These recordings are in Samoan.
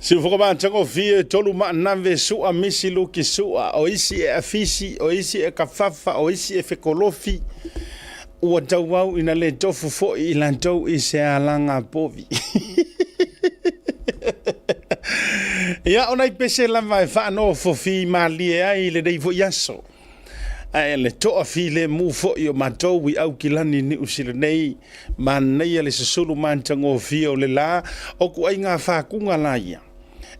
Siufoka matagofie tolu maanave sua misi luki sua o isi e afisi o isi e kafafa o isi e fekolofi ua tauau ina le tofu foi i latou i se alaga povi. Ia o nai pese lava e faanofofi malie ai lenei foi aso. Ae le toafilemu foi o matou i Aukilani Niu Sila nei, manaia le susulu matagofie o le la o kuaiga fakuga la ia.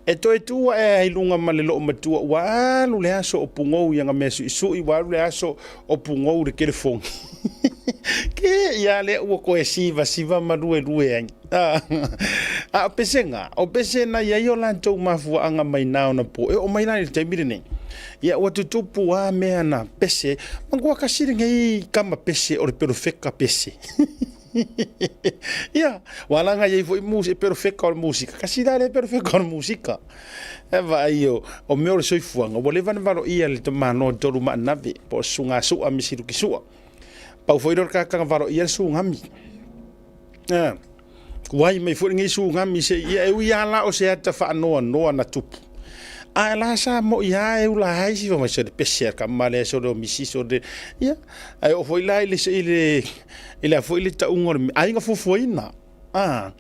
E toe tu ae ai luga ma le loomatua ua alu le aso o pugou i aga mea suisui, ua alu le aso o pugou le kelefogi. Ke ia lea ua koe sivasiva ma luelue ai. A o pesega, o pese na i ai o latou mafuaaga mai na ona po e oo mai la i le taimi lenei. Ia ua tutupu a mea na pese, manatua kasi lenei kama pese o le perofeka pese. Ia, ua laga i ai foi musika, perofeka o le musika, kasi la le perofeka o le musika. E vaai o, o mea o le soifuaga, ua leva na valoia le tamaloa tolu maanave, po o susuga sua misiluki sua. Pau foi lea o le kakanga valoia le sugami. Tuai mai foi lenei sugami se ia e ui lava la o se ata faanoanoa na tupu. Ae la sa moi lava e ula ai si mai se pese a kama le so le misi so le ia ae oo foi la i le i le i le foi le tauga o le aiga fuafuaina. Ah.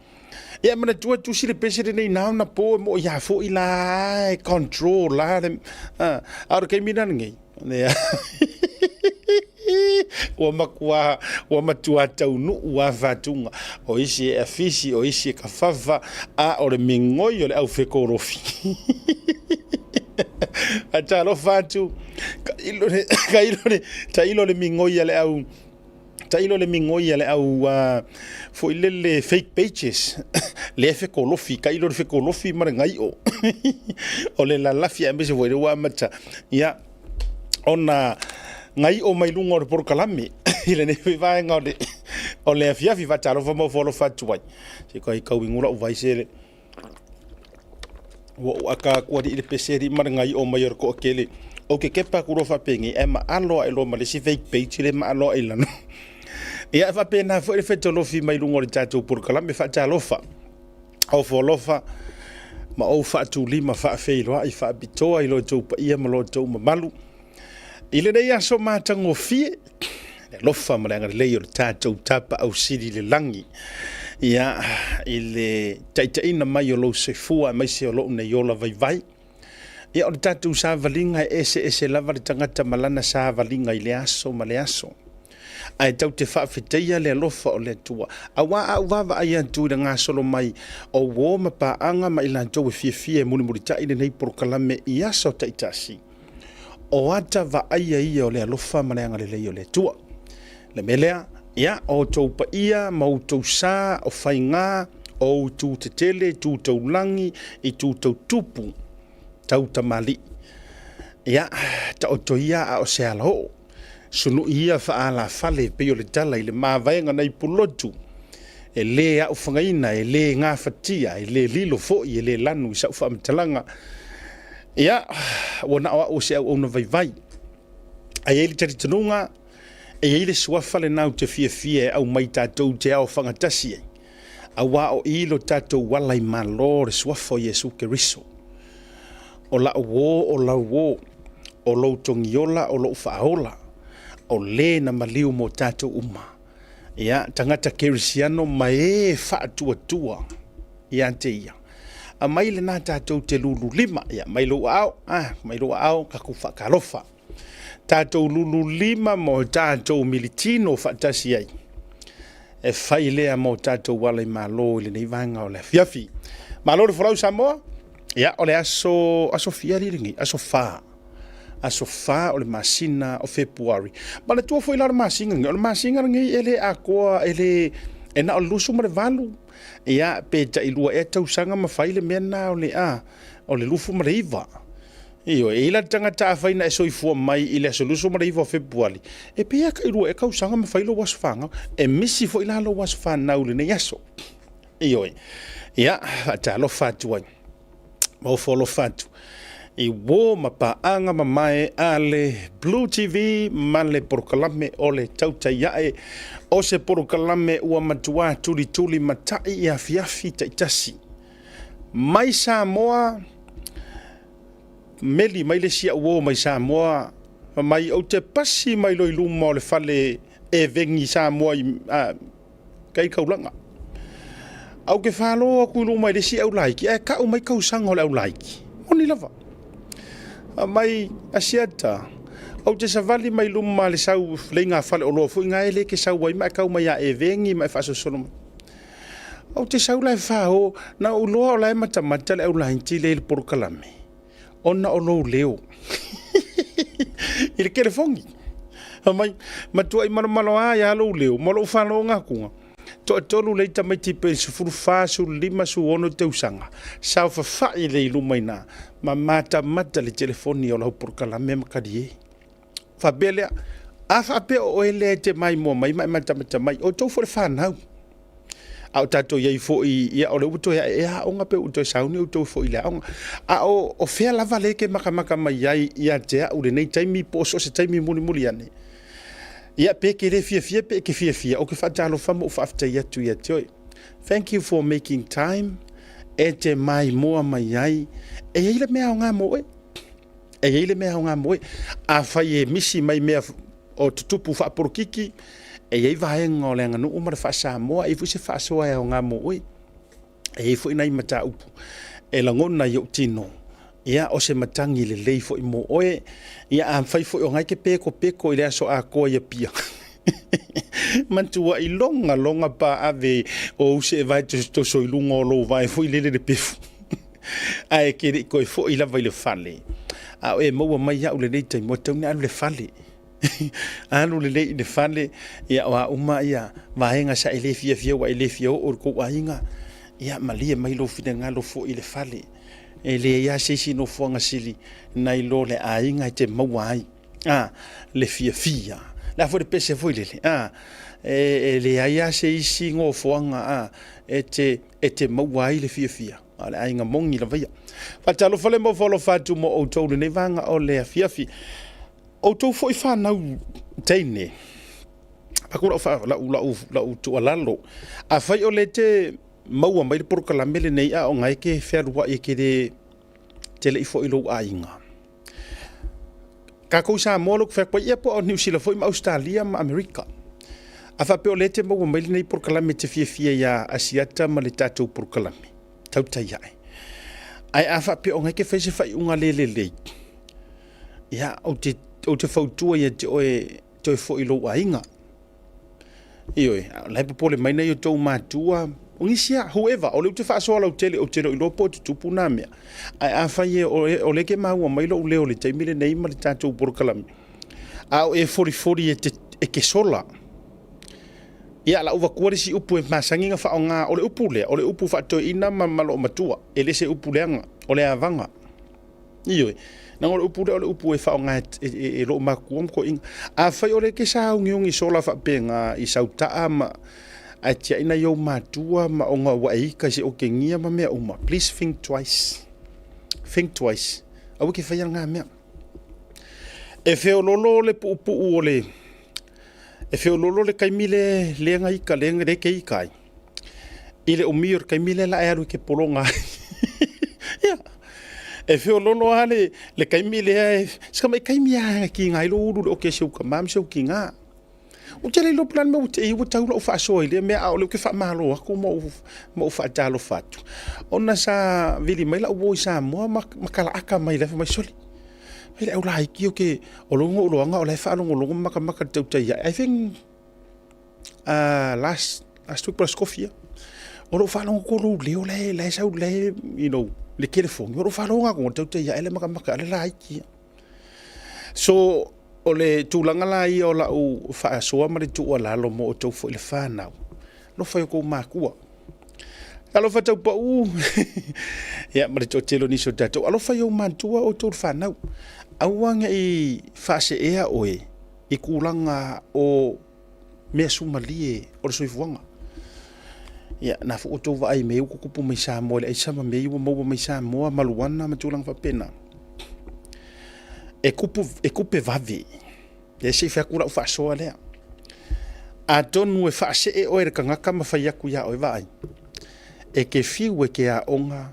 Ia manatua tusi le pese lenei na ona po e moi lava foi la e control la le ah. A o le taimi la lenei Ua matua, ua matua taunuu a fatuga. O isi e afisi, o isi e kafafa, a o le migoi o le aufekolofi. A talofa atu, ka ilo le, ka ilo le, tailo le migoi a le au, tailo le migoi a le au uh, foi lele fake pages le fekolofi, tailo le fekolofi ma le gaio. O le lalafi aemaise foi le ua amata. Ia, ona gaio mai luga o le polokalame i lenei foi vaega o le, o le afiafi faatalofa ma ofo alofa atu ai. Se kai kau i ngula u vai se le ua ou aka aku alii le pese alii ma le gaio mai o le toatele. Ou te kepa atu loa faapenei ae maalo ae loa ma le isi fake page le maalo ae i lalo. Ia e faapena foi le fetolofi mai luga o le tatou polokalame faatalofa. Ofo alofa ma ou faatulima faafeiloai faapitoa i lo outou paia ma lo outou mamalu. I lenei aso matagofie, le alofa ma le agalelei o le tatou Tapaau Sili i le lagi, ia, i le taitaiina mai o lou soifua aemaise o lou nei ola vaivai. Ia, o le tatou savaliga e eseese lava le tagata ma lana savaliga i le aso ma le aso. Ae tatou te faafetaia le alofa o le Atua. Auā a ou vaavaai atu i le gasolo mai o uo ma paaga ma i latou e fiafia e mulimulitai lenei polokalame i aso taitasi, o ata vaaia ia o le alofa ma le agalelei o le Atua. Le mea lea, ia, o outou paia ma outou sa, o faigā, o itu tetele, itu taulagi, itu tautupu, tau tamalii. Ia, taoto ia a o se alaoo. Sunui ia faaalafale e pei o le tala i le mavaega nai Pulotu, e lē aofagaina, e lē gafatia, e lē lilo foi, e lē lanu i sau faamatalaga. Ia, ua na o au o se auauna vaivai. Ae i ai le talitonuga, e i ai le suafa lena ou te fiafia e aumai tatou te aofagatasi ai, auā o i lo tatou ala i Malo le suafa o Iesu Keriso. O la'u uō o lau uō, o lou togiola o lo'u faaola, o lē na maliu mo tatou uma. Ia, tagata Kerisiano ma ē faatuatua ia te ia. Aumai lena tatou te lululima, ia, mai lou aao, ah, mai lou aao, tatou faatalofa. Tatou lululima ma o tatou militino faatasi ai, e fai lea mo tatou ala i Malo i lenei vaega o le afiafi. Malo le folau Samoa, ia o le aso, aso fia alii lenei, aso fa. Aso fa o le masina o Fepuari. Manatua foi la o le masina lenei, o le masina lenei e le atoa, e le, e na o le 28, ia pe tai lua ea tausaga ma fai le mea lena o le, a, o le 29. Ioe, e i ai la le tagata afai na e soifua mai i le aso 29 o Fepuali, e pei lava tailua ea tausaga ma fai lou aso fanau. E misi foi la lou aso fanau i lenei aso. Ioe, ia, faatalofa atu ai, ma ofo alofa atu i uo ma paaga mamae a le Blue TV ma le polokalame o le Tautai Ae, o se polokalame ua matua tulituli matai i afiafi taitasi. Mai Samoa, meli mai le isi au uo mai Samoa, fai mai ou te pasi mai loa i luma o le fale eveni i Samoa i kai taulaga. Ae ou te falo atu i luma i le isi aulaiti, ae tau mai tausaga o le aulaiti. Moni lava. Fai mai, Asiata, ou te savali mai luma le sau leiga faleoloa foi na e le te sau ai ma e tau mai ia eveni ma e faasolosolo mai. Ou te sau la e fao, na ou iloa o la e matamata le aulaiti lea i le polokalame, ona o lou leo i le telefoni. Fai mai, matuai malomalo ai lava lou leo ma lou faalogo atuga. Toatolu lea tamaiti pe 14, 15, 16 tausaga, saofafai lelei i luma i ina ma matamata le telefoni o lau polokalame ma talie. Faapea lea, a faapea o oe lea e te maimoa mai ma e matamata mai, o outou foi le fanau. A o tatou i ai foi, ia o lea ua toe ae ea aoga pe ua toe sauni outou foi i le aoga. A o fea lava lea e te matamata mai ai ia te au i lenei taimi po o so o se taimi mulimuli ane? Ia pe e te le fiafia pe e te fiafia, ou te faatalofa ma ou faafetai atu ia te oe. Thank you for making time e te maimoa mai ai. E i ai le mea aoga mo oe. E i ai le mea aoga mo oe. Afai e misi mai mea o tutupu faapolokiki, e i ai vaega o le aganuu ma le faa-Samoa, e i ai foi se faasoa e aoga mo oe. E i ai foi nai mataupu e lagona i ou tino, ia o se matagi lelei foi mo oe. Ia afai foi o lena e te petopetopeto i le aso atoa i Apia, matuai loga loga paave o ou seevae tosotoso i luga o lou vae foi lele le pefu. Ae e te le i toe foi lava i le fale, a o e maua mai au i lenei taimi, ua tatau ona e alu i le fale. Alu lelei i le fale, ia o a uma ia vaega sa e le fiafia ua e le fia oo i le tou aiga, ia malie mai lou finagalo foi i le fale. E leai lava se isi nofoaga sili nai lo le aiga e te maua ai a le fiafia. O le a foi le pese foi lele, a e leai lava se isi nofoaga a e te maua ai le fiafia, a o le aiga moni lava ia. Faatalofa le mau alofa atu mo outou i lenei vaega o le afiafi. Outou foi fanau teine, avatu lau tuualalo, afai o lea e te maua mai le polokalame lenei a o lena e te fealuai e te le i foi i lou aiga, tatou i Samoa lea ou te fai atu ai, ia po o Niu Sila foi ma Ausetalia ma Amerika. A faapea o lea e te maua mai lenei polokalame e te fiafia ia Asiata ma le tatou polokalame, tautai ae. Ae a faapea o lena e te fai se faaiuga le lelei, Ia, ou te, ou te fautua ia te oe toe foi i lou aiga. Ioe, a o la e popole mai nai o tou matua, o nisi lava, whoever, o lea ou te faasoa lautele, ou te le o iloa po o tutupu na mea. Ae afai e, o lea e te maua mai lou leo i le taimi lenei ma le tatou polokalame, a o e folifoli e te, e te sola, ia, o le a ou avatua le isi upu e masani ona faaaoga, o le upu lea, o le upu faatoeaina ma, ma loomatua, e le se upu leaga, o le avaga. Ioe, leaga o le upu lea o le upu e faaaoga e lou matua ma toeaiina. Afai o lea e te sauniuni sola faapena i sau taa ma ae tiai nai ou matua ma ona ua e ita i se otegia ma mea uma, please think twice. Think twice. Aua e te faia lena mea. E feololo le puupuu o le e feololo le taimi le lea na ita lea e te ita ai. I le umi o le taimi lea la e alu e te pologa ai. Ia, e feololo lava le, le taimi lea e, si tamai taimi lava e kiga ai lou ulu i le ote e si ou tama ma si ou tina. Ou te le iloa po o le a le mea ua te i ua tau lau faasoa i lea mea, a o lea ou te faamalo atu ma ou, ma ou faatalofa atu. Ona sa vili mai lau uo i Samoa ma, ma kalaaka mai la e fai mai, sole, fai le au laiti o ke, o lou iloaga o la e faalogologo ma matamata i le tautai ae. I think last last week po o le Aso Tofi ea. O lou faalogo atu o lou leo la e la e sau la e you know le telefoni, o lou faalogo atu o le tautai ae le matamata le laiti ia. So o le tulaga la ia o lau faasoa ma le tuualalo mo outou foi le fanau, alofa i o outou matua. Alofa taupau ia ma le toatele o nisi o tatou. Alofa i ou matua outou le fanau. Aua ne i faaseea oe i tulaga o mea sumalie o le soifuaga. Ia, na foi outou vaai i mea ua tutupu mai Samoa i le aisa ma mea ua maua mai Samoa, maluana ma tulaga faapena. E kupu, e kupe vave. Ia se i fai atu lau faasoa lea. Atonu e faasee oe le tagata ma fai atu ia oe, vaai, e te fiu e te aoga.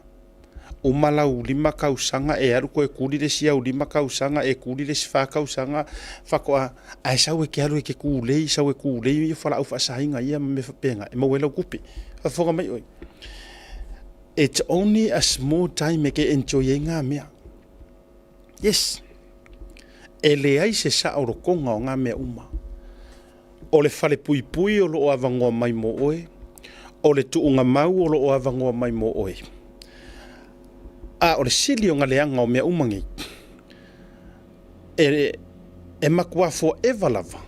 Uma lau 5 tausaga e alu toe kuli le isi au 5 tausaga e kuli le isi 4 tausaga faatoa ae sau e te alu e te tulei, sau e tulei fualaau faasaina ia ma mea faapena e maua ai lau tupe. Faafofoga mai oe. It's only a small time e te enjoy ai na mea. Yes. E leai se saolotoga o na mea uma. O le falepuipui o lo o avanoa mai mo oe, o le tuugamau o lo o avanoa mai mo oe. A o le sili ona leaga o mea uma nei, e matua forever lava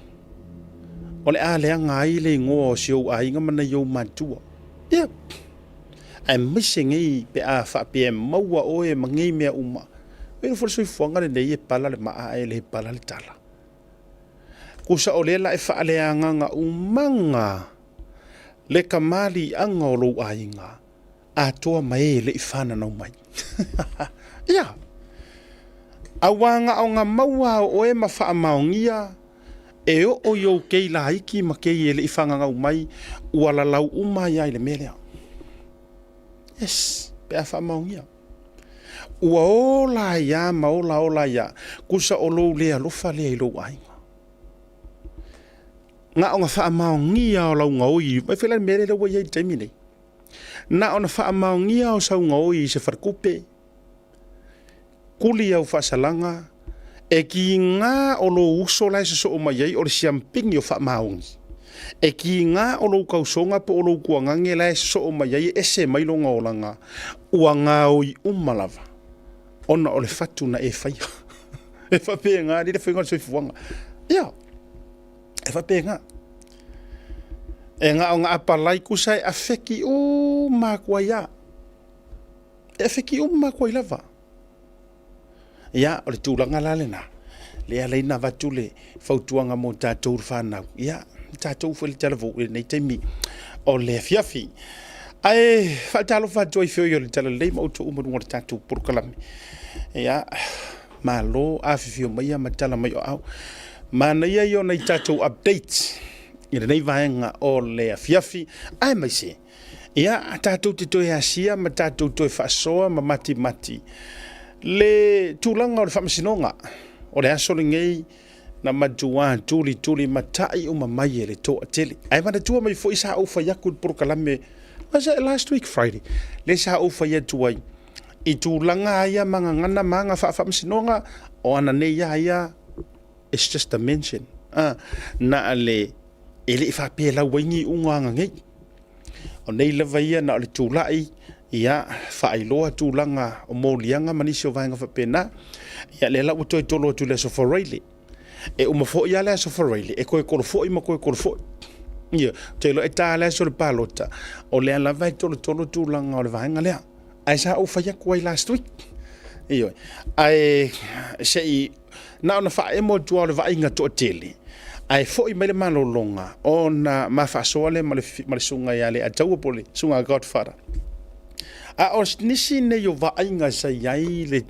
o le a leaga ai le igoa o si ou aiga ma nai ou matua. Ia, aemaise nei pe a faapea e maua oe ma nei mea uma. Ua iloa foi le soifuaga lenei e pala le maa ae le pala le tala. Tusa o lea la e faaleagaga umaga le kamaliiaga o lou aiga atoa ma e le i fananau mai. Ia, auā na o na maua o oe ma faamaonia e oo i ou kei laiti ma kei e le i fananau mai, ua lalau uma ai lava i le mea lea. Yes, pe a faamaonia. Ua ola ai lava ma olaola ai lava, tusa o lou le alofa lea i lou aiga. Na ona faamaonia o lau gaoi, vaai foi la i le mea lea ua i ai i le taimi nei. Na ona faamaonia o sau gaoi i se faletupe, kuli au faasalaga, e kiga o lou uso la e sosoo mai ai o le siampini o faamaoni. E kiga o lou tausoga po o lou tuagage la e sosoo mai ai e ese mai lona olaga, ua gaoi uma lava ona o le fatu na e faia. E faapena alii le faiga o le soifuaga. Ia, e faapena. E na ona apalai tusa e afeki uma atu ai lava. E afeki uma atu ai lava. Ia, o le tulaga la lena, lea e ala ai ona avatu le fautuaga mo tatou le fanau, ia, tatou foi le talavou i lenei taimi o le afiafi. Ae faatalofa atu ai feoi o le Talalelei ma outou uma i luga o le tatou polokalame. Ia, malo afifio maia ma tala mai o aao. Manaia ia o nai tatou updates i lenei vaega o le afiafi, aemaise Ia, tatou te toe asia ma tatou toe faasoa ma matimati le tulaga o le faamasinoga. O le aso lenei na matua tulitulimatai uma mai e le toatele. Ae manatua mai foi sa ou fai atu i le polokalame, was it last week Friday, lea sa ou fai atu ai i tulaga ia ma gagana ma aga faafaamasinoga, o ana nei lava ia, it's just a mention. Na le, e le i faapea e lau ai ni iuga aga nei. O nei lava ia na o le tulai, ia, faailoa tulaga o moliaga ma nisi o vaega faapena. Ia, lea la ua toe tolo atu i le Aso Faraile. E uma foi lava le Aso Faraile, e toe tolo foi ma toe tolo foi. Ia, ou te iloa e ta le aso o le palota, o lea lava e tolotolo tulaga o le vaega lea. Ae sa ou fai atu ai last week. Ioe. Ae se i na ona faaemo atu lava o le vaaiga toatele, ae foi mai le malologa ona ma faasoa lea ma le susuga ia Leiataua po o le susuga Godfather. A o nisi nei o vaaiga sa i ai le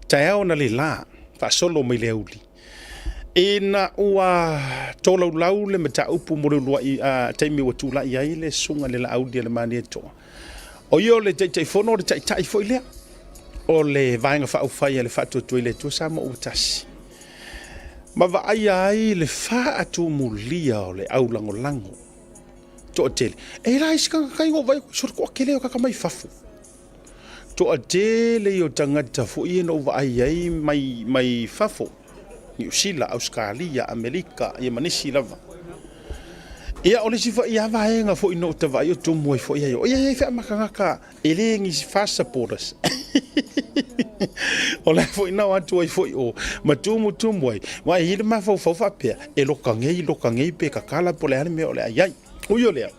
taeao analeila faasolo mai le aoauli, ina ua tolaulau le mataupu mo le uluai taimi ua tulai ai le susuga i le Laauli a le Malietoa. O ia o le Taitaifono, o le Taitai foi lea o le Vaega Faaupufai a le Faatuatua i le Atua Samoa ua Tasi, ma vaaia ai le faatumulia o le aulagolago toatele. E la isi tagata i ou vaai atu, sole toatele o tagata mai fafo. Toatele ia o tagata foi ia na ou vaai ai mai fafo, Niu Sila, Ausetalia, Amerika, ia ma nisi lava. Ia, o le isi foi ia vaega foi na ou vaai o tumu ai foi ai o. Ia, e feamatagata e le ni fast supporters. O le foi na o atu ai foi o ma tumu tumu ai. Wa e i le mafaufau faapea, e loka nei, loka nei pe kakala po o le a le mea o le a i ai. Ui o lea,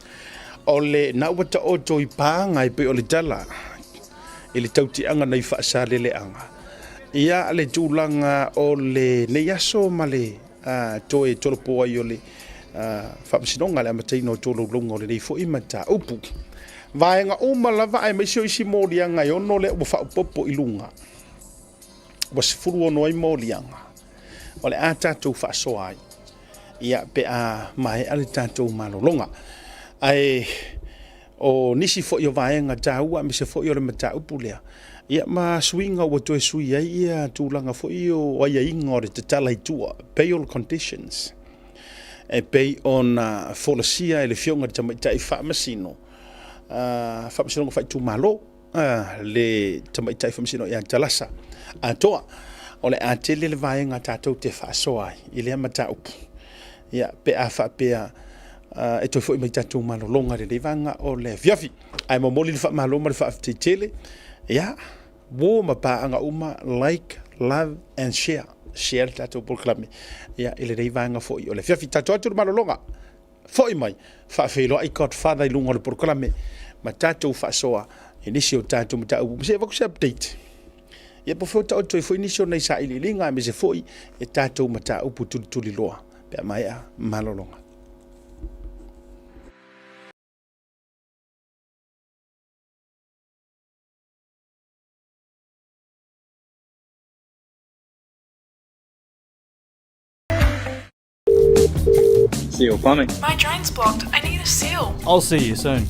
o le na ua taoto i paga e pei o le tala i le tautiaga nei faasaleleaga. Ia le tulaga o lenei aso ma le toe tolopo ai o le faamasinoga le amataina o tolaulauga o lenei foi mataupu. Vaega uma lava aemaise o isi moliaga e 6 lea ua faaopoopo i luga. Ua 16 ai moliaga o le a tatou faasoa ai ia pe a maea le tatou malologa. Ae O nisi foi o vaega taua aemaise foi o le mataupu lea, ia ma suiga ua toe sui ai ia tulaga foi o aiaiga o le tatala i tua, bail conditions, e pei ona folasia e le Afioga i le Tamaitai Faamasino, Faamasinoga Faaitumalo, le Tamaitai Faamasino ia Talasa Atoa. O le a tele le vaega tatou te faasoa ai i lea mataupu, ia, pe a faapea e toe foi mai tatou malologa i lenei vaega o le afiafi. Ae momoli le faamalo ma le faafetai tele, ia, uo ma paaga uma, like, love and share, share le tatou polokalame, ia, i lenei vaega foi o le afiafi. Tatou atu le malologa, foi mai, faafeiloai Godfather i luga o le polokalame ma tatou faasoa i nisi o tatou mataupu. Se i avatu se update. Ia po foi taoto ai foi nisi o nai sailiiliga aemaise foi e tatou mataupu tulituliloa pe a maea malologa. Seal plumbing. My drain's blocked. I need a seal. I'll see you soon.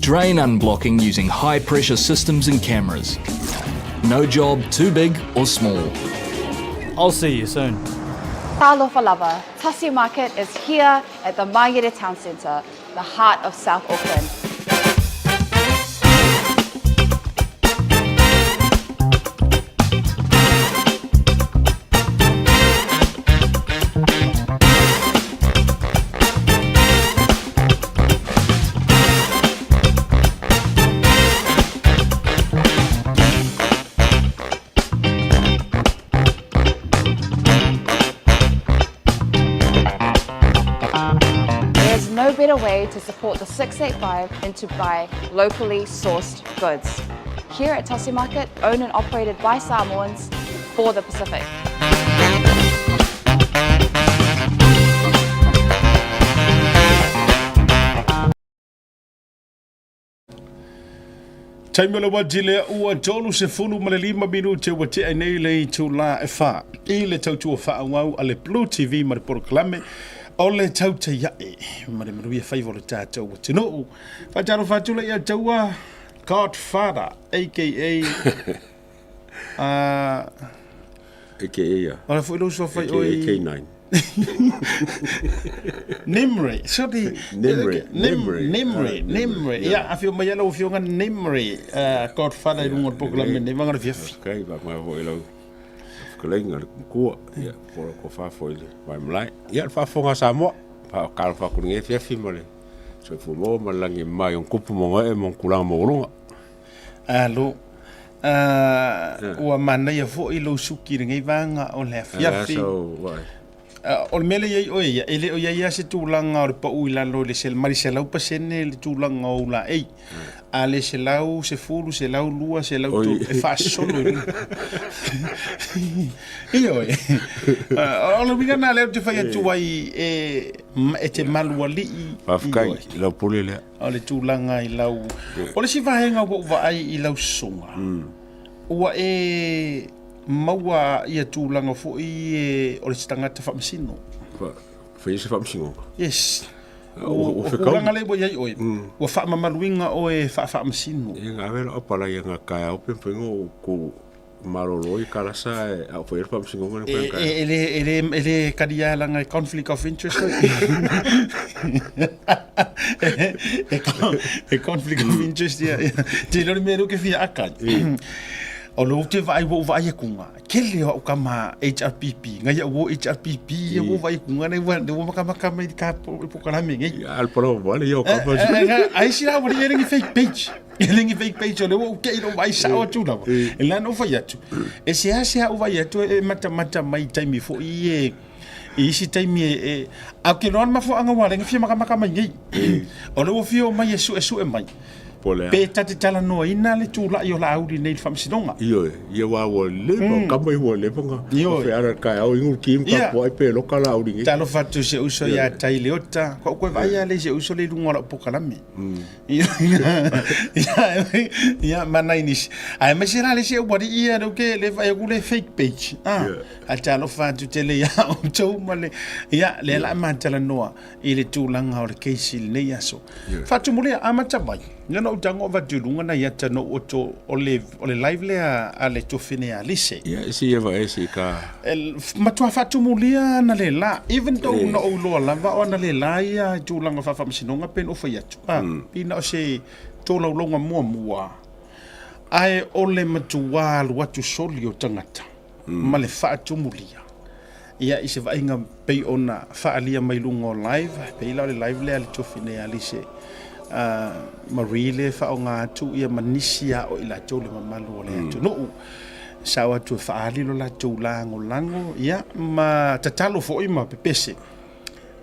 Drain unblocking using high pressure systems and cameras. No job too big or small. I'll see you soon. Talofa lava, Tasi Market is here at the Mangere Town Centre, the heart of South Auckland. There's no better way to support the 685 than to buy locally sourced goods. Here at Tasi Market, owned and operated by Samoans for the Pacific. Taimi o le wati lea ua 35 minute ua tea nei le itulā e whā i le tautua whaauau a le Blue TV ma le polokalame o le tautaiae ma le manuia faiva o le tātou atunuu. Whaatalofa atu le ia taua Godfather aka AKA ia. Wala foi lou suafa i oi. AKA K9. Nimri. Sorry. Nimri. Nimri. Nimri. Nimri. Ia, afio mai lau afioga Nimri. Godfather i lunga o le polokalame nei, vanga le fiafi. Okay, ba mai foi lau fetalaiga le matua. Ia, po o ko fafo i le vaimalae. Ia, le faafofoga a Samoa. Faatalofa atu i lenei afiafi ma le soifua maua ma le lagi e mama i ona tupu ma ona ee ma ona tulaga maualuga. Alo. Ua manaia foi lou suki i lenei vaega o le afiafi. O le mea lea e i ai oe ia, e le o i ai lava se tulaga o le pau i lalo i le mai le 100% le tulaga o ou laei. A le 110, 102, 103, e faasolo i luga. Ioe. O le uiga lena lea ou te fai atu ai e te malualii. Faafetai i lau pule lea. O le tulaga i lau... O le isi vaega ua ou vaai i lau sosoga, ua e maua ia tulaga foi e, o le tagata faamasino. Fai se faamasinoga? Yes. O tulaga lea ua i ai oe, ua faamamaluina oe faafaamasino. Ia, na ave lau apalai anga taeao pe mafai ona ou malolo i kalasa e a o fai le faamasinoga le E, e, le, e, le, e le kalia langa e conflict of interest e, e conflict of interest ia. Te lori mea ke fia akai. O lo te vai wo vai e kunga. Kele o ka ma HRPP. Ngai wo HRPP ia wo vai kunga nei wa wo maka maka mai ka po kalame ngai. Al polo wale yo ka. Ai sira wo ni fake page. E le ni fake page o le ua ou kei lou vaai sao atu lava. E lana ou fai atu. E seasea ou vaai atu e matamata mai i taimi foi e i isi taimi e, e a ke loa le mafuaaga ua ala ai na fia makamaka mai nei. O le ua fia omai e suesue mai. Po le a. Pe ta te talanoaina le tulai o Laauli nei i le Faamasinoga. Ioe, ia aua ua leva, o kama ia ua leva ona Ioe. feala i le taeao inu le ti ma Ia. tapuai pe loka Laauli nei. Talofa atu i si ou uso ia Taileota. Kua ou toe vaai lava lea i si ou uso lea i luga o lau polokalame. Ia, ma nai nisi. Aemaise la le isi aualii ia lea ou te le vaai atu le fake page. Ah, ae talofa atu tele ia outou ma le ia lea la ma talanoa i le tulaga o le case i lenei aso. Faatumulia amata mai. Ia na ou tago avatu i luga nai ata no oto o le o le live lea a le tofine a Lise. Ia e si eva e si ka. E matua faatumulia ana le la even though na ou iloa lava o ana le la ia i tulaga faafaamasinoga pe na ou fai atu. Ah, pei na o se tolaulauga muamua ae o le matua alu atu soli o tagata ma le faatumulia. Ia i se vaaiga pei ona faaalia mai luga o live, pei la o le live lea a le tofi nei a Lise Marie lea e faaaoga atu ia ma nisi a o i latou le mamalu o le atunuu. Sao atu e faaali lo latou lagolago ia ma tatalo foi ma pepese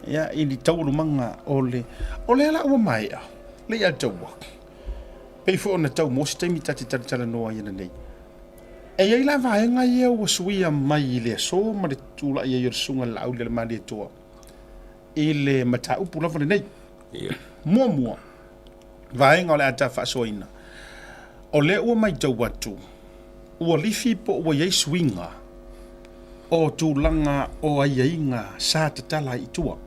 ia i ni taualumaga o le o lea la ua maea le ia taua. Pei foi ona tau mo se taimi ta te talatalanoa ai ananei. E i ai la vaega ia ua suia mai i le aso ma le tulai ai o le Susuga i le Laaulialemalietoa i le mataupu lava lenei. Muamua, vaega o le a ta faasoaina, o lea ua matau atu ua lifi po ua i ai suiga o tulaga o aiaiga sa tatala ai i tua.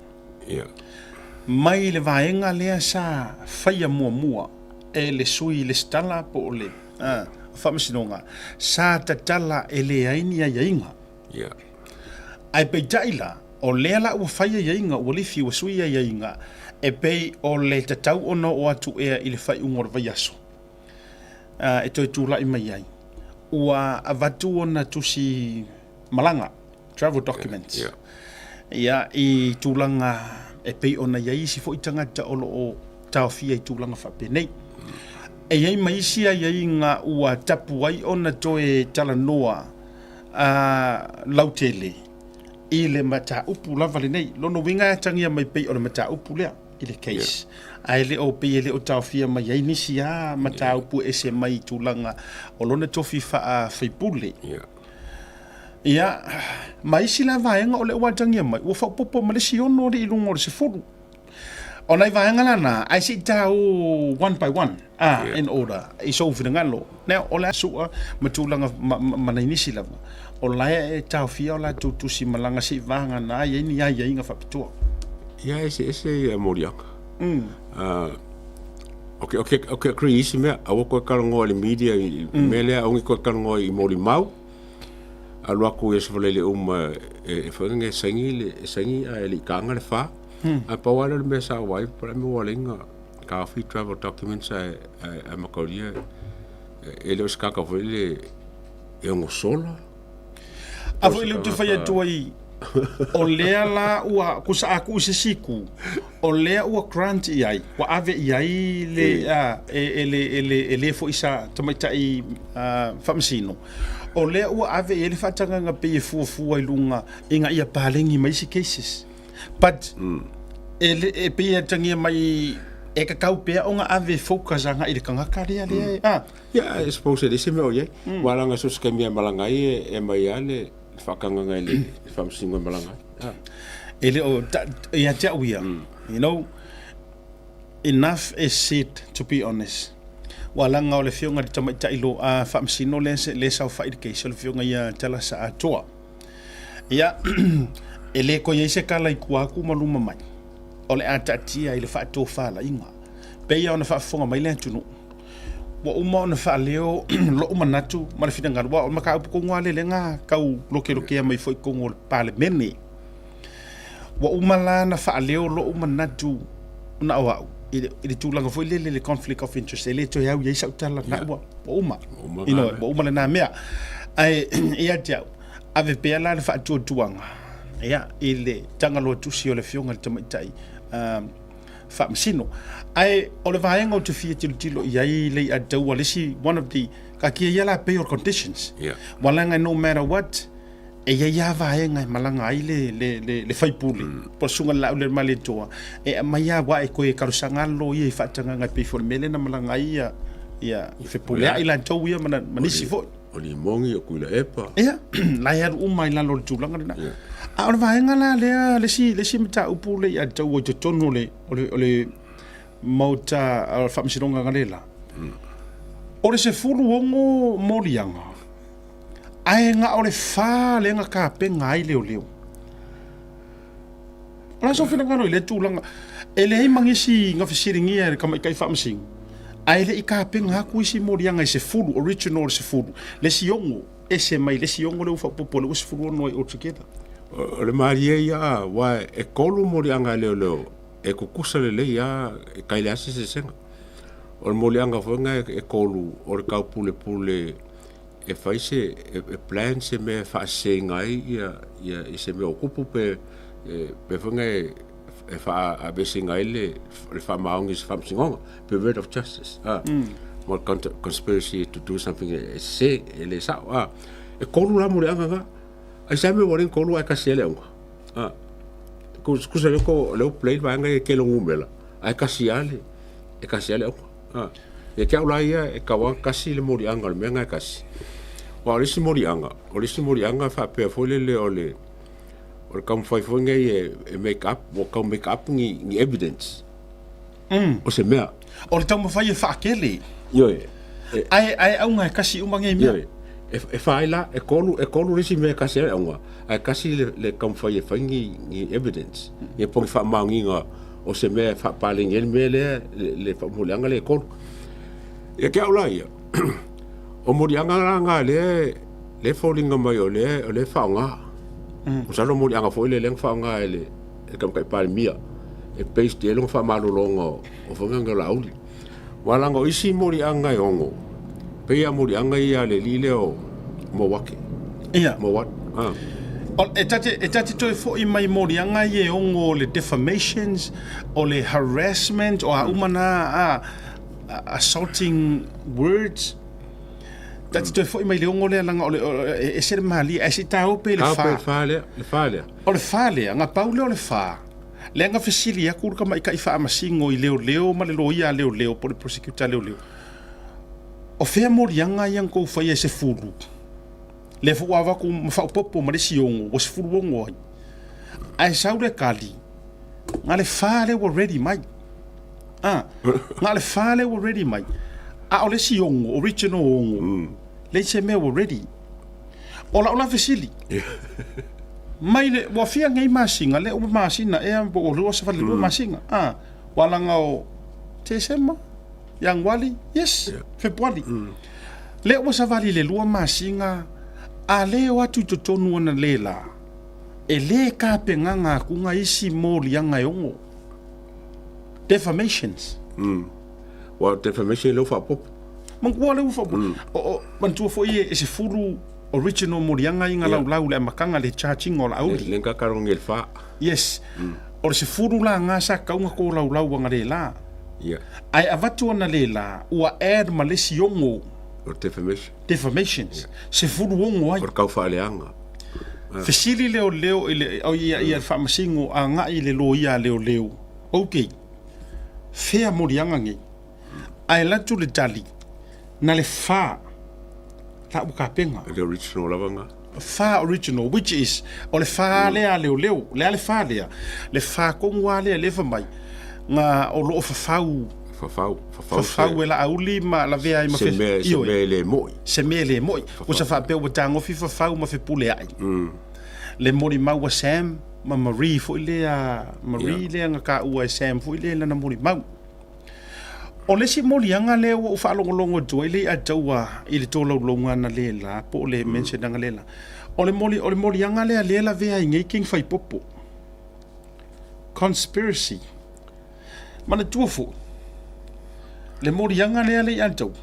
Mai le vaega lea sa faia muamua e le sui lesitala po o le Faamasinoga, sa tatala e leai ni aiaiga. Ae peitai la, o lea la ua fai aiaiga, ua lifi, ua sui aiaiga, e pei o le tatau ona oo atu ea i le faaiuga o le vaiaso e toe tulai mai ai, ua avatu ona tusi malaga, travel documents, ia, i tulaga e pei ona i ai isi foi tagata o lo o taofia i tulaga faapenei. E i ai ma isi aiaiga ua tapu ai ona toe talanoa lautele i le mataupu lava lenei. Lona uiga e atagia mai pei o le mataupu lea i le case. Ae le o pei e le o taofia mai ai nisi lava mataupu e ese mai i tulaga o lona tofi faa-faipule. Ia, ma isi la vaega o lea ua atagia mai, ua faaopoopo ma le isi 6 alii i luga o le 10. O nai vaega la na, ae se i tau one by one, ah, in order, i sou finagalo. Now, o le a sua ma tulaga ma, ma, ma nai nisi lava, o la e taofia o latou tusi malaga se i vagana ai ai ni aiaiga faapitoa. Ia, e eseese ia moliaga. O ke agree i isi mea, aua koe talanoa i le media i le mea lea, aua ne i toe talanoa i molimau. Alu atu i aso Faraile uma e foi e saini le e saini ae le i taga le fa. Ae pau lava lea o le mea sa ou vaai po o le a le mea ua ala ai ona taofi travel documents ae ae mataulia e le o se tagata foi lele e ono sola. A foi lea ou te fai atu ai, o lea la ua kusa a tuu i se isi itu, o lea ua grant i ai, ua ave i ai le, a, e, e le, e le, e le foi sa tamaitai faamasino, o lea ua ave i ai le faatagaga pei e fuafua i luga ina ia paleni mai isi cases. But, e, le, e pei e atagia mai e tatau pea ona ave focus agai i le tagata lea lea e, a. Ia, I suppose e leai se mea o i ai. Aua leaga so o se taimi e malaga ai e aumai lava le faatagaga i le faamasinoga e malaga ai. E le o, ia te au ia, you know, enough is said to be honest. Ua laga o le afioga i le tamaitai lo, a faamasino lea, lea e saofai i le case, o le afioga ia Tala Saatoa. Ia, e le toe i ai se tala i tua atu ma luma mai, o le a taatia i le faatofalaiga. Pei ona faafofoga mai le atunuu, ua uma ona faaleo lou manatu ma le finagalo, aua o le mataupu tonu lava lea lea na tau lokelokea mai foi i totonu o le Palemene. Ua uma la ona faaleo lou manatu na o au i le tulaga foi lele le conflict of interest, e le toe au i ai sau tala, na ua uma, you know, ua uma lena mea. Ae ia te au, ave pea la le faatuatuaga ia, i le tagaloa tusi o le Afioga i le Tamaitai Faamasino. Ae o le vaega ou te fia tilotilo i ai le ia taua le isi one of the, taatia ia la pei o conditions. Ua leaga no matter what, E i ai lava vaega e malaga ai le, le, le, le faipule, mm. po o le susuga i le Laaulialemalietoa, e aumai lava aua e toe talosaga lava loia i faatagaga e pei foi o le mea lea na malaga ai ia, ia Fepuleai latou ia ma, ma nisi foi. O Limogi, o Tuilaepa. Ia, la e alu uma i lalo o le tulaga lena. Yeah. A o le vaega la lea, le isi, le isi mataupu lea ia te au i totonu o le, o le, o le Maota o le Faamasinoga Galela, mm. o le 16 moliaga, Ae na o le fa lea na tapena ai leoleo. O le a sou finagalo i lea tulaga? E leai ma nisi na fesiligia e le tamaitai faamasino, ae le i tapena atu isi moliaga e 10, original 10, le isi 6, ese mai le isi 6 lea ua faaopoopo lea ua 16 ai altogether. O le malie ia, aua e tolu moliaga a leoleo e tutusa lelei lava, e tai leai se eseesega. O le moliaga foi lena e tolu o le taupulepule e fai se e plan se mea e faaseseina ai ia ia i se mea o tupu pe pe foi na e faaveseina ai le le faamaoni i se faamasinoga pervert of justice a mm. mo conspiracy to do something e sese e le sao a e kolu la mo le anga nga ai sa me wale kolu ai kasi ele unga a kusa le ko le play vaega e kelo ngumela ai kasi ale e kasi ale unga A, ia te au la ia e kau a kasi le moliaga o le mea na e kasi. Aua o le isi moliaga, o le isi moliaga e faapea foi lele o le o le taumafai foi lenei e, e make up, ua tau make up ni, ni evidence. Mm. O se mea. O le taumafai e faakele. Ioe. E, ae, ae auga e kasi uma nei mea. Ioe. E, e whai la, e kolu, e kolu le isi mea e kasi ai auga, ae kasi le, le taumafai e fai ni, ni evidence. Ia po ni faamaoniga o se mea e faapaleni ai le mea lea, le, le faamoliaga lea e kolu. Ia ke au la ia, o moliaga la nga lea, lea foliga mai o lea, o lea faaaoga. Mm. Masalo moliaga foi lea lea na faaaoga e le, e le Tamaitai Palemia, e based i ai lona faamalologa o, o foi o Laauli. Aua leaga o isi moliaga e ono, pei lava moliaga ia a le alii lea o Mowake. Ia. Mowat. Ah. E ta te, e ta te toe foi mai moliaga ia e ono o le defamations, o le harassment, o a uma na a, assaulting words. Ta te toe foi mai le ono lea leaga o le, o, e ese le malie, ae se i taope i le fa. Taope i le fa lea, le fa lea. O le fa lea, na pau lea o le fa. Lea na fesili atu le tamaitai faamasino i leoleo ma le loia a leoleo po o le prosecutor a leoleo, O fea moliaga ia na tou faia e sefulu? Lea foi ua avatu ma faaopoopo ma le isi ono, ua 16 ai. Ae sau le tali, na le fa lea ua ready mai. Ah, na le fa lea ua ready mai. A o le isi ono, original ono, leai se mea ua ready. O lau la fesili, mai le, ua fia nei masina, lea ua masina ea, po ua 22 masina, a, ua laga o Tesema, Ianuali, yes, Fepuali. Lea ua savali i le lua masina, a le o atu i totonu ona le la, e le tapenaga atu isi moliaga e ono. Defamations. Ua defamation lea ua faaopoopo. Manatua lea ua faaopoopo. O, o, manatua foi e, e sefulu original moliaga ia na laulau i le amataga le charge-ina o Laauli. Le nga kalogi e le fa. Yes. O le sefulu la nga sa tatau ona tolaulau ana le la. Yeah. Ae avatu ana le la, ua add ma le isi ono. O le defamation. Defamations. Sefulu ono ai. O le tau faaleaga. Fesili leoleo i le, o ia, ia le faamasino agai i le loia a leoleo. Okay. Fea moliaga nei? Ae alu atu le tali, na le fa la ua tapena. Le original lava nga. Fa original, which is, o le fa lea a leoleo, le a le fa lea? Le fa tonu lava lea lea fai mai, na o lo o fafau. Fafau, fafau. Fafau e Laauli ma lavea ai ma Se mea, se mea e le moi. Se mea e le moi. Ua sa faapea ua tagofi fafau ma fepuleai. Le molimau a Sam ma Marie foi lea, Marie lea na taua e Sam foi lea i lana molimau. O le isi moliaga lea ua ou faalogologo atu ai le ia taua i le tolaulauga analeila po o le mention analeila, o le moli, o le moliaga lea lea e lavea ai nei King Faipopo. Conspiracy. Manatua foi, le moliaga lea le ia taua.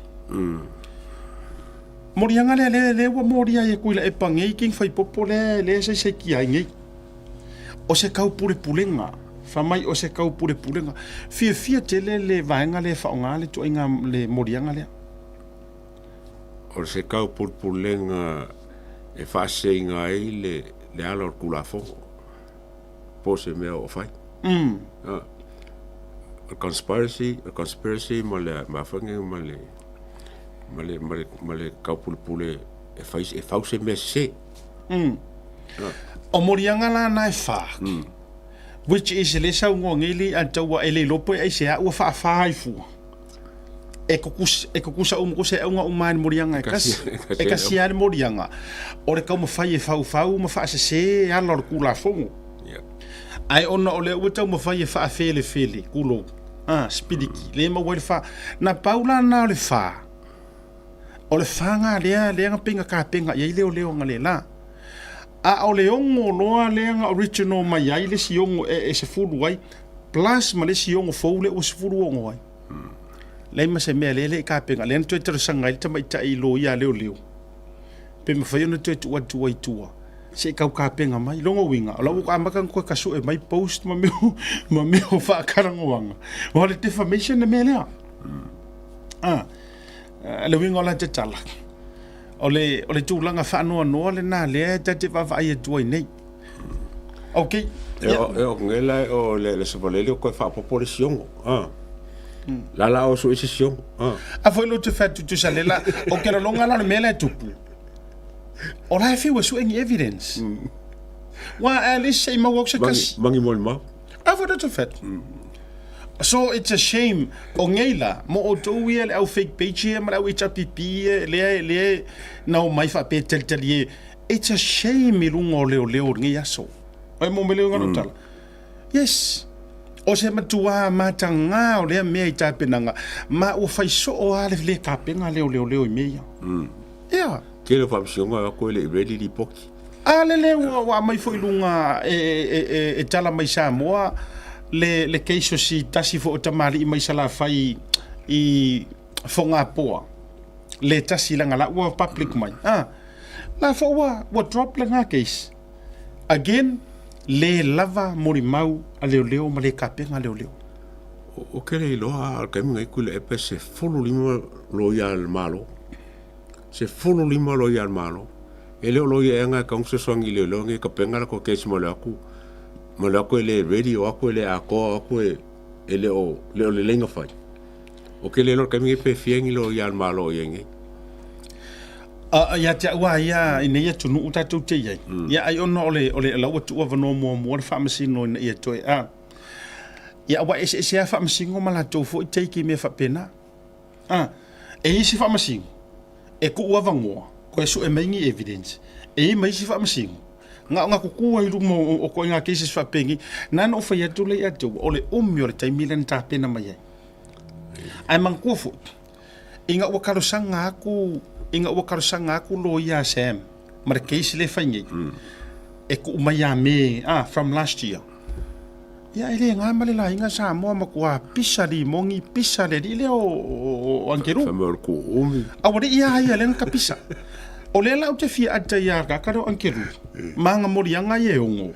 Moliaga lea lea, lea ua molia ai e Tuilaepa nei King Faipopo lea, lea e saisaitia ai nei. O se taupulepulega, fai mai o se taupulepulega. Fiafia tele le vaega lea e faaaoga le ituaiga le moliaga lea. O se taupulepulega e faaseseina ai le le ala o le Tulafono po o se mea o fai. Ah, o le conspiracy, o le conspiracy ma le mafuaaga ma le ma le ma le ma le taupulepule e fai e fau se mea sese. O moliaga la na e fa. Which is le saunoa nei le ataua e le iloa po e aisea ua faafa ai fua. E kukus, e kukusa uma ko se auga uma le moliaga e kasi. E kasi lava le moliaga. O le taumafai e faufau ma faasese ala o le Tulafono. Ae ona o lea ua taumafai e faafelefele, tulou, a, sipiliki, lea e maua ai le fa. Na pau la lena o le fa, o le fa na lea, lea na pei na tapena i ai leoleo analeila. A o le 6 loa lea na original mai ai le isi 6 e 10 ai, plus ma le isi 6 fou lea ua 16 ai. Leai ma se mea lea e le i tapena, lea na toe talosaga ai le tamaitai i loia a leoleo, pe mafai ona toe tuu atu ai i tua se i tau tapena mai. Lona uiga, o la ua amata ona toe tasue mai post ma mea ma mea o faatalanoaga, o le defamation le mea lea. Ah, le uiga o la te tala, o le, o le tulaga faanoanoa lena lea e ta te vaavaai atu ai nei. Ok. E o e o nge la o le le savalele o koe faapopo le siogo. Ah. La la o su isi siogo. Ah. A foi lo te fatu tu sa lela o ke lolonga la le mea la e tupu. O la e fiu e sue ni evidence. Wa at least se i maua au se kasi. Mangi mo le mau. A foi lo te fatu. So it's a shame o ngei la mo outou ia le au fake page ia ma le au HRPP ia lea lea na omai faapea talitali e it's a shame i luga o leoleo o lenei aso. Ai mo mele ngalo tala. Yes. O se matuā matagā o lea mea i tapenaga ma ua fai soo lava le le tapena lea o leoleo i mea ia. Ia. Tele o faamasinoga o atu e le i ready lipoti. A lele ua ua aumai foi i luga e e e e tala mai Samoa le le case o si tasi foi o tamalii mai Salafai i Fogapoa le tasi leaga la ua public mai a la foi ua ua drop lena case again le lava molimau a leoleo ma le kapena a leoleo. Ou te le iloa a o le taimi nei Tuilaepa e 15 loia a le Malo. 15 loia a le Malo. E le o loia ea na e tatau ona fesoasoani i leoleo nei e tapena latou case ma le o atu ma le o atu e le ready, o atu e le atoa, o atu e e le o le o lelei ona fai. Ou te le iloa i le taimi nei pe fia ni loia a le Malo o i ai nei. A ia te au lava ia i nei atunuu tatou te i ai, ia ai ona o le o le la ua tuu avanoa muamua le Faamasino ina ia toe a ia aua e eseese lava Faamasino ma latou foi take i mea faapena. A, e i ai isi Faamasino e tuu avanoa toe sue mai ni evidence, e i ai ma isi Faamasino na ona tutu ai i luma o ituaiga cases faapenei. Na ona ou fai atu lea ia te au, o le umi o le taimi lea na tapena mai ai. Ae manatua foi, ina ua talosaga atu, ina ua talosaga atu loia a Sam ma le case lea e fai nei, e tuu mai ia me, ah, from last year. Ia e le na ma le laina Samoa matua pisa limoni, pisa le alii lea o Angelo. Fai mai o le kuumi. A ua alii a ia lea na tapisa. O lea la ou te fia ata ia kaka lea o Angelo, ma ana moliaga ia e ono.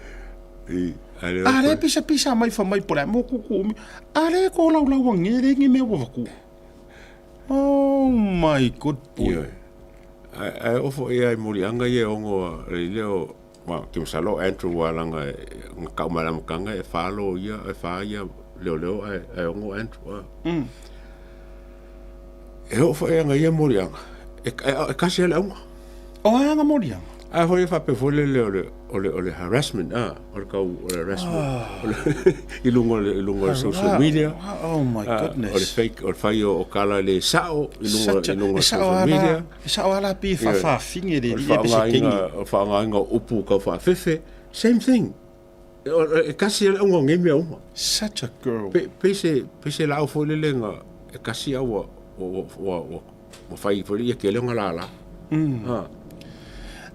A lea pisa pisa mai fai mai po o le a mo ku kuumi. A lea e kolaulau ane lea ni mea ua avatua. Oh my good boy. Ae oo foi ia i moliaga ia e ono a le alii lea o Ou te masalo o Andrew a leaga na tau mai i le amataga e fa loia, e fa ia leoleo ae ae ono Andrew a. E oo foi ana ia moliaga, e e tasi lava le auga. O a ana moliaga? A foi e faapea foi lele o le o le o le harassment a, o le tau o le harassment i luga o le i luga o le social media. Oh my goodness. O le fake, o le fai o tala e le sao i luga i luga o le social media. E sao lava la pei e faafaafine le alii e Peseteni. O le faaaogaina o upu tau faafefe, same thing. E tasi lava le auga o nei mea uma. Such a girl. Pei se, pei se laau foi lele na e tasi a ua, ua, ua, ua, ua fai foi ia tele ona lala.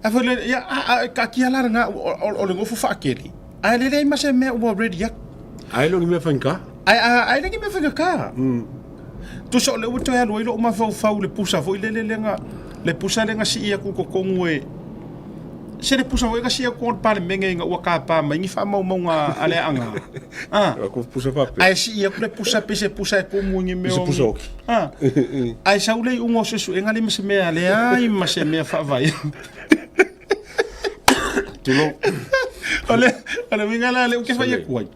A foi le, ia, a, a, taatia la lena, o le nofo faatele, ae le leai ma se mea ua ready atu. Ae le o ni mea faigata. Ae, ae le ni mea faigata. Tusa o lea ua toe alu ai lou mafaufau i le pusa foi lele lea na, le pusa lea na sii atu i totonu e, se le pusa foi na sii atu i totonu o le Palemene ina ua tapa mai ni faamaumauga a le Aana. A, Pusa faapea. ae sii atu le pusa pei se pusa e tumu i ni mea Se pusa oki. A, ae sau le iuga o suesuega leai ma se mea, leai ma se mea faavae. Tulou. O le, o le uiga la lea ou te fai atu ai.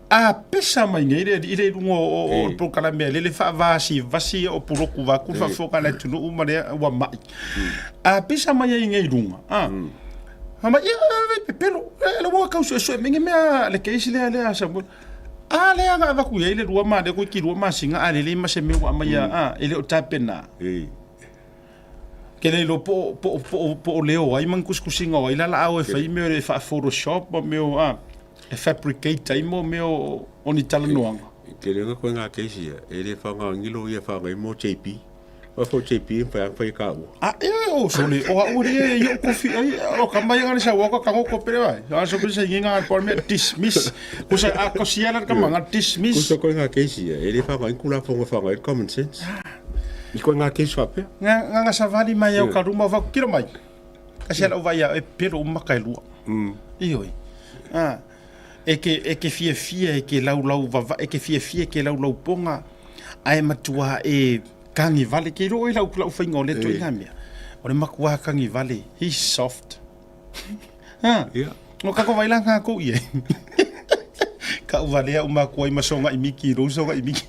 A pesa mai nei le alii lea i luga o, o, o polokalame a lele faavasivasi o puloku vaku le faafofoga a le atunuu ma lea ua mai. A pesa mai ai nei i luga, a, fai mai, ia, vai pepelo, e le ua tau suesue mai ni mea le case lea lea a Samuel. A lea na avatu i ai le lua ma lea toeitiiti lua masina a lelei ma se mea ua aumaia, a, e le o tapena. Ke le iloa po o, po o, po o, po o leo ai ma ni tusitusiga o ai la laau e fai mea e faa-photoshop ma mea o, a, e fabricate ai mo mea o, o ni talanoaga. E tele ona koe ngā case ia, e le whangaangi lo ia whangai mo JP. Wa fo JP e whai whai ka ua. A e o sole, o a ua ria i o kofi ai, o ka mai ngā sa waka ka ngoko pere vai. A so pisa i ngā por mea dismiss. Kusa a kosia la ka manga dismiss. Kusa koe ngā case ia, e le whangai kula whanga whangai common sense. I koe ngā case whapea. Nga nga nga savali mai au ka ruma whaku kiro mai. Kasi ala vai e pero umaka e lua. Ioi. Ah. E ke e ke fia fia e ke lau lau vava e ke fia fia ke lau lau ponga ae matua e kangi vale ke ro e lau lau whainga o le toi ngā mea. O le makua kangi vale, he's soft. Ha. Yeah. O kako vai la ngā kou ie. Ka uva lea uma kua i masonga i miki, rou songa i miki.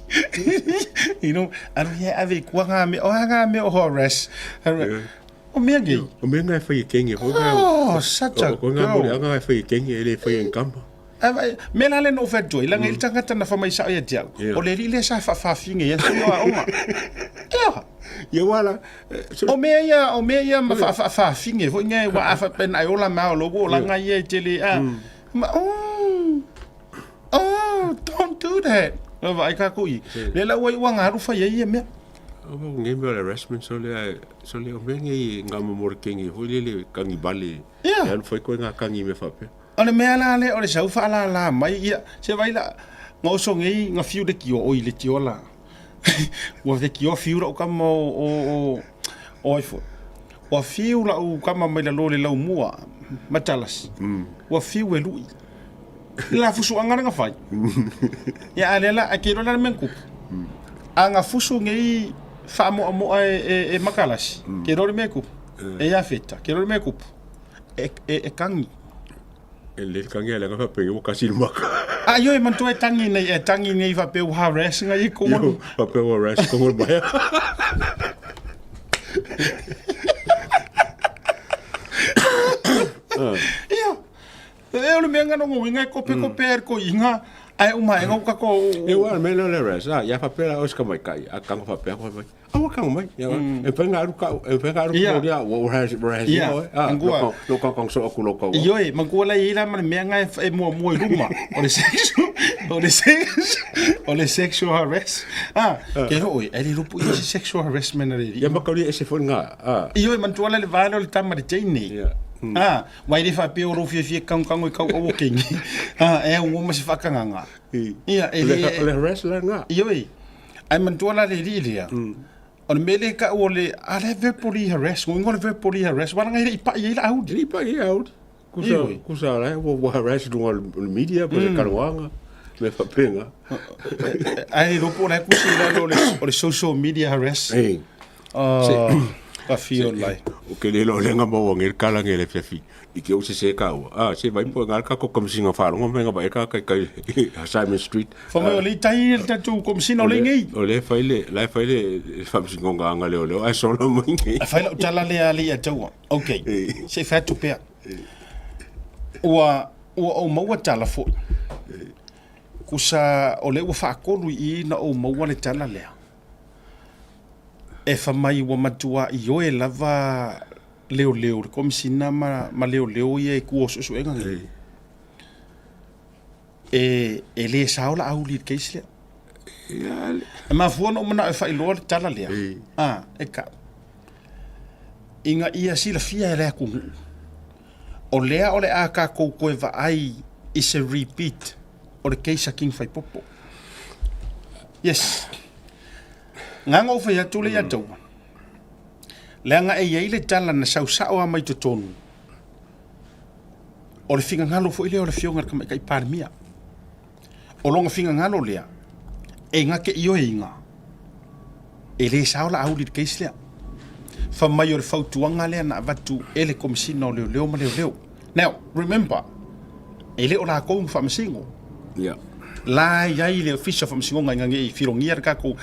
You know, aru ia ave kua ngā mea, o ngā mea o harass. Yeah. O mea ngei. O mea ngā e whai e kengi. Oh, such a girl. O ngā mori anga e whai e kengi, e le whai e ngamba. Me la le no whatua, i langa i tangata na whamai sao ia tiau. O le ri le sa whawhawhinge ia sui o aonga. Ia. Ia wala. O mea ia, o mea ia ma whawhawhinge, hoi ngai wa awha pen ai ola mao lo wo langa ia i tele a. Ma, oh, oh, don't do that. O vai ka kui. Le la ua i ua ngaru whai ia mea. O mo ngai mea le harassment so le so le o mea ngai ngā momori kengi hoi le le kangi bale. Ia. E alu whai koe ngā kangi me whapea. O le mea la lea o le sau faalala mai ia se vai la nga oso ngei nga fiu le kio oi le tio la ua le kio fiu lau kama o o o o ai foi ua fiu lau kama mai lalo le lau mua matalasi ua fiu e lui la fusuaga le nga fai ia a lea la a ke iloa la le mea na tupu a nga fusu nei faamoamoa e e e makalasi ke iloa le mea e tupu e ia feta ke iloa le mea e tupu e, e, e tangi. E le tangi ale nga pe o kasi maka. A yo e mantua e tangi nei, e tangi nei fa pe o harass nga i kongo. Yo, fa pe o harass kongo mai. Ia. E o le mea ngano ngo inga e kope kope er ko inga ai uma e ngau kako. E wa me lo le harass. Ah, ya fa pe la oscar mai kai. A kango fa pe ko mai. Aua kanga mai. E whai ngā aru ka, e whai ngā aru Ia. ko ria, wa harass, harass, Ia, ah, angua. no ka kong so aku lo kau. Ioe, mangua la i la ma le mea nga e muamua i luma. O le sexual, o le sex, o le sexual harass. Ah, ke ho oi, e le lupu ia se sexual harassment a le Ia makauri e se fo ngā, ah. Ioe, mantua la le vale o le tama le teine. Ia. Ah, wai le whapea o lo fiafia kangokango i kau au o kengi. Ah, e au ngoma se whakanganga. Ia, e Le, le... le harass la ngā. Ioe, Ai manatua la le alii lea, o le mea lea e tau o le, a lea verbally harass, ngo ingoa le verbally harass, wala ngai le i pai ai la auli. Le i pai ai auli. Kusa, kusa la, ua, ua harass lunga o le media, po se kanoanga, me whapenga. Ai ropo la kusi la o le, o le social media harass. Ei. Oh, ka fio lai. O ke le lo lenga mo ngel kala ngele fiafi. I ke o se se ka ua. Ah, se vai po ngal ka ko komisinga wharongo me nga vai ka kai kai Simon Street. Fa mai o le tai le tatu komisina o le ngei. O le fai le, la fai le whamsingo nga nga leo leo. Ai solo mo ngei. A fai lau tala le a le ia taua. Okay. Se fai atu pea. Ua, ua ou maua tala foi. Kusa o le ua whaakolu i na ou maua le tala lea. E fa mai ua matua i oe lava leoleo, le komisina ma, ma leoleo ia e kua o suesuega nei. E, e le sao la auli i le case lea. E mafua ona ou manao e faailoa le tala lea, a, e kau. Ina ia silafia e le atunuu, o lea o le a tatou toe vaai i se repeat o le case a King Faipopo. Yes. Nganga ou fai atu le ia taua. Leaga e i ai le tala na sau sao lava mai totonu, o le finagalo foi lea o le Afioga i le Tamaitai Palemia. O lona finagalo lea, e na te ioeina, e le sao la auli i le case lea. Fai mai o le fautuaga lea na avatu e le Komesina o Leoleo ma Leoleo. Now, remember, e le o lakou ma faamasino. Ia. La e i ai le Ofisa o Faamasinoga ina ne i filogia le tatou.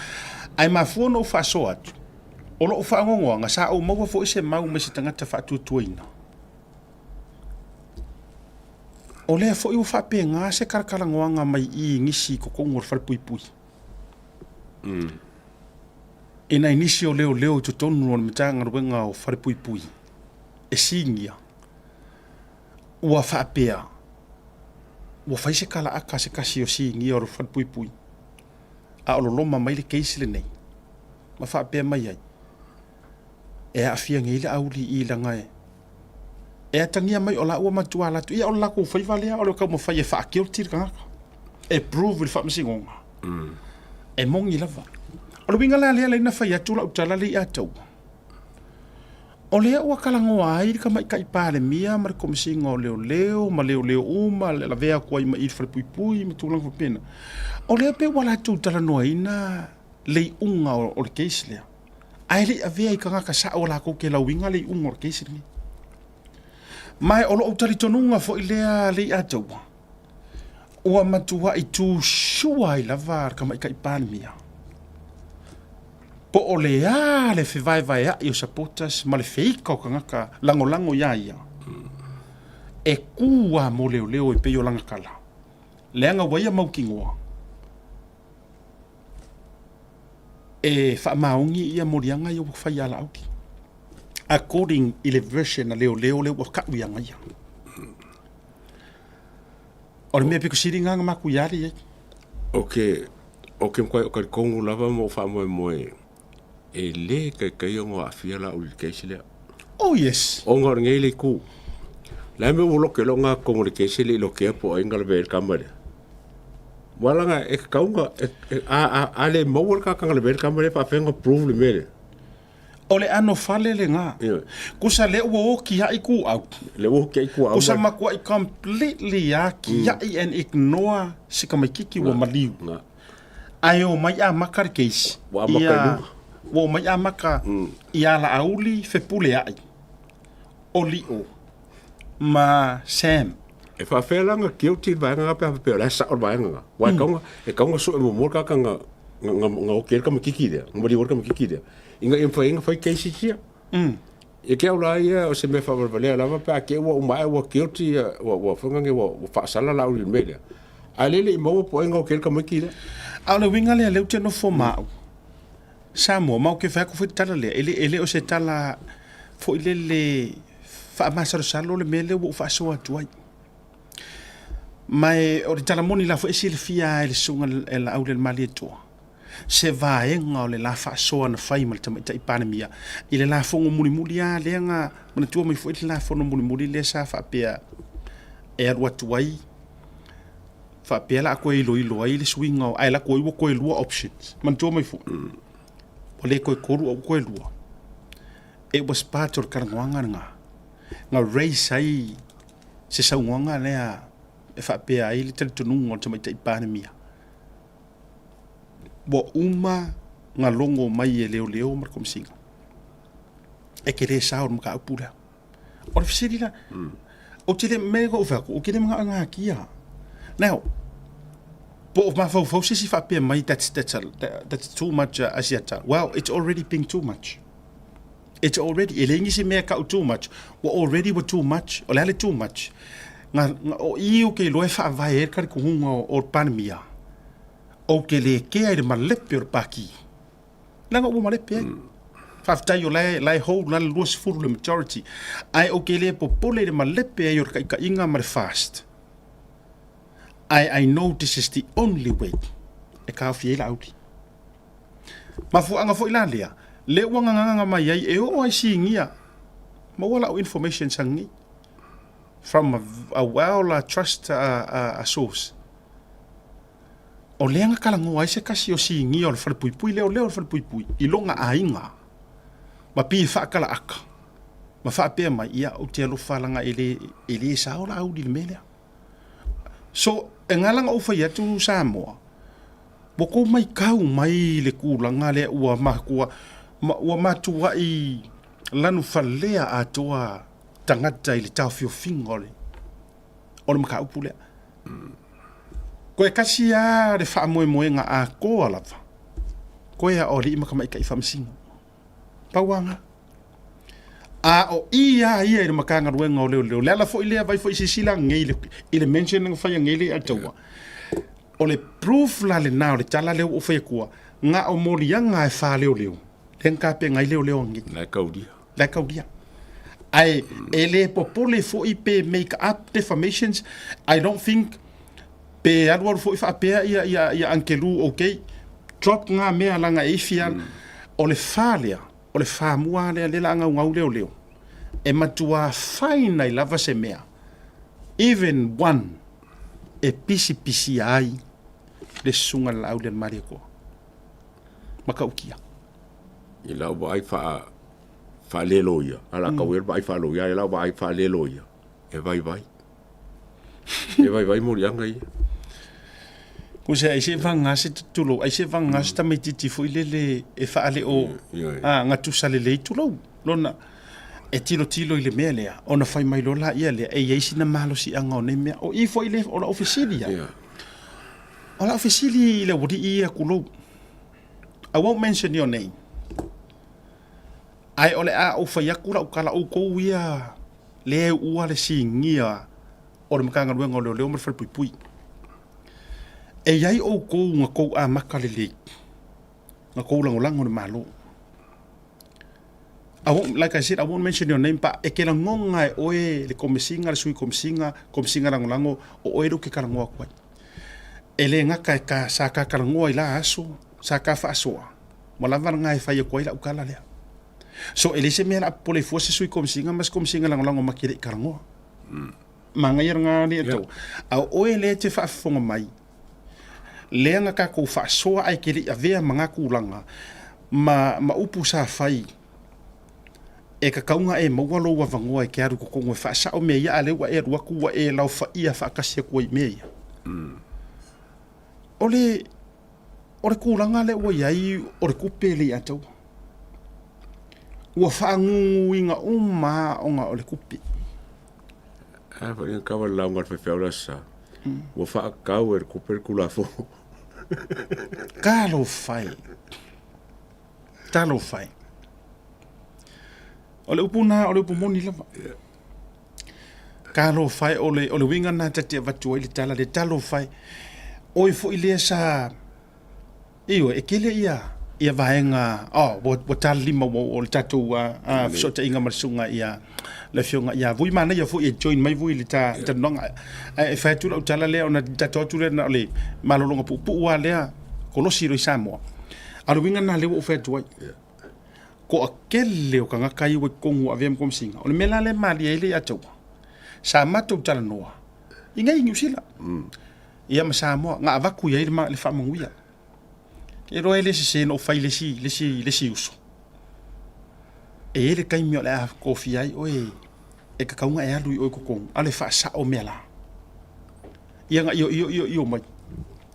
Ae mafua ona ou faasoa atu, o lou faanoanoaga, sa ou maua foi se mau mai se tagata faatuatuaina. O lea foi ua faapena se talatalanoaga mai i i nisi i totonu o le falepuipui. I nai nisi o leoleo i totonu o le Matagaluega o Falepuipui e sinia, ua faapea, ua fai se talaata a se tasi o sinia o le Falepuipui a o loloma mai le case lenei ma faapea mai ai, e aafia nei le aualii leaga e e atagia mai o la ua matua alu atu, ia o le latou faiva lea o le taumafai e faa-guilty le tagata, e prove i le faamasinoga. E moni lava. O le uiga la lea lea na fai atu lau tala lea ia te au, o lea ua talanoa ai le Tamaitai Palemia ma le Komesina o Leoleo ma leoleo uma, le lavea atu ai ma i i le falepuipui ma tulaga faapena. O lea pei ua latou talanoaina le iuga o le case lea. Ae le i avea i tagata sao latou te lauina le iuga o le case lenei. Ma o lou talitonuga foi lea Leiataua, ua matuai tu sure ai lava le Tamaitai Palemia, po o le a le fevaevaeai o supporters ma le feika o tagata lagolago iā ia, e kū lava mo leoleo e pei o lana tala, leaga ua ia mautinoa. E faamaoni ia moliaga ia ua fai ia Laauli according i le version a leoleo lea ua tau ia ia. O le mea pito sili lena na matou i ali ai. Ou te, ou te matua talitonu lava ma ou faamoemoe e le taitai ona aafia Laauli i le case lea. Oh yes. Ona o lenei le itu. Le a le mea ua loke loa na totonu o le case e le i lokea po o ai na lavea ai le tama lea. Aua leaga e tatau ona, a le maua le tagata na lavea ai le tama lea, e faapefea ona prove le mea lea? O le ano fale lena. Kusa lea ua o kiai kuau. Lea ua o kiai kuau. Kusa matuai completely a kiai and ignore si tamaititi ua maliu. Ae omai amata le case. Ua amata i luga. Ua omai amata ia Laauli Fepuleai, o Lio ma Sam. E faapefea la ona guilty le vaega lena pe a faapea o la e sao le vaega lena. Aua e tatau ona, e tatau ona sue muamua le tagata na, na, na oki ai le tamaititi lea, na maliu ai le tamaititi lea, ina ia mafai ai ona fai cases ia. Ia te au la ia, o se mea faavalevalea lava pe a te i ua uma ae ua guilty ia, ua, ua foi lea ua, ua faasala Laauli i le mea lea. A o lea e le i maua po o ai na oki ai le tamaiti lea. A o le uiga lea, lea ou te nofo ma au, Samoa, ma ou te fai atu foi le tala lea, e le, e le o se tala foi lele faamasalosalo le mea lea ua ou faasoa atu ai. Ma e, o le tala moni la foi e silafia lava e le Susuga e Laaulialemalietoa, se vaega o le la faasoa na fai ma le Tamaitai Palemia i le lafoga mulimuli lava lea na manatua mai foi le lafoga mulimuli lea sa faapea e alu atu ai faapea la a toe iloilo ai le suiga o, ae alu atu ai ua toe lua options. Manatua mai foi, ua le toe tolu a ua toe lua. It was part o le talanoaga lena na raise ai se saunoaga lea e faapea ai le talitonuga o le Tamaitai Palemia, ua uma ona logo mai e leoleo ma le Komesina e te le sao i le mataupu lea. O le fesili la, ou te le, mea na ou fai atu, ou te le manao e natia. Now, po o mafaufau se isi faapea mai that's, that's, a, that's too much Asiata. Well, it's already been too much. It's already, e leai nisi mea e kau too much. Ua already ua too much. O le a le too much? Nga, nga, o i ou te iloa e faavae ai le talitonuga o, o le Palemia, ou te le kea i le malepe o le Paki. Leaga ua malepe ai. Faafetai o la e, la e hold la le 20 le majority. Ae ou te le popole i le malepe ai o le taitaiga ma le fast. Ae I know this is the only way e taofi ai Laauli. Mafuaaga foi la lea, lea ua gagaga mai ai e oo ai sigia maua lau information sa nei from a well trust a source. O lea na talanoa ai se tasi o sigia o le falepuipui lea o lea o le falepuipui i lona aiga ma pei e faatalaaka ma faapea mai, ia ou te alofa leaga e le, e le sao Laauli i le mea lea. So, e ala ona ou fai atu Samoa, ua tou maitau mai le tulaga lea ua matua, ua matuai lanufalea atoa tagata i le taofiofiga o le. O le mataupu lea. Koe kasi lava le faamoemoega atoa lava, koe a o alii ma tamaitai faamasino. Pau lava lena. A o i lava ia i le Matagaluega o Leoleo, o le ala foi lea, vaai foi silasila anei i le mention na fai anei le Ataua. O le proof la lena o le tala lea ua ou fai atua, na o moliaga e faaleoleo lea na tapena ai leoleo anei. La e kaulia. La e kaulia. Ae e le popole foi pe make up defamations, I don't think pe alualu foi faapea ia ia ia Uncle Lou okay, drop nga mea leaga e ifi ala. O le fa lea, o le famua lea lea la a gaugau leoleo, e matua find ai lava se mea, even one, e pisipisia ai le susuga i le laau lea i le Malietoa. Matautia. I lau vaai faa faaleloia, a la kau e vaai faaloia, i lau vaai faaleloia, e vaivai. E vaivai moliaga ia. Kusa ai se vaga se tulou, ai se vaga se tamaitiiti foi lele e faaleo a gatusa lelei tulou. Lona e tilotilo i le mea lea, ona fai mai loa laia lea, e i ai sina malosiaga o nei mea. O i foi le o lau fesili ia. O lau fesili i le aualii ia tulou. I won't mention your name. Ae o le a ou fai atu lau tala outou ia lea e uua le sinia o le Matagaluega o Leoleo ma le Falepuipui. E i ai outou na tou amata lelei, na tou lagolago i le Malo. I won't, like I said, I won't mention your name, but e te lagona e oe le Komesina, le Sui Komesina, Komesina Lagolago, o oe lea ou te talanoa atu ai. E le gata e ka, sa ta talanoa i la aso, sa ta faasoa, ua lava lena e fai atu ai lau tala lea. So e leai se mea o le a popole fua se Sui Komesina ma se Komesina Lagolago ma te le i talanoa. Manaia lena alii e tau. A o oe lea e te faafofoga mai, lea na tatou faasoa ae te le i avea ma na tulaga ma, ma upu sa fai, e tatau ona e maua lou avanoa e te alu i totonu e faasao mea ia, a o lea ua e alu atu ua e laofaia faatasi atu ai i mea ia. O le, o le tulaga lea ua i ai o le tupe e le i atoa. Ua faaguguina uma lava ona o le tupe. A foi na kava le lauga a le faifeau le Aso Sa, ua faatau e le tupe le Tulafono. Talofa e! Talofa e! O le upu lena o le upu moni lava. Talofa e, o le, o le uiga lena ta te avatu ai le tala lea, talofa e. Oe foi lea sa Ioe, e tele ia ia vaega, oh, ua, ua talalima ua oo le tatou fesootaiga ma le susuga ia le afioga ia Vui. Manaia foi e join mai Vui i le ta talanoaga. Ae e fai atu lau tala lea ona tatou atu lea na o le malologa puupuu lava lea kolosi loa i Samoa. A o le uiga lena lea ua ou fai atu ai. Toatele o tagata ia ua i totonu ua avea ma Komesina. O le mea la lea e malie ai le ia te au, sa matou talanoa i nei i Niu Sila. Ia ma Samoa, na avatu i ai le faamanuia. E iloa e le sese na ou fai i le isi, le isi, le isi uso. E i ai le taimi o le a tofia ai oe e tatau ona e alu i o i totonu, a o le faasao mea la. Ia na io io io io mai.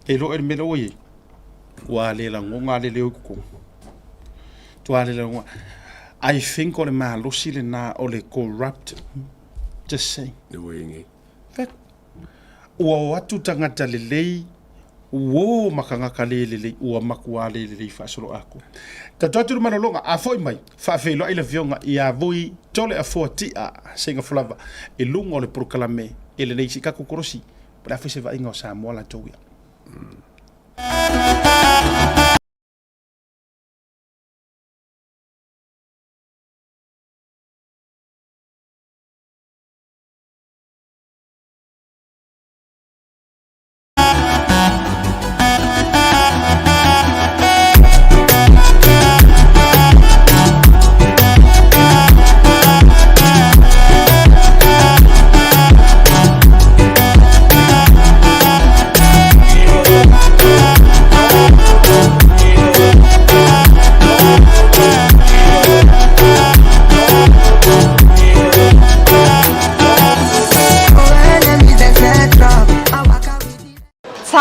E iloa oe i le mea lea ua i ai. Ua le lagona le leo i totonu. Ua le lagona. I think o le malosi lena o le corrupt. Just saying. Le ua i nei. Fact. Ua o atu tagata lelei, uō ma tagata le lelei, ua matua le lelei faasoloatoa. Tatou atu i le malologa, a foi mai, faafeiloai le Afioga ia Vui Toleafoa Tia Seigafolava i luga o le polokalame i lenei isi tatou kolosi, po o le a foi se vaaiga o Samoa latou ia.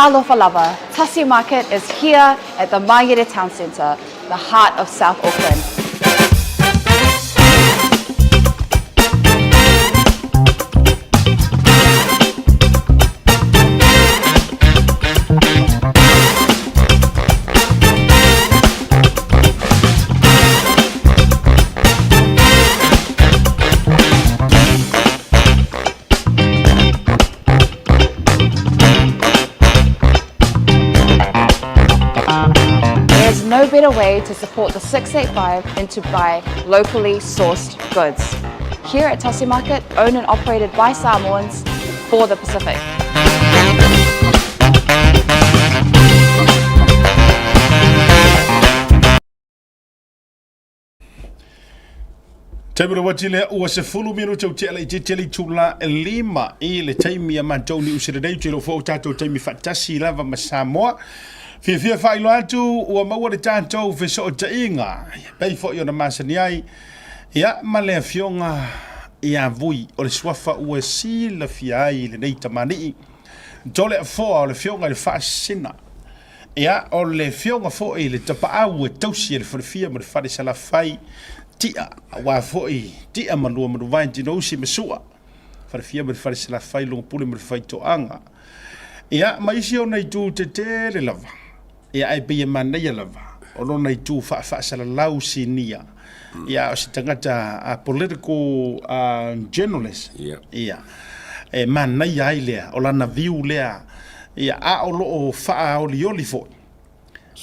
Talofa lava, Tasi Market is here at the Mangere Town Centre, the heart of South Auckland. better way to support the 685 than to buy locally sourced goods. Here at Tasi Market, owned and operated by Samoans for the Pacific. Taimi le uati lea ua 10 minute o tea laitiiti le itula e 5 i le taimi a matou Niu Sila nei te iloa foi o tatou taimi faatasi lava ma Samoa. Fiafia faailoa atu ua maua le tatou fesootaiga e pei foi ona masani ai ia ma le afioga ia Vui o le suafa ua silafia ai lenei tamalii Toleafoa o le afioga i le Faasisina. Ia, o le afioga foi i le tapaau e tausi e le falefia ma le fale Salafai, Tia, aua foi Tia ma lua manuvae Tinousi ma Sua, falefia ma le fale Salafai, Logopule ma le Faitoaga. Ia, ma isi ona itu tetele lava. Ia, ae pei e manaia lava o lona itu faafaasalalau sinia. Ia, o se tagata a political journalist. Ia, e manaia ai lea, o lana view lea. Ia, a o lo o faaolioli foi.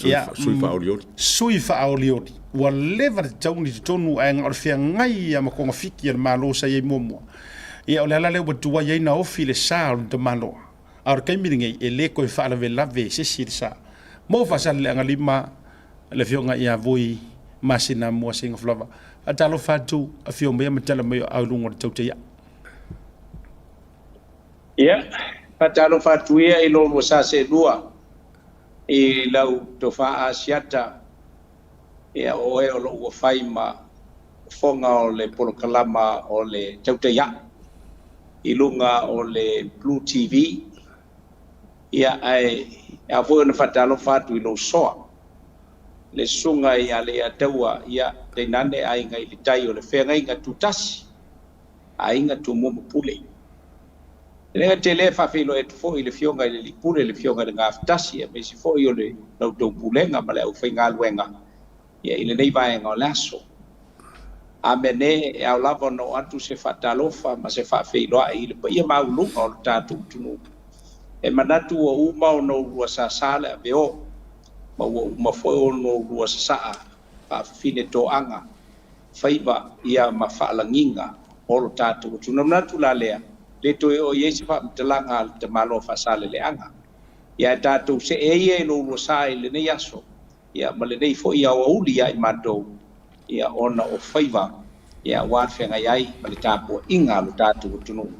Ia, Sui faaolioli. Sui faaolioli. Ua leva le tauni i totonu ae na o le feagai ia ma togafiti a le Malo sa i ai muamua. Ia, o le ala lea ua tuai ai na ofi le sa o le tamaloa. A o le taimi lenei, e le toe faalavelave e se isi le sa. Mo Faasaleleaga 5, le Afioga ia Vui Masina Mua Seinafulava. Faatalofa atu, afio maia ma tala mai o aao i luga o le tautai aa. Ia, faatalofa atu ia i lo oulua sa seelua i lau tofa Asiata, ia o oe o lo o ua fai ma fofoga o le polokalama o le tautai aʻo i luga o le Blue TV, ia ae ao foi ona faatalofa atu i lou soa, le susuga ia Leiataua, ia tainane aiga i le tai o le feagaiga tutasi. aiga Tumua ma Pule. E le gata i lea, e faafeiloai atu foi i le Afioga i le Alii Pule, le Afioga i le Gafatasi, aemaise foi o le la outou Pulega ma le aufaigaluega i lenei vaega o le aso. Amene, e ao lava ona oo atu se faatalofa ma se faafeiloai i le paia maualuga o le tatou atunuu. E manatu ua uma ona oulua sasa le aveo, ma ua uma foi ona oulua sasaa faafafine toaga faiva ia ma faalagiga o lo tatou atunuu. Manatu la lea, le toe oo i ai se faamatalaga a le tamaloa Faasaleleaga. Ia ae tatou see ia i lo oulua sa i lenei aso, ia ma lenei foi aoauli ia i matou, ia ona o faiva ia aua le feagai ai ma le tapuaiga a lo tatou atunuu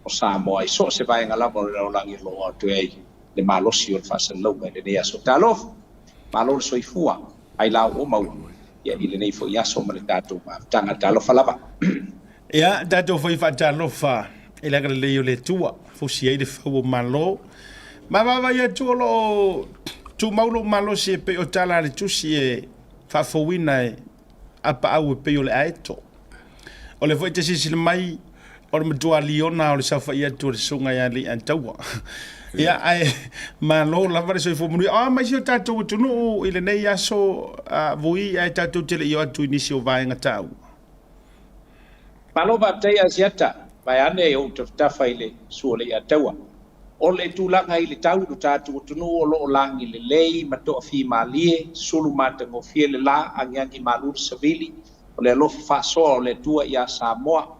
o Samoa i so o se vaega lava o le lalolagi o lo o atoe ai le malosi o le faasalalauga i lenei aso. Talofa! Malo le soifua! Ai la ua maua ia i lenei foi aso ma le tatou mafutaga. Talofa lava. Ia, tatou foi faatalofa i le agalelei o le Atua, fusi ai le fau o Malo. Ma vaavaai atu o lo o tumau lou malosi e pei o tala a le tusi e faafouina e apaau e pei o le aeto. O le foi te silasila mai o le matua liona o le saofai atu o le susuga ia Leiataua. Ia, ae malo lava le soifua manuia. O a mai si o tatou atunuu i lenei aso Vui ae tatou te le i o atu i nisi o vaega taua. Malo faafetai Asiata, vaeane ou tafatafa i le susu o Leiataua. O le tulaga i le tau i lo tatou atunuu o lo o lagi lelei ma toafimalie, sulu matagofie le la, agiagi malu le savili, o le alofa faasoa o le Atua iā Samoa.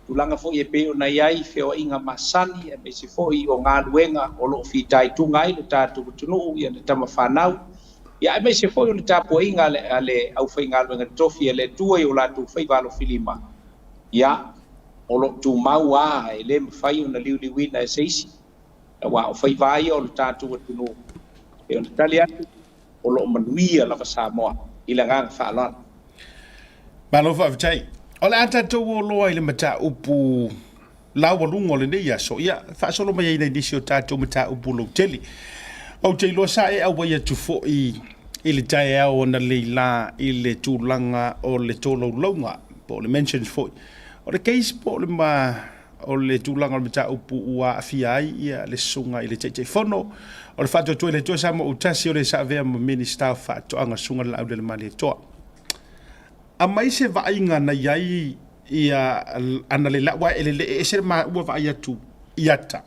Tulaga foi e pei ona i ai feoaiga masani aemaise foi o galuega o lo o fitaituga ai lo tatou atunuu i ana tama fanau, ia aemaise foi o le tapuaiga a le aufaigaluega totofi a le Atua i o latou faiva alofilima, ia, o lo o tumau a e le mafai ona liuliuina e se isi, aua o faiva ia o lo tatou atunuu. E ona tali atu, o lo o manuia lava Samoa i le agaga faaaloalo. Malo faafetai. O le a tatou o loa i le mataupu laualuga o lenei aso, ia faasolo mai ai nisi o tatou mataupu lautele. Ou te iloa sa e auai atu foi i le taeao analeila i le tulaga o le tolaulauga po o le mentions foi o le case po o le ma o le tulaga o le mataupu ua aafia ai ia le susuga i le Taitaifono o le Faatuatua i le Atua Samoa Autasi o le sa avea ma Minisita o Faatoaga, Susuga Laaulialemalietoa. Aumai se vaaiga na i ai ia analeila aua e lele e ese le maua vaai atu i ata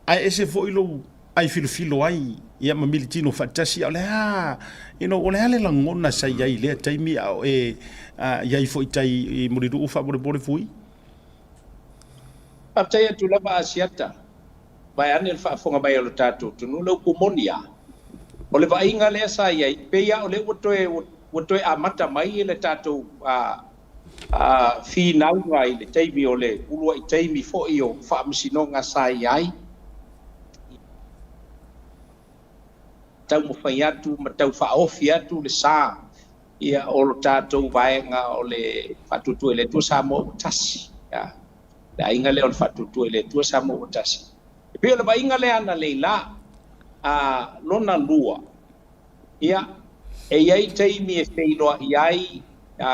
ae ese foi lou ai filofilo ai ia ma militino faatasi, a o le a, you know, o le a le lagona sa i ai i lea taimi a o e i ai foi i tai i Mulinuu faamolemole Vui? Faafetai atu lava Asiata, vaeane le faafofoga mai a lo tatou atunuu, le upu moni a, o le vaaiga lea sa i ai, pei a o lea ua toe ua toe amata mai le tatou finauga i le taimi o le uluai taimi foi o faamasinoga sa i ai, taumafai atu ma tau faaofi atu le sa ia o lo tatou vaega o le Faatuatua i le Atua Samoa ua Tasi. Ia, le aiga lea o le Faatuatua i le Atua Samoa ua Tasi. E pei o le vaaiga lea analeila, a lona lua, ia, e i ai taimi e feiloai ai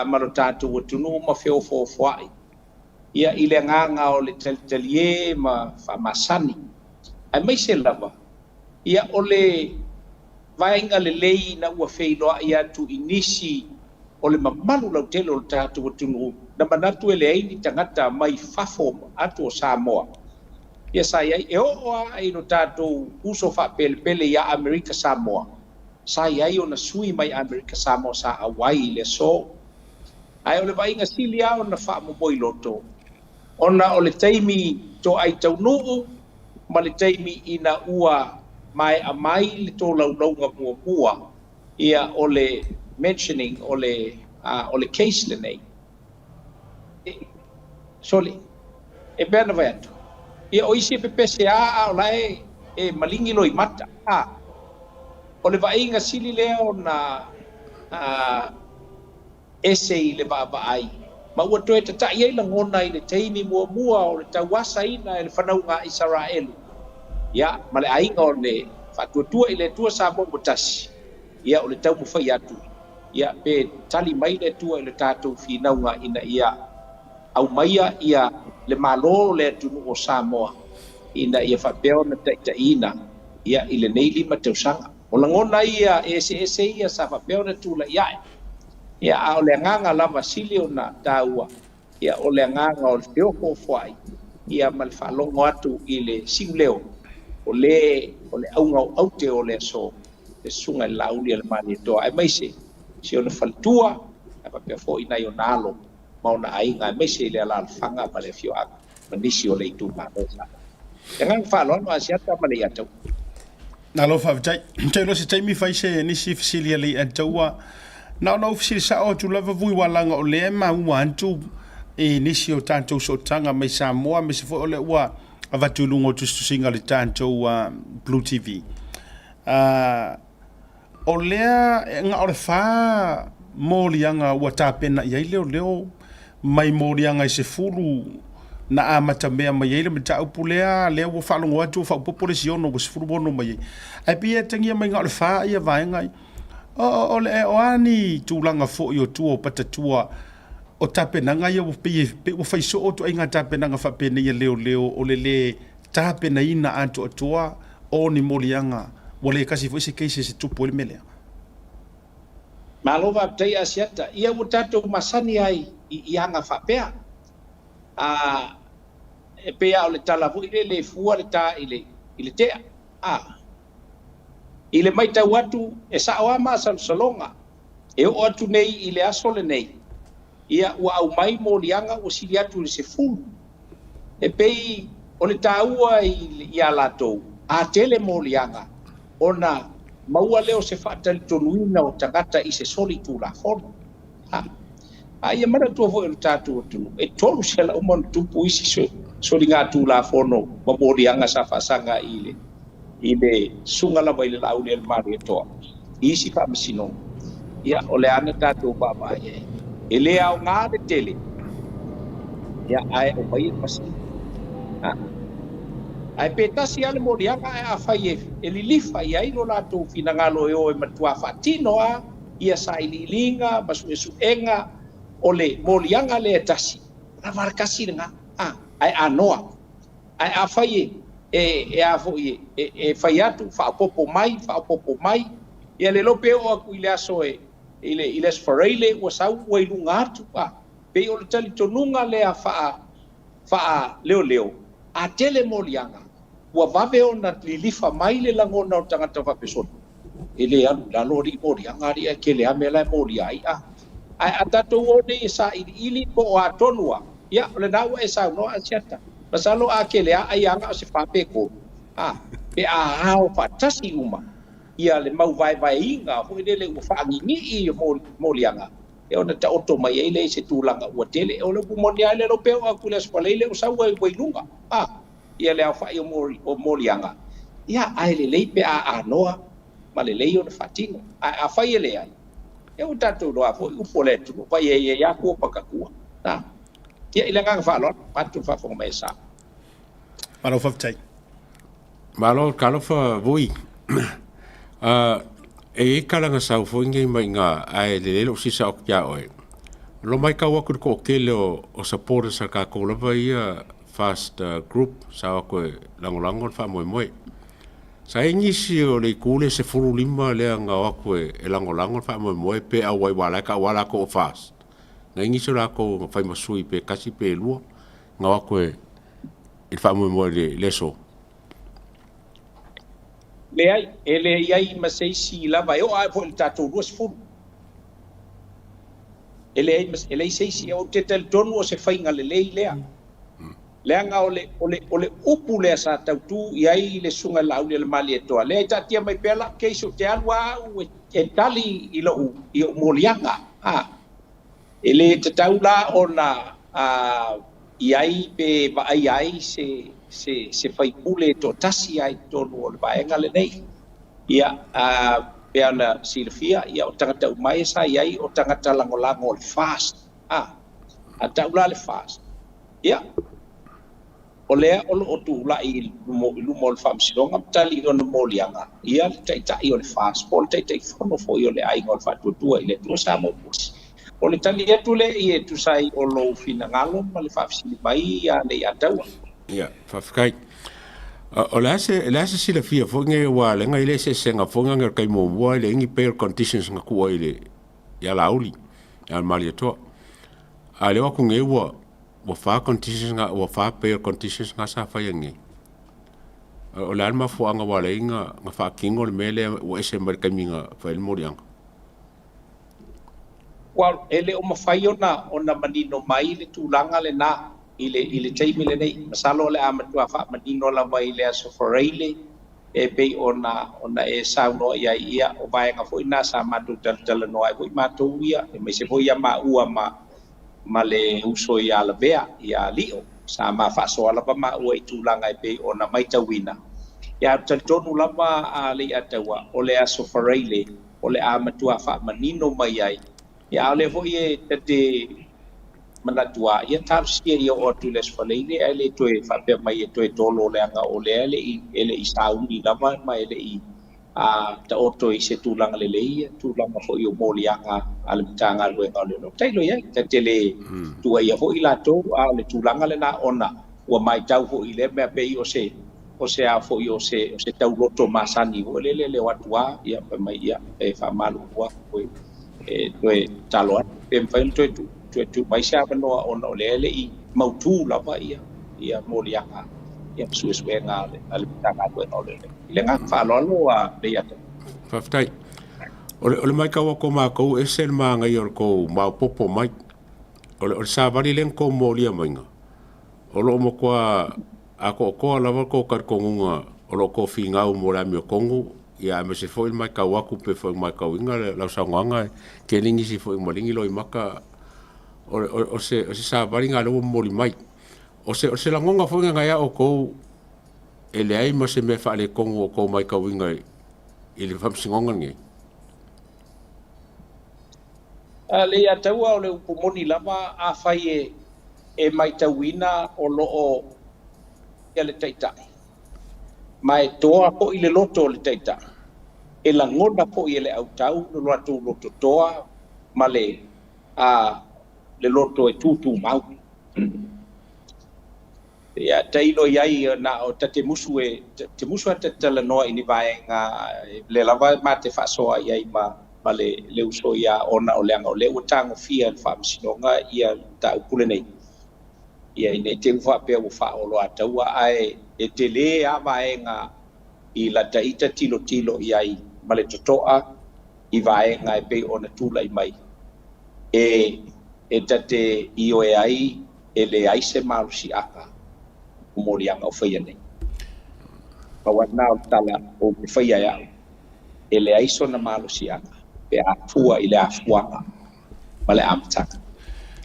ma lo tatou atunuu ma feofoofoai, ia, i le agaga o le talitalie ma faamasani, aemaise lava, ia, o le vaaiga lelei ina ua feiloai atu i nisi o le mamalu lautele o le tatou atunuu, na manatu e leai ni tagata mai fafo atu o Samoa, ia sa i ai, e oo lava i lo tatou uso faapelepele ia Amerika Samoa, sa i ai ona sui mai Amerika Samoa sa auai i le aso. Ae o le vaaiga sili lava ona faamomoi loto, ona o le taimi toai taunuu ma le taimi ina ua maea mai le tolaulauga muamua ia o le mentioning o le o le case lenei. Sole, e pei ona fai atu, ia o isi e pepese a a o la e e maligi loimata. A o le vaaiga sili lea ona ese i le vaavaai, ma ua toe tata'i ai lagona i le taimi muamua o le tauasaina e le fanauga a Isaraelu, ia, ma le aiga o le Faatuatua i le Atua Samoa ua Tasi, ia, o le taumafai atu, ia, pe tali mai le Atua i le tatou finauga ina ia aumaia ia le Malo o le atunuu o Samoa ina ia faapea ona taitaiina, ia, i lenei 5 tausaga. O lagona ia e eseese ia sa faapea ona tulai ae, ia, a o le agaga lava sili ona taua, ia, o le agaga o le feofoofoai, ia, ma le faalogo atu i le siuleo o le o le auga o aute o le aso, le susuga i le Laauli a le Malietoa, aemaise si ona faletua, ae faapea foi nai ona alo ma ona aiga, aemaise i le alaalafaga ma le afioaga ma nisi o le itumalo sa. Le agaga faaaloalo Asiata ma Leiataua. Malo faafetai. Ou te iloa se taimi fai se nisi fesili a Leiataua. Na ona ou fesili sao atu lava vui aua leaga o lea e maua atu i nisi o tatou sootaga mai Samoa aemaise foi o lea ua avatu i luga o tusitusiga a le tatou Blue TV. O lea na o le 4 moliaga ua tapena i ai leoleo mai moliaga e 10 na amatamea mai ai le mataupu lea, lea ua faalogo atu ua faaopoopo le isi 6 ua 16 mai ai. Ae pei e atagia mai na o le 4 ia vaega ia. O, o, o a ni tulaga foi o tua o patatua o tapenaga ia ua pei, pei ua fai soo ituaiga tapenaga faapenei a leoleo o le lē tapenaina atoatoa o ni moliaga ua le tasi foi se case e se tupu ai le mea lea. Malo faafetai Asiata. Ia ua tatou masani ai i aga faapea. A e pei lava o le tala foi lele e fua le ta i le i le tea. A i le matau atu e sao lava masalosaloga e oo atu nei i le aso lenei, ia ua aumai moliaga ua sili atu i le 10. E pei o le taua ia latou, a tele moliaga ona maua lea o se faatalitonuina o tagata i se solitulafono. A, a ia manatua foi o le tatou atunuu, e 300 ma ona tupu isi soligatulafono ma moliaga sa faasaga i le i le susuga lava i le Laauli a le Malietoa i isi faamasinoga. Ia, o le a na tatou vaavaai ai. E le aoga le tele, ia, ae aumai e pasina. A. Ae pe tasi lava le moliaga, ae afai e lilifa i ai lo latou finagalo e o e matua faatino lava ia sailiiliga ma suesuega o le moliaga lea e tasi, lava le tasi lena, a, ae anoa. Ae afai e e a foi e e fai atu faaopoopo mai, faaopoopo mai, ia le iloa pe oo atu i le aso e i le i le Aso Faraile ua sau ua i luga atu, a, pei o le talitonuga lea faa faaleoleo, a tele moliaga, Ua vave ona lilifa mai le lagona o tagata faapesona, e le alu i lalo alii moliaga, alii ae tele lava mea la e molia ai a. Ae a tatou o nei e sailiili po o a tonu a, ia o lena ua e saunoa Asiata, masalo a tele lava ai lava na o se fa pe tolu, a, pe a ao faatasi uma ia le mau vaevaeina foi lele ua faagigii moliaga, e ona taoto mai ai lea i se tulaga ua tele. O le upu moni lava lea, pei oo atu i le Aso Faraile o sau ai ua i luga, a, ia le aofai o moliaga, ia, ae lelei pe a anoa ma lelei ona faatino. Ae afai e leai, ia ua tatou iloa foi upu o le atunuu, vai e i ai lava tua pakatua. A, ia, i le agaga faaaloalo, vaeatu le faafofoga mai a Samoa. Malo faafetai. Malo talofa Vui. E i ai kalaga sau foi nei mai iga ae lelei lou sisa atu ia oe. O lo matau atu i le toatele o supporters a tatou lava ia fast group sa o atu e lagolago le faamoemoe. Sa i ai nisi o le itu lea 15 lea na o atu e lagolago le faamoemoe pe auai aua o la e tau lava latou o fast. Na i ai nisi o latou na fai ma sui pe tasi pe lua na o atu e i le faamoemoe i le aso. Leai, e le i ai ma se isi lava e oo ae foi i le tatou 20. E leai, e leai se isi. Ou te talitonu o se faiga lelei lea. Leaga o le, o le, o le upu lea sa tautū i ai le Susuga i le Laaulialemalietoa, lea e taatia mai pea lau case ou te alu lava au e tali i lou, i ou moliaga. A, e le tatau la ona a, i ai pe vaaia ai se, se, se faipule e toatasi lava i totonu o le vaega lenei. Ia, a, pei ona silafia, ia, o tagata uma ia sa i ai o tagata lagolago o le FAST. A, a tau la le FAST, ia, o lea o lo o tulai i luma o le Faamasinoga ma tali i ona moliaga, ia, le Taitai o le FAST po o le Taitaifono foi o le Aiga o le Faatuatua i le Atua Samoa Pusi. O le tali atu lea e tusa ai o lou finagalo ma le faafesili mai ia Leiataua. Ia, faafetai. O le a se, le a se silafia foi nei aua leaga i le eseesega foi nai o le taimi muamua e leai ni bail conditions na tuu ai i le ia Laauli, ia le Malietoa. A o lea ua atu nei ua ua fa conditions na ua fa bail conditions na sa faia nei. O le a le mafuaaga ua ala ai na na faatino le mea lea ua ese mai le taimi na fai ai le moliaga? Well, e le o mafai ona ona manino mai le tulaga lena i le i le taimi lenei. Masalo o le a matua faamanino lava i le Aso Faraile e pei ona ona e saunoa i ai, ia, o vaega foi na sa matou talatalanoa ai foi matou ia, aemaise foi ia maua ma ma le uso ia Lavea, ia Lio, sa ma faasoa lava maua i tulaga e pei ona matauina. Ia, ae ou te talitonu lava a Leiataua, o le Aso Faraile o le a matua faamanino mai ai, ia a o lea foi e ta te manatu a, ia talosia ia oo atu i le Aso Faraile ae le toe faapea mai e toe tolo leaga o lea e le i, e le i sauni lava ma e le i a, taoto i se tulaga lelei ia tulaga foi o moliaga a le Matagaluega o Leoleo. Tailo i ai, ta te le tuuaia foi latou, a o le tulaga lena ona ua matau foi i lea mea pei o se o se a foi o se o se tauloto masani foi lele le o atu a ia fai mai ia e faamalulu atu e e toe tatalo atu pe mafai ona toe tuu toe tuu mai se avanoa ona o lea e le i mautū lava ia ia moliaga ia ma suesuega a le a le Matagaluega o Leoleo. I le agaga faaaloalo a Leiata. Faafetai. O le, o le matau atu a matou, ese le manaia o le tou maopoopo mai. O le, o le savali lea na tou molia maiga, o lo o matua atoatoa lava le tou talitonuga o lo o tou finau mo le amiotonu, ia aemaise foi le matau atu pei foi ona matauina lau saunoaga e tele nisi foi ua maligi loimata o, o, o, se, o se savali lena lea ua momoli mai. O se, o se lagona foi lena ia outou e leai ma se mea faaletonu o tou matauina i, i le faamasinoga lenei. A Leiataua o le upu moni lava afai e e matauina o lo o ia le Taitai, ma e toa foi le loto o le Taitai, e lagona foi e le autau lo latou loto toa ma le a le loto e tutumau. Ia, tailo i ai na o ta te musu e te musu a ta te talanoa i ni vaega lea lava ma te faasoa i ai ma ma le le uso ia ona o leaga o lea ua tagofia e le Faamasinoga ia le mataupu lenei. Ia, ina i te i ua faapea ua faaoloataua, ae e telē lava vaega i lata ita tilotilo i ai ma le totoa i vaega e pei ona tulai mai e e ta te ioe ai e leai se malosiaga o moliaga o faia nei. Pau lava lena o le tala ou te faia e au, e leai sona malosiaga pe a fua i le afuaga ma le amataga.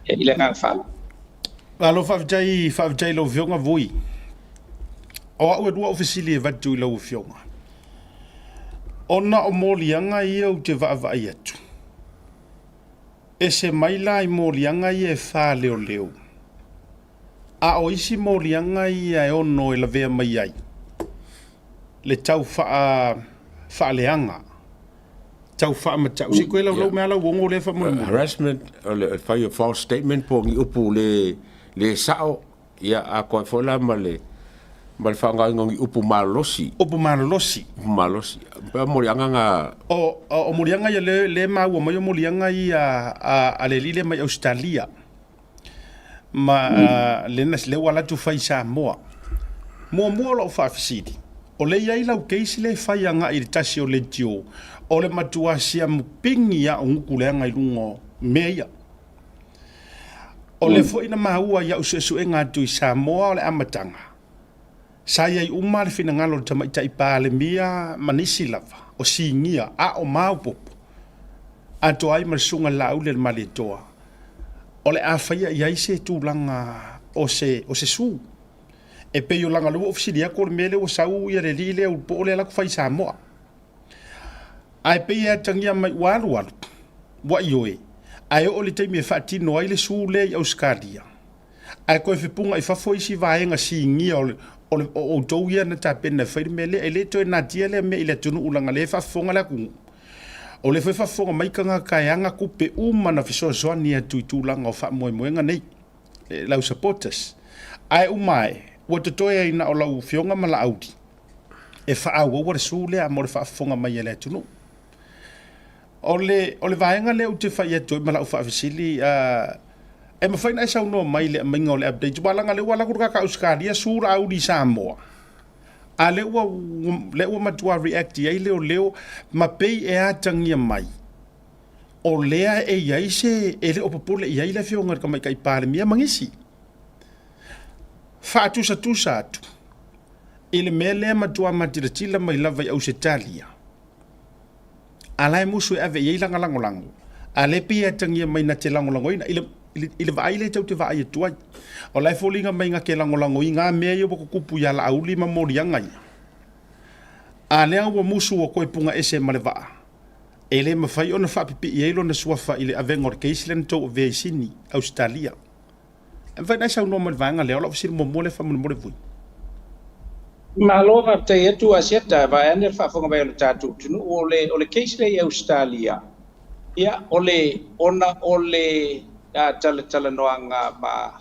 Ia, i le agaga faaaloalo. Malo faafetai, faafetai i lau Afioga Vui. O au e lua au fesili e avatu i lau Afioga. Ona o moliaga ia ou te vaavaai atu, ese mai la i moliaga ia e faaleoleo, a o isi moliaga ia e ono e lavea mai ai le tau faa, faaleaga, tau faamatau. Se koe laulau mea lau ongo lea faamolemole. Harassment, o le fai o false statement po o ni upu le, le sao, ia atoa ai foi la ma le, ma le faaaogaina o ni upu malolosi. Upu malolosi. Upu malolosi. Pei o moliaga na. O, o moliaga ia le, le maua mai o moliaga ia a, a le alii lea mai Ausetalia. Ma le na, lea ua alu atu fai i Samoa. Muamua o lau faafesili, o lea e i ai lau case lea e fai agai i le tasi o leitio, o le matua siamu pigi lava o gutu leaga i luga o mea ia. O lea foi na maua i au suesuega atu i Samoa o le amataga, sa i ai uma le finagalo o le Tamaitai Palemia ma nisi lava o sinia a o maopoopo atoa ai ma le Susuga i le Laauli a le Malietoa, o le a faia i ai se tulaga o se, o se su. E pei o laga lea ua ou fesili atu o le mea lea ua sau ia le alii lea po o lea la fai i Samoa. Ae pei e atagia mai ua alu alu, ua ioe, ae oo i le taimi e faatino ai le su lea i Ausetalia, ae toe fepuga i fafo isi vaega sinia o le, o le, o outou ia na tapena e fai le mea lea. E le toe natia lea mea i le atunuu leaga o lea e faafofoga le atunuu. O lea foi e faafofoga mai tagata e ana tupe uma na fesoasoani atu i tulaga o faamoemoega nei, lau supporters. Ae uma ae, ua totoe ai na o lau Afioga ma Laauli e faaauaua le su lea mo le faafofoga mai a le atunuu. O le, o le vaega lea ou te fai atu ai ma lau faafesili, e mafai ona e saunoa mai i le aumaiga o le update, aua leaga o lea ua alu atu le tagata Ausetalia su Laauli i Samoa, a lea ua, lea ua matua react i ai leoleo ma pei e atagia mai, o lea e i ai se, e le o popole i ai le Afioga i le Tamaitai Palemia ma nisi. Faatusatusa atu i le mea lea matua matilatila mai lava i Ausetalia, a la e musu e ave i ai lana lagolago, a lea e pei e atagia mai na te lagolagoina i le, i le vaai lea tou te vaai atu ai. O la e foliga mai na te lagolagoina mea ia ua tutupu ia Laauli ma moliaga ia. A lea ua musu ua toe puga ese ma le vaa, e le mafai ona faapipii ai lona suafa i le avega o le case lea na tou avea i Sini, Ausetalia. E mafai ona e saunoa mai i le vaega lea, o lau fesili muamua lea faamolemole Vui. Malo faafetai atu Asiata, vaeane le faafofoga mai o le tatou atunuu. O le, o le case lea i Ausetalia, ia, o le, ona o le talatalanoaga ma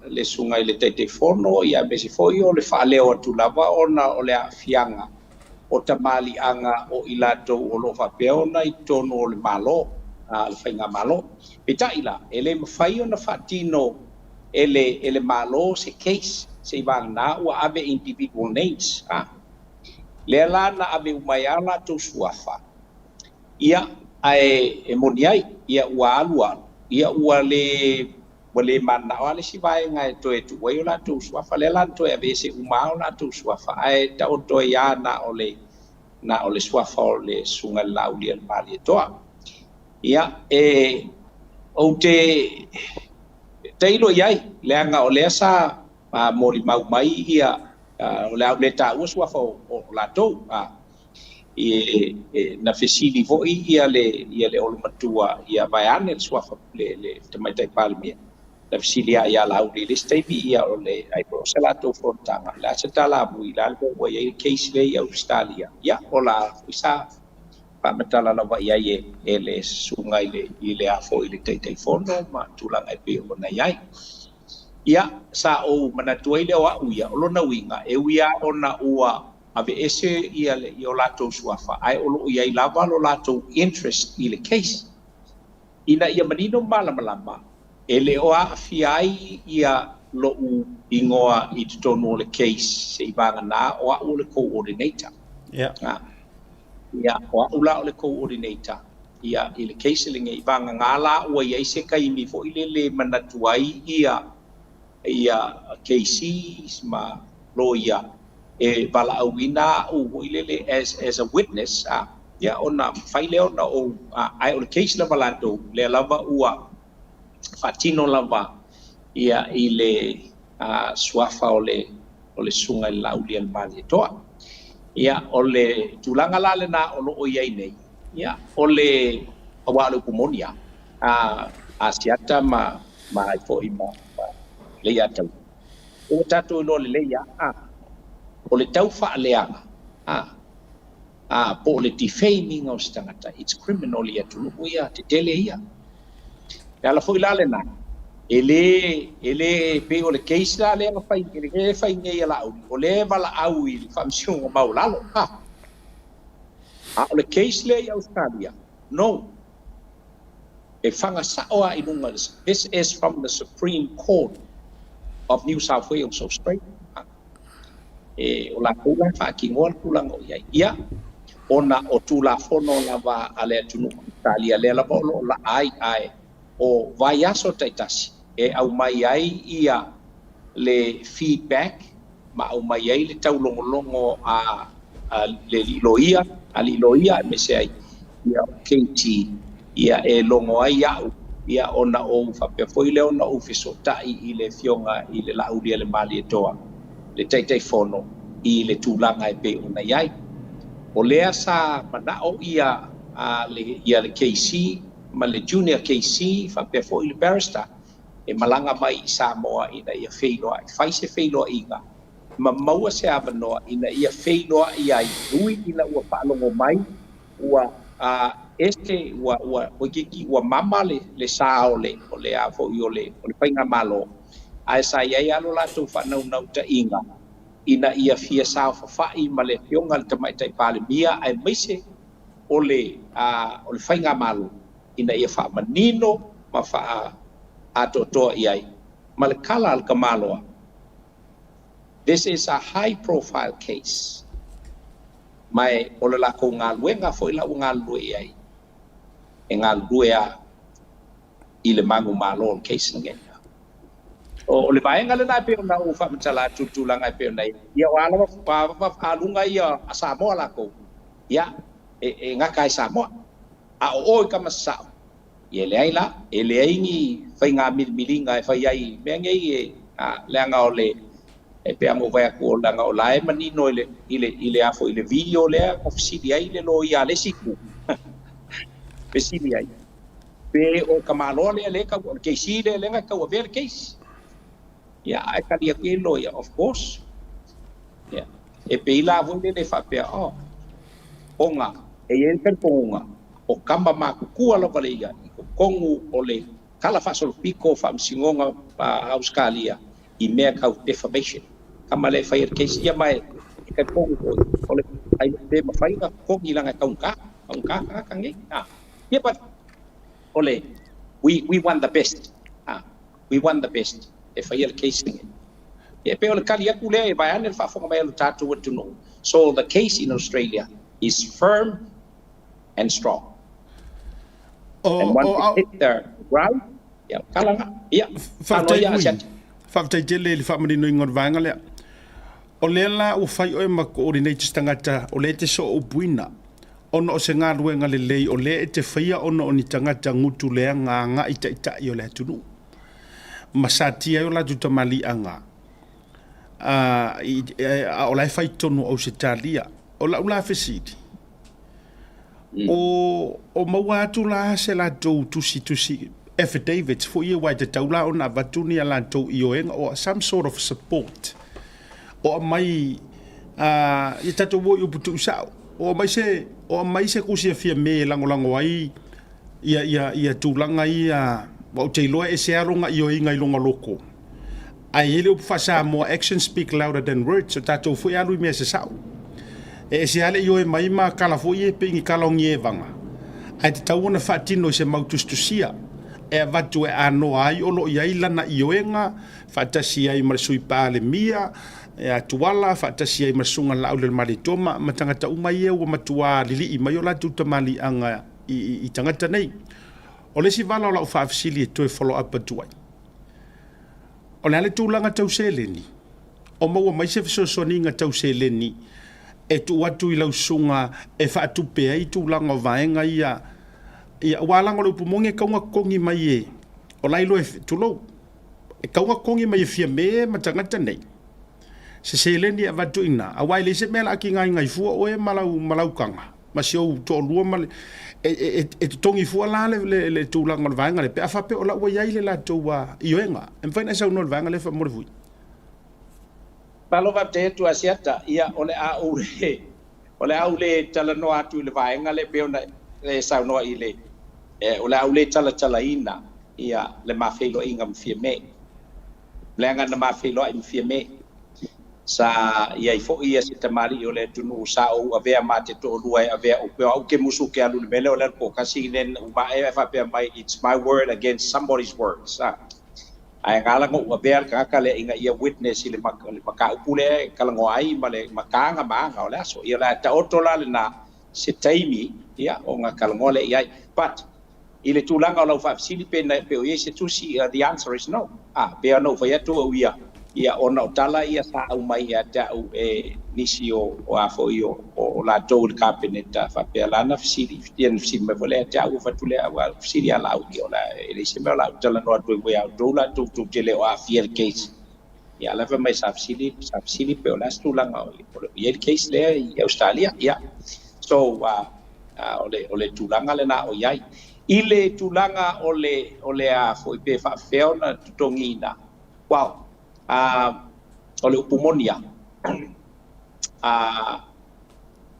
le susuga i le Taitaifono, ia, aemaise foi o le faaleo atu lava ona o le aafiaga o tamaliiaga o i latou o lo o faapea ona i totonu o le Malo, le Faigamalo. Peitai la, e le mafai ona faatino e le, e le Malo se case seivagana ua ave individual names, a. Lea la na ave uma ai lava o latou suafa, ia, ae e moni ai, ia ua alu alu, ia ua le Ua le mananao lava le isi vaega e toe tuu ai o latou suafa. Lea la na toe aveese uma lava o latou suafa, ae taoto ai lava na o le, na o le suafa o le Susuga i le Laaulialemalietoa. Ia, e, ou te tailo i ai, leaga o lea sa molimau mai ia, o le a ou le taua suafa o, o latou, a, na fesili foi ia le ia le olomatua ia vaeane le suafa le le Tamaitai Palemia, na fesili lava ia Laauli i le isi taimi ia o le ai foi o se latou fonotaga, o le a se tala a Vui, o le a le mea ua i ai le case lea i Ausetalia, ia o la foi sa faamatala lava i ai e le susuga i le i le a foi le Taitaifono ma tulaga e pei ona i ai. Ia sa ou manatu ai lea o au ia, o lona uiga e ui lava ona ua aveese ia le o latou suafa ae o lo o i ai lava lo latou interest i le case. Ina ia manino ma malamalama, e le o aafia ai ia lo'u igoa i totonu o le case seivagana o a'u o le coordinator. A, ia, o a'u la o le coordinator, ia, i le case lenei, vagagā la ua i ai se taimi foi lele manatu ai ia ia KCs ma loia e valaauina a'u foi lele as a witness, a, ia, ona mafai lea ona ou, a, ae o le case lava latou lea lava ua faatino lava ia i le suafa o le o le Susuga i le Laaulialemalietoa. Ia, o le tulaga la lena o loo i ai nei, ia, o le auā o le upu moni a Asiata ma ma ai foi ma Leiataua. Ua tatou iloa lelei a o le tau faaleaga a a po o le defaming o se tagata, it's criminal i atunuu ia tetele ia. E ala foi la lena, e lē e lē pei o le case la lea na fai le fai nei a Laauli, o lea e valaau i le Faamasinoga Maualalo a. A o le case lea i Australia, no. E fagasa'o a i luga, this is from the Supreme Court of New South Wales, Australia. E o latou la e faatinoa le tulaga o i ai. Ia, ona o Tulafono lava a le atunuu Ausetalia lea lava o loo laa ai, ae o vaiaso taitasi e aumai ai ia le feedback ma aumai ai le taulogologo a le alii loia, alii loia aemaise ai ia o KT, ia e logo ai a'u, ia ona ou faapea foi lea ona ou fesoota'i i le Afioga i le Laaulialemalietoa, le Taitaifono, i le tulaga e pei ona i ai. O lea sa mana'o ia le ia le KC ma le Junior KC faapea foi le barrister e malaga mai i Samoa ina ia feiloai, fai se feiloaiga ma maua se avanoa ina ia feiloai ai, ui ina ua faalogo mai ua ese ua ua toeitiiti ua mama le le sa o le o le a foi o le o le faigamalo, ae sa i ai lava lo latou faanaunautaiga ina ia fia saofafai ma le Afioga i le Tamaitai Palemia aemaise o le o le faigamalo ina ia faamanino ma faaatoatoa i ai ma le kala a le tamaloa. This is a high profile case. Ma e o le latou galuega foi la ua galulue i ai, e galulue a i le manumalo o le case lenei. O le vaega lena e pei ona ou faamatala atu le tulaga e pei ona i ai. Ia o a lava aluga ia a Samoa latou, ia e gata ai Samoa. A o oe tama sasao, ia e leai la, e leai ni faiga milimiliga e fai ai i mea nei e, leaga o le, e pei ona ou fai atu, leaga o la e manino i le, i le, i le a foi i le video lea na fesili ai le loia a le isi itu, fesili ai, pe o le tamaloa lea lea e tau, o le KC lea lea na tauavea le case. Ia, ae tali atu i ai le loia, of course. Ia, e pei la foi lele faapea, oh, ona e i ai le talitonuga, o tama matutua lava le ia i totonu o le tala faasolopito o Faamasinoga a Ausetalia i mea tau defamation. Tama lea e faia le case ia ma e talitonu foi, o le ai pe mafai ona totogi leaga e taugata, taugata tagata nei. Ah, yeah, but o le we want the best. Ah, we want the best e faia le case lenei. Ia, e pei o le tali atu lea e vaeane le faafofoga mai a lo tatou atunuu. So the case in Australia is firm and strong. And once it hit the ground, ia, kala na. Ia, Faafetai Vui. Faafetai tele i le faamaninoina o le vaega lea. O lea la ua fai oe ma coordinate se tagata o lea e te sooupuina ona o se galuega lelei o lea e te faia ona o ni tagata gutu leaga agai taitai o le atunuu ma satia ai o latou tamaliiaga a o la e fai i totonu o Ausetalia. O lau la fesili, o maua atu la se latou tusitusi affidavits foi ia aua e tatau la ona avatu ni a latou ioega or some sort of support o aumai ia tatou o i upu tuusao o aumai se o aumai se tusi e fia me e lagolago ai ia ia ia tulaga ia aua ou te iloa e ese lava lona ioeiga i lona loko Ae i ai le upu faa-Samoa, actions speak louder than words, o tatou foi e alu i mea se sao. E ese lava le ioe mai ma kala foi e pei ni kala o ni evaga, ae tatau ona faatino i se mau tusitusia. e avatu e anoa ai o lo o i ai lana ioega faatasi ai ma le Sui Palemia ia Tuala, faatasi ai ma le Susuga i le Laaulialemalietoa ma, ma tagata uma ia ua matuā lilii mai o latou tamaliiaga i, i, i tagata nei. O le isi vala o lau faafesili e toe follow up atu ai, o le a le tulaga tau seleni? O maua mai se fesoasoaniga tau seleni e tuu atu i lau susuga e faatupe ai tulaga o vaega ia, ia aua leaga o le upu moni e tatau ona totogi mai e, o la e iloa e, tulou, e tatau ona totogi mai e Fiame ma tagata nei se seleni e avatu i ina, aua e leai se mea o le a tigaina ai fua oe ma lau, ma lau taga ma si ou toalua ma le, e, e, e totogi fua la le, le, le tulaga o le vaega lea pe a faapea o la ua i ai le latou ioega. E mafai ona e saunoa i le vaega lea faamolemole Vui? Malo faafetai atu Asiata, ia o le a ou le, o le a ou le talanoa atu i le vaega lea pei ona e saunoa i le, o le a ou le talatalaina ia le ma feiloaiga ma Fiame. Leaga na ma feiloai ma Fiame, sa i ai foi ia se tamalii o le atunuu sa ou avea ma te toalua e avea ou, au ke musu ke alu i le mea lea o le alu toatasi then uma ae ae faapea mai it's my word against somebody's words. Ae gala na ou avea le tagata lea ina ia witness i le mataupu lea e talanoa ai ma le mataga ma aga o le aso. Ia o le a taoto la lena se taimi ia ona talanoa lea i ai. But i le tulaga o lau faafesili pe na pe o i ai se tusi, the answer is no. A, pei ona ou fai atu au ia, ia ona o tala ia sa aumai ia te au e nisi o o a foi o o latou i le Kapeneta faapea lana fesili, ia na fesili mai foi lea ia te au, ou fai atu lea, ua fesili lava la au ia o le a e leai se mea o le a ou talanoa atu ai ia outou latou tou te le o aafia i le case. Ia a la e fai mai sa fesili, sa fesili pe o le a se tulaga o i ai le case lea i Ausetalia. Ia, so, o le, o le tulaga lena o i ai. I le tulaga o le, o le a foi pe faapefea ona totogiina, well, o le upu moni lava,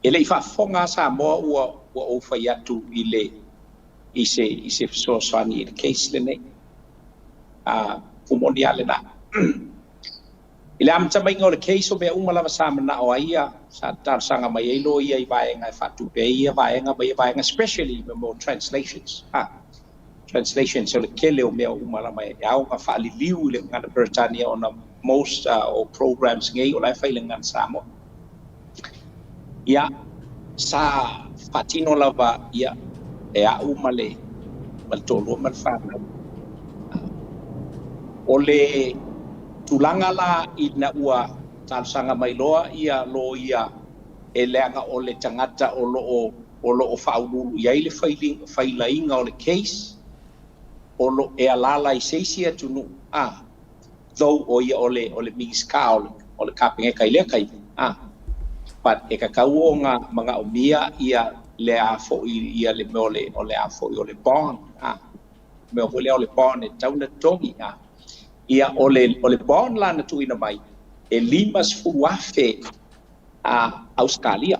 e le i faafofoga lava Samoa ua, ua ou fai atu i le, i se, i se fesoasoani i le case lenei. Upu moni lava lena. I le amata maiga o le case o mea uma lava sa manao ai ia, sa talosaga mai ai loia i vaega e faatupe ai ia vaega ma ia vaega, especially mo mea o translations. Translations o le tele o mea uma lava e ao ona faaliliu i le gagana Peretania ona most o programs nei o la e fai i le gagana Samoa. Ia, sa faatino lava ia e au ma le ma le toalua ma le fanau. O le tulaga la ina ua talosaga mai loa ia loia e leaga o le tagata o lo o o lo o faauluulu i ai le failaiga o le case o lo e alaala i se isi atunuu, a though o ia o le o le Minisita o le o le Kapeneta i lea taimi, a but e tatau ona manaomia ia le a foi ia le mea o le o le a foi o le bond, a mea foi lea o le bond e tatau ona totogi, a ia o le o le bond la na tuuina mai e 50,000 a Ausetalia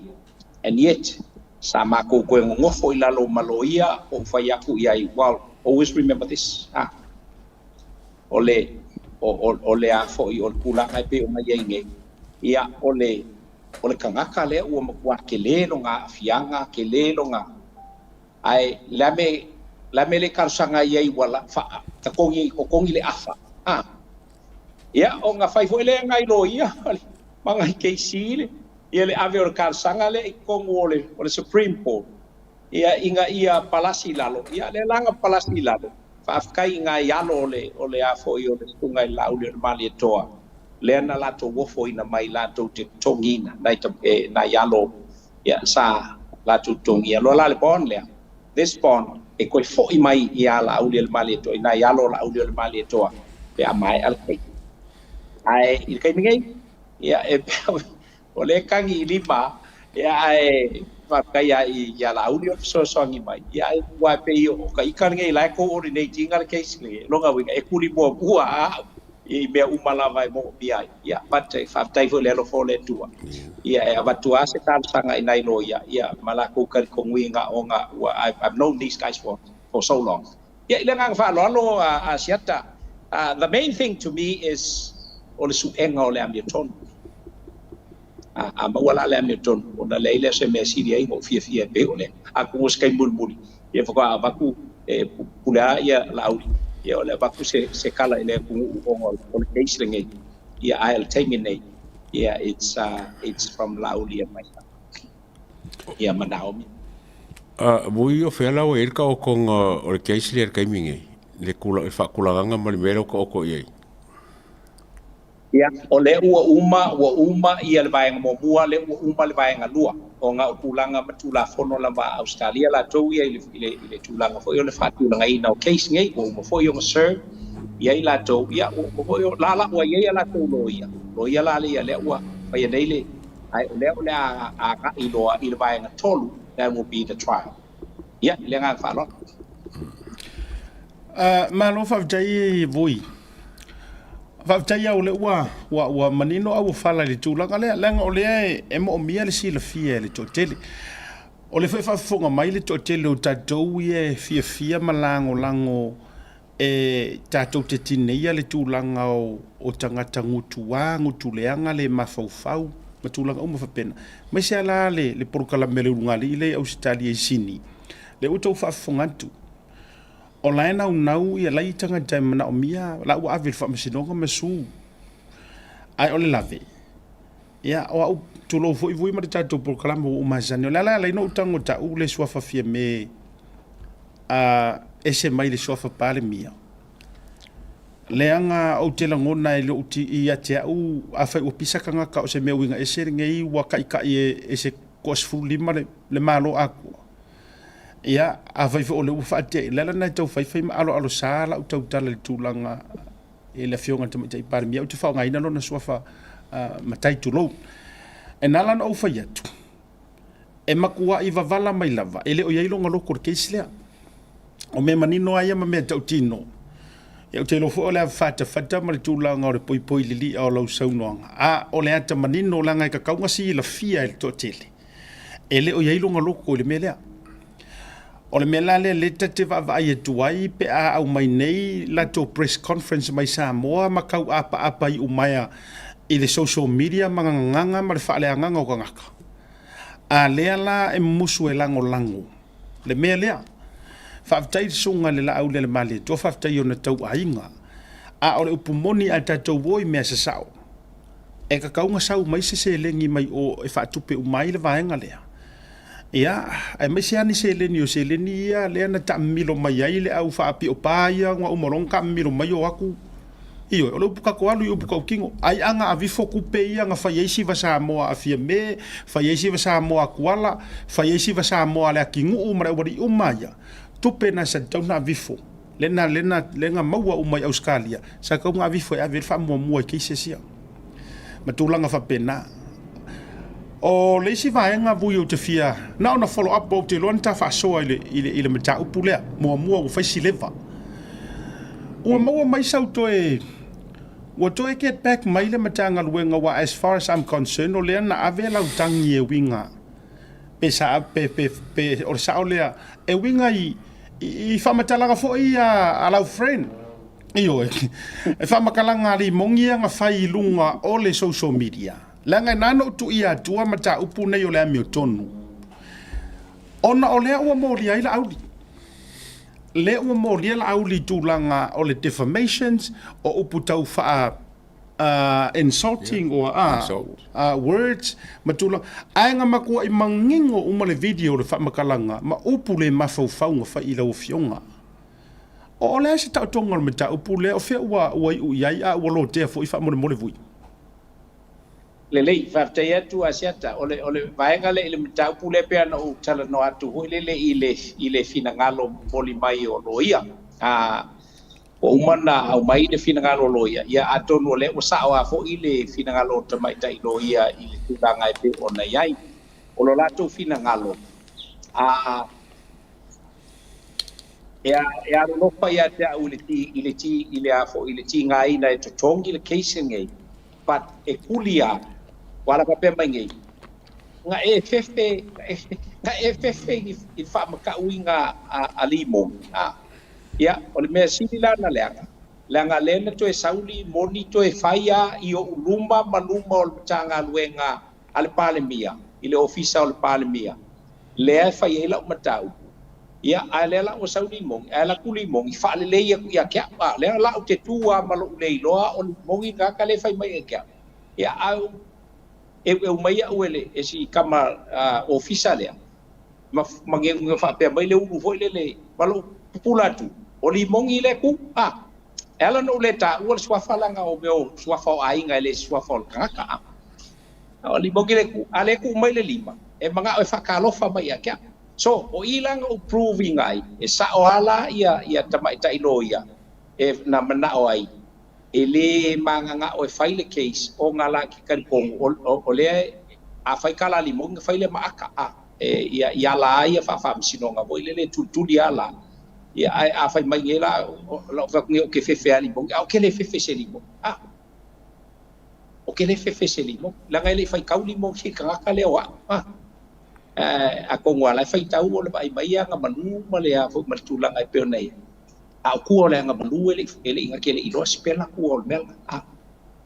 and yet sa matou toe nonofo i lalo ma loia ou fai atu i ai, well, always remember this, a o le o o o le a foi o le tulaga e pei ona i ai nei, ia o le o le tagata lea ua matua tele lona aafiaga, tele lona ae le a me le a me le talosaga i ai ua la faa totogi totogi le afa a ia ona fai foi lea nai loia ma nai KC le ia le ave o le talosaga lea i totonu o le o le Supreme Court ia ina ia palasi i lalo ia lea la na palasi i lalo faafetai i nai alo o le o le a foi o le susuga i le Laaulialemalietoa lea na latou ofoina mai latou te totogiina nai nai alo ia sa latou totogia loa la le bond lea, this bond e toe foi mai ia Laaulialemalietoa i nai alo o Laaulialemalietoa pe a maea le taimi. Ae i le taimi nei, ia e o lea e tagi i lima, ia ae faafetai lava ia Laauli o le fesoasoani mai. Ia ae aua e pei o ka ita lenei la e coordinate ina le case lenei, lona uiga e tuli muamua au i mea uma lava e moomia ai. Ia, but faafetai foi i le alofa o le Atua. Ia, e avatu lava se talosaga i nai loia, ia, ma latou talitonuiga ona ua, I've known these guys for so long. Ia, i le agaga faaaloalo a Asiata, the main thing to me is o le suega o le amiotonu. A maua la le amiotonu, ona leai lea o se mea e sili ai ona ou fiafia e pei o lea. Atonu o se taimi mulimuli, ia faatoa avatu E pule lava ia Laauli, ia o le avatu se se kala i le atunuu ona o le case lenei. Ia ae o le taimi nei, ia it's it's from Laauli and myself. Ia ma Naomi. Mui o fea la ua i ai le taotoga o le case lea i le taimi nei, le tula, le faatulagaga ma le mea lea ua taoto i ai? Ia, o lea ua uma, ua uma ia le vaega muamua, lea ua uma le vaega lua, ona o tulaga ma tulafono lava a Ausetalia latou ia i le, i le, i le tulaga foi o le faatulagaina o case nei, ua uma foi ona serve i ai latou, ia ua uma foi o la ua i ai a latou loia, loia la ia lea ua faia nei le, ae o lea o le a agai loa i le vaega tolu, that will be the trial. Ia, i le agaga faaaloalo. Malo faafetai Vui. Faafetai lava o lea ua, ua, ua manino au fala i le tulaga lea, leaga o lea e, e moomia le silafia e le toatele. O le foi e faafofoga mai le toatele o tatou ia e fiafia ma lagolago e tatou te tineia le tulaga o, o tagata gutuā, gutuleaga, le mafaufau ma tulaga uma faapena. Aemaise lava la le, le polokalame a le ulugalii lea i Ausetalia i Sini, lea ua outou faafofoga atu. O la e naunau ia lai tagata e manaomia la ua ave i le faamasinoga ma sue. Ae o le lave, ia o au tulou foi vui ma le tatou polokalame ua ou masani. O le ala e ala ai ona ou tago e ta'u le suafa Fiame a ese mai le suafa Palemia, leaga ou te lagona e lou ti ia te au, afai ua pisa tagata o se mea uiga ese lenei ua ta'ita'i e se toa-15 le, le Malo atoa. Ia, afai foi o lea ua faatea, o le ala lena e tau faifai ma aloalosā lau tautala i le tulaga i le Afioga i le Tamaitai Palemia, ou te faaaogaina lona suafa matai tulou. E na ala ona ou fai atu, e matuai vavala mai lava, e le o i ai lona loto i le case lea. O mea manino lava ia ma mea tautino. Ia ou te iloa foi o le a fatafata ma le tulaga o le poipoi lili'a o lau saunoaga, a o le ata manino leaga e tatau ona silafia e le toatele, e le o i ai lona loto i le mea lea. O le mea la lea lea ta te vaavaai atu ai pe a aumai nei latou press conference mai Samoa ma tau apaapa iumaea i le social media ma gagagaga ma le faaleagaga o tagata. A lea la e musu e lagolago le mea lea. Faafetai i le susuga i le Laaulialemalietoa, faafetai i ona tauaiga. A o le upu moni a tatou o i mea sasao, e tatau ona sau mai se seleni mai o e faatupe uma ai le vaega lea. Ia, aemaise lava ni seleni, o seleni ia lea na taamilo mai ai le au faapiopa ia na uma loa ona taamilo mai o atu. Ioe, o le upu tatou alu i upu tautino, ai a na avifo tupe ia na fai ai siva Samoa a Fiame, fai ai siva Samoa a Tuala, fai ai siva Samoa a Leatinuu ma le aualii uma ia, tupe na sa tatau ona avifo, lena, lena, lena maua uma i Ausetalia, sa tatau ona avifo e ave ai le faamuamua i cases ia, ma tulaga faapena. O le isi vaega vui ou te fia, na ona follow up, ou te iloa na ta faasoa i le, i le, i le mataupu lea, muamua ua fai si leva. Ua maua mai sau toe, ua toe get back mai le Matagaluega aua as far as I'm concerned o lea na ave lau tagi e uiga pe sa pe pe pe o le sao lea e uiga i i faamatalaga foi ia a lau friend. Ioe, e faamatalaga a limogi ia na fai i luga o le social media. Leaga e na ona ou tuuia atua mataupu nei o le amiotonu ona o lea ua molia ai Laauli. Lea ua molia Laauli i tulaga o le defamations, o upu tau faa insulting or words ma tulaga, ae na matuai manino uma le video o le faamatalaga ma upu le mafaufau na fai i lau afioga. O le a se taotoga o le mataupu lea, o fea ua ua iu i ai a ua lotea foi faamolemole vui? Lelei, faafetai atu Asiata. O le, o le vaega lea i le mataupu lea pei ona ou talanoa atu foi lele i le, i le finagalo momoli mai o loia. A, ua uma ona aumai le finagalo o loia, ia atonu o lea ua sao lava foi le finagalo o tamaitai loia i le tulaga e pei ona i ai. O lo latou finagalo, a, E a, e alolofa ia te au i le ti, i le ti, i le a foi, i le tigaina e totogi le case lenei, but e kuli a, ua ala faapea mai nei, na e fefe, na e fefe i, i le faamatauina a, a Limoni, a. Ia, o le mea sili la ona leaga, leaga lea na toe sau Limoni toe fai a i ou luma ma luma o le Matagaluega a le Palemia, i le Ofisa o le Palemia, lea e fai ai lau mataupu. Ia, a o lea la ua sau Limogi, ae alu atu Limogi faalelei atu ia te au. A o lea la ou te tu lava ma lou le iloa o Limogi le tagata lea e fai mai ia te au. Ia, ae ou eueu mai au e le e si tama ofisa lea, ma ma geuga faapea mai le ulu foi lele ma lou pupula atu, o Limogi lea e tu. A, e ala ona ou le taua le suafa leaga o mea o suafa o aiga e le suafa o le tagata. A, o Limogi lea e tu, a o lea e tuu mai le lima, e manao e faatalofa mai ia te au. So, o i la na ou prove ina ai, e sao lava la ia ia tamaitai loia e na manao ai, e le magagao e fai le case ona la ke talitonu o, o, o lea a fai tala a Limogi na fai lea ma ata, a, e, ia, i ala ai ia faamasinoga foi lele e tulituli lava la. Ia, ae a fai mai nei la, o, o, fai atu nei ou te fefe ia Limogi, a ou te le fefe i se Limogi, a. Ou te le fefe i se Limogi, leaga e le i faitau Limogi i le tagata lea o au, a. Atonu lava o la e faitau o le vaai mai ia agamalu ma le a foi ma le tulaga e pei ona i ai. A o tua o le agamalu e le i, e le i, na te le i iloa sipela tua o le mea la. A.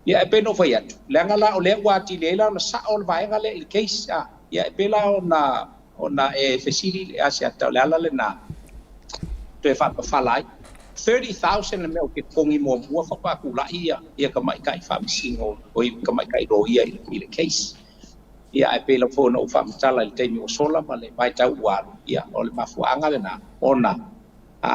Ia e pei ona ou fai atu, leaga la o lea ua atili ai la ona sao le vaega lea i le case, a. Ia e pei la ona, ona e fesili i le Asiata o le ala lena toe faapafala ai. 30,000 le mea ou te totogi muamua faatoa tulai ia, ia tamaitai faamasino, oi tamaitai loia i le, i le case. Ia, ae pei lava foi ona ou faamatala i le taimi ua sola ma le vaitau ua alu, ia, o le mafuaaga lena, ona a,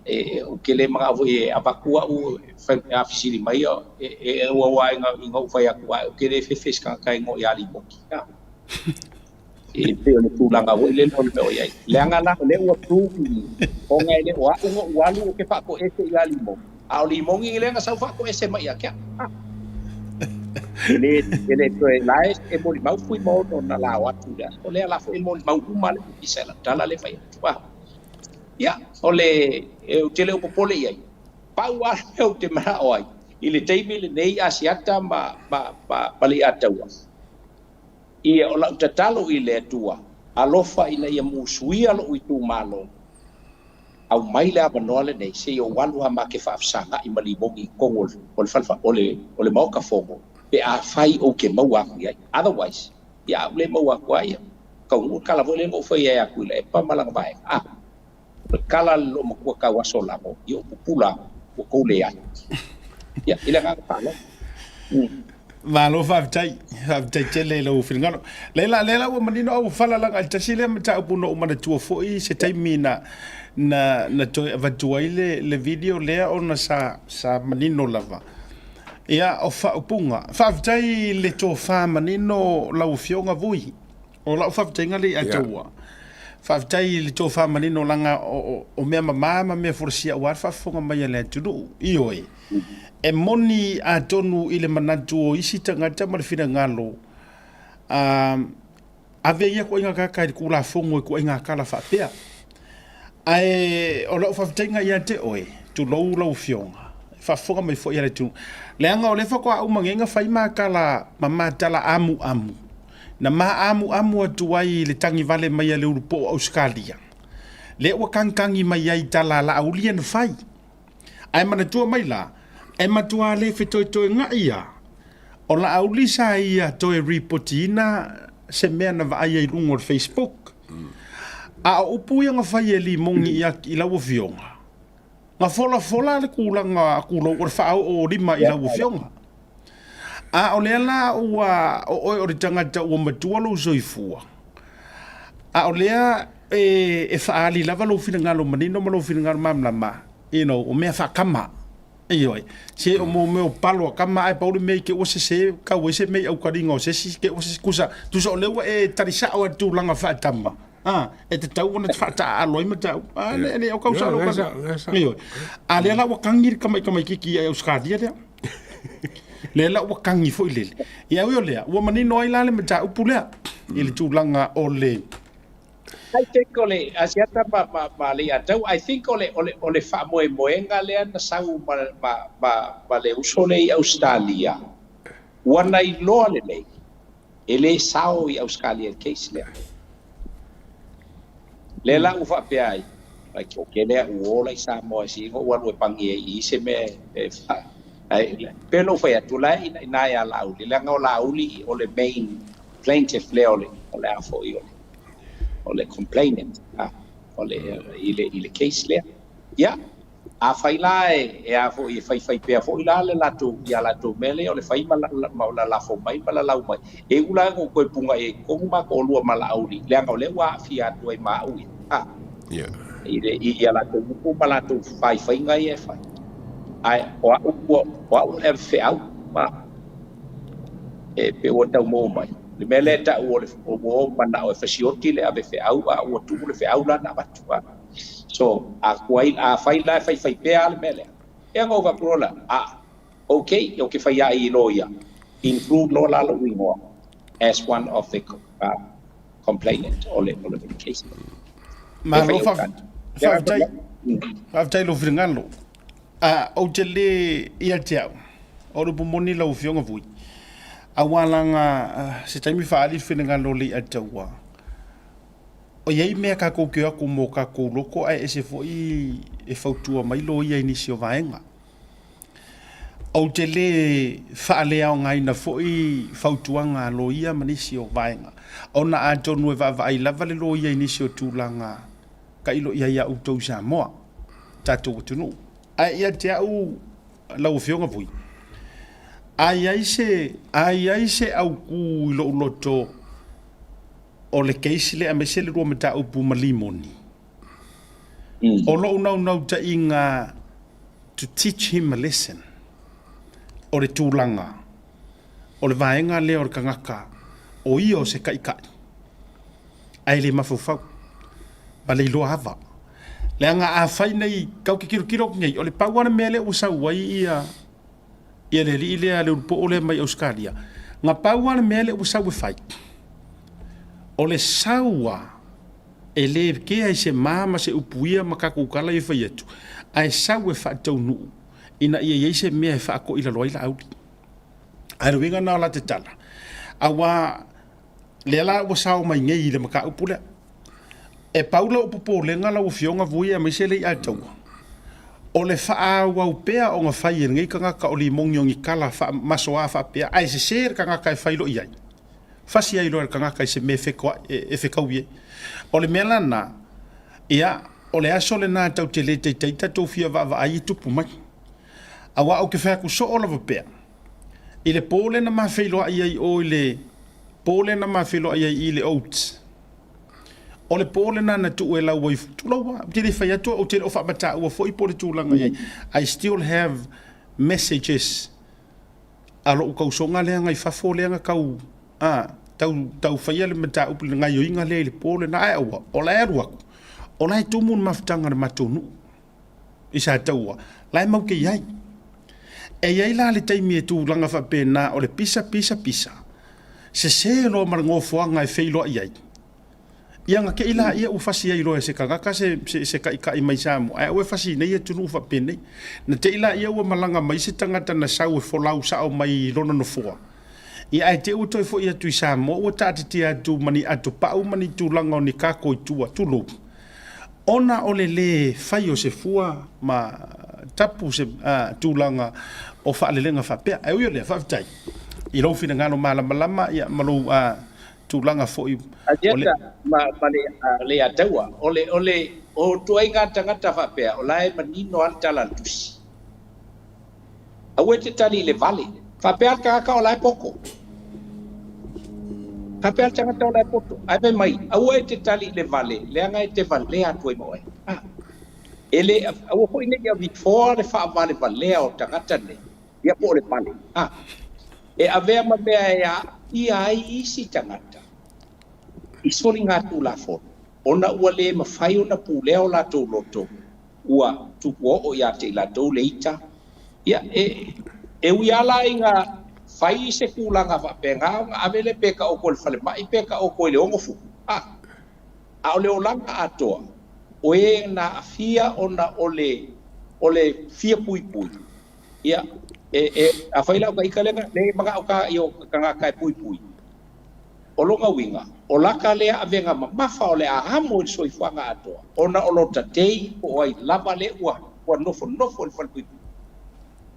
e, ou te le manao foi e avatu au e a fesili mai, e, e auau lava ina, ina ou fai atu, ae ou te le fefe i se tagata e igoa ia Limogi. A. E pei o le tulaga foi lele o le mea o i ai. Leaga la o lea ua prove i i, ona e le o au na ou alu ou te faatoese ia Limogi, a o Limogi lea na sau faatoese mai ia te au. A. E le, e le toe la e, e molimau Fuimaono na lao atu i le aso lea, la foi e molimau uma le ofisa i lau tala lea e fai atu. A. Ia, o le, e, ou te le o popole i ai. Pau lava le mea ou te manao ai, i le taimi lenei Asiata ma, ma, ma, ma Leiataua, ia, o lau tatalo i le Atua, alofa ina ia musuia lou itumalo, aumai le avanoa lenei se i ou alu lava ma te faafesagai ma Limogi i totonu o le fale o le o le Maota Fono pe afai ou te maua atu i ai. Otherwise, ia a ou le maua atu lava ia, taunuu le tala foi lea na ou fai ai atu i Laepa ma lana vaega. A, o le tala a le loomatua tau aso lago, ia ou pupula atu, ua tou leai. Ia, i le agaga faaaloalo. Malo faafetai, faafetai tele i lau finagalo. Lea la, lea la ua manino au fala laga i le tasi lea mataupu na ou manatua foi se taimi na na na toe avatu ai le le video lea ona sa sa manino lava. Ia o faaupuga. Faafetai i le tofa manino lau Afioga Vui. O lau faafetaiga lea ia te ua. Faafetai i le tofa manino laga o, o, o mea mamā ma mea folasia aua le faafofoga mai a le atunuu. Ioe. E moni atonu i le manatu o isi tagata ma le finagalo, a, ave ia koaiga kaka i le Tulafono i koaiga kala faapea. Ae o lau faafetaiga ia te oe, tulou lau Afioga, e faafofoga mai foi a le atunuu, leaga o lea faatoa uma nei ona fai ma tala, ma ma tala amuamu, na ma amuamu atu ai i le tagi vale mai a le ulupo o Ausetalia, lea ua kagikagi mai ai i tala a Laauli ia na fai. Ae manatua mai la, e matuā le fetoetoegaʻi a o Laauli sa ia toe ripotiina se mea na vaai ai i luga o le Facebook. A o upu ia na fai e Limogi ia i lau afioga, na folafola le tulaga a Kulou o le faaoo lima i lau afioga. A o lea la ua o oe o le tagata ua matua lou soifua, a o lea e, e faaali lava lou finagalo manino ma lou finagalo malamalama, you know, o mea faakama. Ioe, se o mo mea o palo a kama ae pau le mea i te ua sese kau ai se mea i aukaliga o se isi te ua sese kusa tusa o lea ua e tali sao ai le tulaga faatama a e tatau ona faataaalo ai mataupu a le le o kau sao ka ioe a lea la ua kagi le tamaitamaititi i Ausetalia lea lea la ua kagi foi lele ia ui o lea ua manino ai la le mataupu lea i le tulaga o le I think o le Asiata ma, ma, ma Leiatau, I think o le, o le, o le faamoemoega lea na sau ma, ma, ma, ma le uso lea i Ausetalia, ua na iloa lelei, e le sao i Ausetalia i le case lea. Lea la ua faapea ai, like, okay lea ua ola i Samoa e sii ua alu e pagi ai i se mea e fa, ai, pei ona ou fai atu, la e inaina ia Laauli, leaga o Laauli o le main plaintiff lea o le, o le a foi o le, o le complainant. Ah. O le, i le, i le case lea. Ia, afai la e, e a foi e faifai pea foi la le latou, ia latou mea lea o le fai ma, ma lalafo mai ma lalau mai. E iu la ina ou toe puga'i ai i totonu ma toalua ma Laauli, leaga o lea ua aafia atu ai ma au ia. A, Ia. I le, i ia latou upu ma latou faifaiga ia e fai. Ae o au ua, o au o le avefeau, ma e pei ua tau maua mai. Le mea lea e ta'u o le ua ou mana'o e fasioti le ave fe'au a ua tu'u le fe'au la na avatu a. So a tuai afai la e faifai pea le mea lea, ia ona ou fai atu loa lea, a ok ou te fai a'i i loia, include loa la lo'u igoa as one of the complainant o le o le case. E Malo fai au tali. faafetai, faafetai i lou finagalo. A ou te le ia te au, o le upu moni lau Afioga Vui, aua laga se taimi faaali le finagalo o le i'a taua, o i ai mea tatou te o atu mo tatou loto ae ese foi e fautua mai loia i nisi o vaega. Ou te le faaleaogaina foi fautuaga a loia ma nisi o vaega, ona atonu e vaavaai lava le loia i nisi o tulaga tailo i ai ia outou i Samoa, tatou atunuu. Ae ia te au lau Afioga Vui, a i ai se, a i ai se autū i lou loto o le case lea aemaise le lua mataupu ma Limoni, o lou naunautaiga to teach him a lesson, o le tulaga o le vaega lea o le tagata o ia o se taitai ae le mafaufau ma le iloa ava. Leaga afai nei tau te tilotilo atu nei, o le pau lava le mea lea ua sau ai ia ia le alii lea le ulupoo lea mai Ausetalia, na pau lava le mea lea ua sau e fai, o le sau lava e le kea i se ma ma se upu ia ma tatou tala ia e fai atu, ae sau e faataunuu ina ia i ai se mea e faatoilalo ai Laauli. Ae o le uiga lena o la te tala, aua lea la ua sao mai nei i le mataupu lea. E pau lou popolega lau Afioga Vui aemaise le Iataua, o le faaauau pea ona fai e lenei tagata o limoni o ni tala masoa faapea, ae sese le tagata e fai loa i ai, fasi ai loa e le tagata i se mea e fetaui ai. O le mea la lena, ia, o le aso lena tatou te le taitai tatou fia vaavaai e tupu mai. Aua ou te fai atu soo lava pea, i le po lea na ma feiloai ai o i le po lea na ma feiloai ai i le Oates, o le po lena na tuu e lau ai, tulou lava, ou te le fai atu, ou te le o faamataua foi po o le tulaga i ai. I still have messages a lou tausoga lea na i fafo lea na tau, a, tau, tau faia le mataupu le gaioiga lea i le po lena, ae aua, o la e alu atu, o la e tumu le mafutaga a le matou nuu. i Sataua, la e mau te i ai. E i ai la le taimi e tulaga faapena o le pisa, pisa, pisa, sese loa ma le nofoaga e feiloai ai. Ia na te i laia ua fasi ai loa e se tagata se, se, se taitai mai Samoa, ae aua e fasi i nei atunuu faapenei. Na te i laia ua malaga mai se tagata na sau e folau sao mai i lona nofoa, ia ae te i ua toe foi atu i Samoa ua taatitia atu ma ni atopau ma ni tulaga o ni kako i tua, tulou. Ona o le lē fai o se fua ma tapu se tulaga o faalelega faapea. Ae ui o lea, faafetai i lou finagalo malamalama ma lou tulaga foi o le. Asiata ma Leiataua, o le, o le, o ituaiga tagata faapea, o la e manino lava le tala a le Tusi. Aua e te tali i le vale. Faapea le tagata o la e poto. Faapea le tagata o la e poto. Ae fai mai, aua e te tali i le vale, leaga e te valea atu ai ma oe. A, e le, aua foi ne i avifoa le faavalevalea o tagata nei, ia po o le vale. A, e avea ma mea e aafia ai isi tagata i soligatulafono, ona ua le mafai ona pulea o latou loto ua tupu oo ia te i latou le ita. Ia, e, e ui lava la ina fai se tulaga faapena ona ave lea pe taoto i le falemai pe taoto i le ogofu, a, a o le olaga atoa, o e na aafia ona o le, o le fia puipui, ia, e, e, afai la o ka ita lea, le manao ka ia o tagata e puipui, O lona uiga, o laka lea avega mamafa o le a amo i le soifuaga atoa, ona o lota tei po o ai lava lea ua ua nofonofo i le falepuipui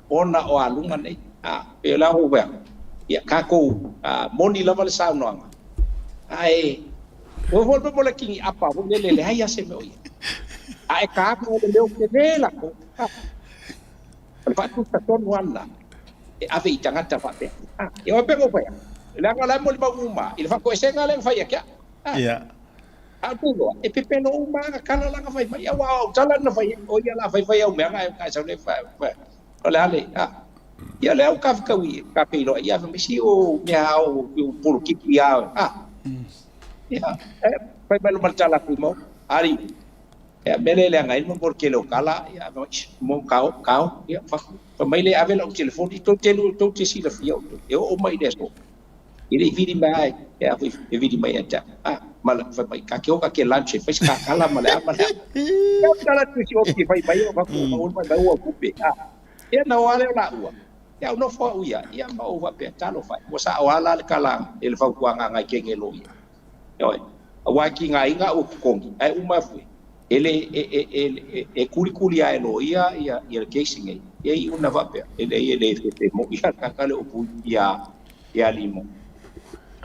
ona o aluga nei. A, pei o le a ou fai atu, ia, tatou, a, moni lava le saunoaga, ae O foi mo le kingi apa ho le le leai a se mea o ia. A e ka o le leo tele lakou. O le faatusa tonu lava lena e ave i tagata faapea. Ia oe pe ua fai atu, leaga o la e molimau uma i le faatoesega lea na fai ia te au. A o Tuloa, e pepelo uma lava tala la na fai mai, aua o au tala na fai ai, o ia la faifai au mea na e sau nei fai, o le a le, a. Ia o lea ua tafetaui, ta feiloai, ia fai mai, si o mea a o polokiki a, a. Ia, e fai mai loa ma le tala a Tuimau, Ali, ia mea lea e leaga ai le mo le tele o tala, ia fai mai, mo kao, kao, ia fai mai le ave lau telefoni, tou te, tou te silafia outou, e oo mai i le aso. E le i vili mai lava e a foi e vili mai ia te au. A, ma le fai mai, ka te o ka te lunch e fai se kakala ma le a ma le a. Ia o tala atu i si ofi e fai mai o fatu o maua mai mai ua kupe. A, ia na o lava lea o laua. Ia ou nofo au ia, ia ma ou faapea, talofa e, ua sao lava la le tala e le fautuaga a nai kene loia. Ioe, aua e tigaina au e totogi, ae uma foi, e le, e, e, e, e kulikuli lava e loia ia, ia le case nei. Ia iu na faapea, e leai e le fefe moi lava le tagata lea o pui ia, ia Limo.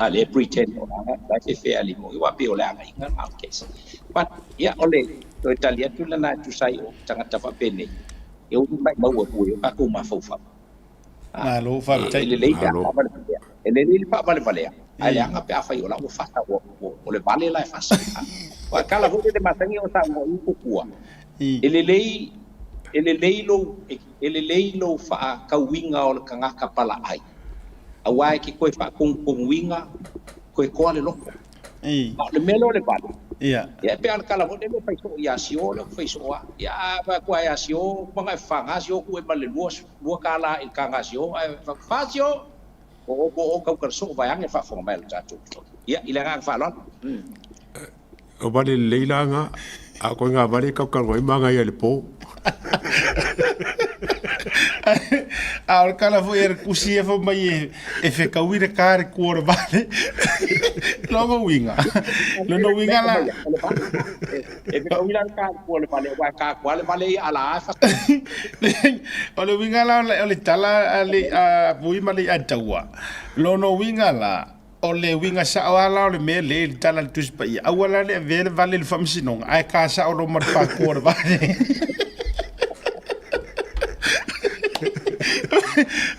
A lea e pretend o la, la e fefe ia Limo, aua pei o le agaiga lena o le case. But, ia, o le toe tali atu lena e tusa ai o tagata faapenei, e umi maimau e pui o tatou mafaufau. Malo, faafetai. E lelei pe a faavalevalea. E lelei le faavalevalea, ae leaga pe afai o la ua fasa, ua, ua, o le vale la e fasa. Aua e tala foi lele masani o saunoa i tupua, e lelei, e lelei lou, e lelei lou faatauiga o le tagata palaai, aua e te toe faatonutonuina, toe toa le loto. A o le mea lea o le vale, ia e pei lava o le tala foi lele e fai soo ia Sio lea ou te fai soo lava. Ia a fai atu lava ia Sio, uma ona e fafaga Sio tuu ai ma le $2 i le taga Sio ae fai atu, fa Sio! O o po o tau soo vaeane le faafofoga mai a lo tatou atunuu. Ia, i le agaga faaaloalo. O vale lelei la nga, a o koe nga vale e kaukau ai magaia i le po. A o le tala foi a le tusi ia fai mai e fetaui le ka le kua o le vale. Lona uiga, lona uiga la. E fetaui la le ka le kua o le vale, aua e ka atu lava le vale ia ala a fasa. O le uiga la o le tala a le a Vui ma le Ataua. Lona uiga la, O le uiga sao lava la o le mea lea i le tala a le Tusi Paia, aua la le avea le vale i le faamasinoga, ae ka sao loa ma le pākua o le vale.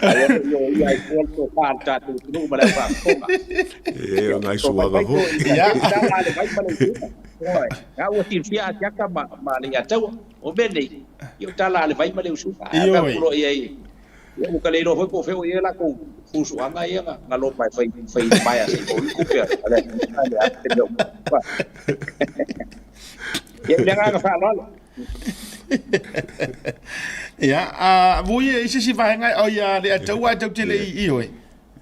Aua ne i o ia ai fua le tofa a le tatou atunuu ma le au faafofoga. E, o nai suaga foi. Ia. Tala a le vai ma le usuga. Ioe. A ua silafia Asiata ma, ma Leiataua. O mea nei, ia o tala a le vai ma le usuga. Ae a Ioe. fai atu loa i ai, Ia ua ka le iloa foi po o fea o i ai latou fusuaga ia na lopa e fai fai maea se i maua ai tupe a le atunuu ae leai se mea o tupu. Ia i le agaga faaaloalo. Ia, a vui e i se isi vaega o ia le ataua ae tau te le i i oe.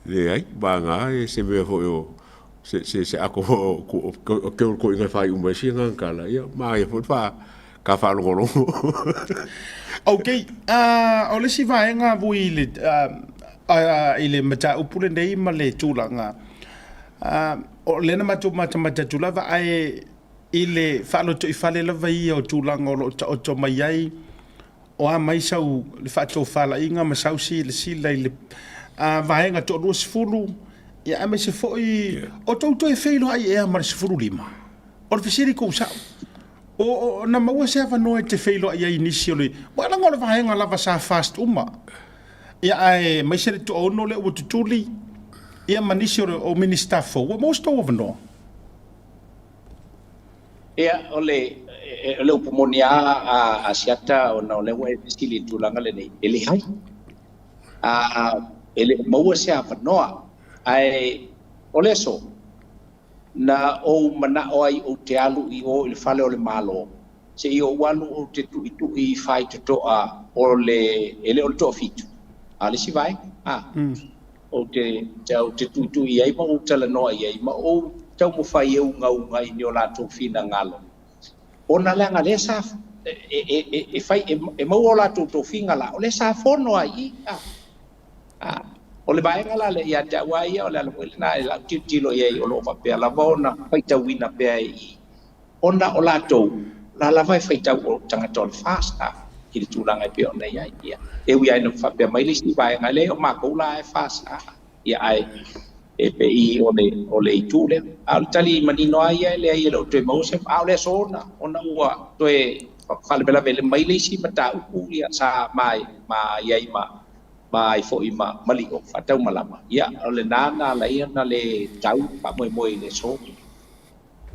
Leai, vagana e se mea foi o se se se ako foi o o ke o koʻiga e fai uma ai sia gagakala, ia manaia foi le fa ka faalogologo. Ok, o le isi vaega vui i le i le mataupu lenei ma le tulaga, o lea na matou matamata atu lava ae i le faalotoifale lava ia o tulaga o lo o taoto mai ai O a mai sau le faatofalaiga ma sau silasila i le vaega toalua sefulu, ia aemaise foi o tou toe feiloai ea ma le 15. O le fesili kou sa'o, o, o, na maua se avanoa e te feiloai ai i nisi o le, aua leaga o le vaega lava sa fast uma, ia ae aemaise le toaono lea ua tutuli, ia ma nisi o, le, o Minisita fou, ua maua se tou avanoa? Ia, o le, o le upu moni lava a Asiata ona o lea ua e fesili i le tulaga lenei, e leai. A, e le o maua se avanoa. Ae o le aso, na ou manao ai ou te alu i o i le fale o le Malo, se i ou alu ou te tuitui i faitotoa o le, e le o le toafitu, a o le isi vaega. A. Ou te, ou te tuitui i ai ma ou talanoa i ai, ma ou taumafai e ugauga i ni o latou finagalo, ona leaga lea sa e, e, e, e fai, e, e maua o latou tofiga la, o lea sa fono ai i, a, a, o le vaega la lea ia te au lava ia, o le ala foi lena i lau tilotilo i ai, o lo o faapea lava ona faitauina pea i, ona o latou la lava e faitau o tagata o le FAST a i le tulaga e pei ona i ai. Ia, e ui lava ina faapea mai le isi vaega, e leai o matou la e FAST a, ia ae E pei o le o le itu lea. A o le tali manino lava ia e leai e le o toe maua se a o le aso ona ona ua toe faalavelave mai le isi mataupu ia sa ma ma i ai ma ma ai foi ma Malio faataumalama. Ia o lena na ala ai ona le tau faamoemoe i le aso.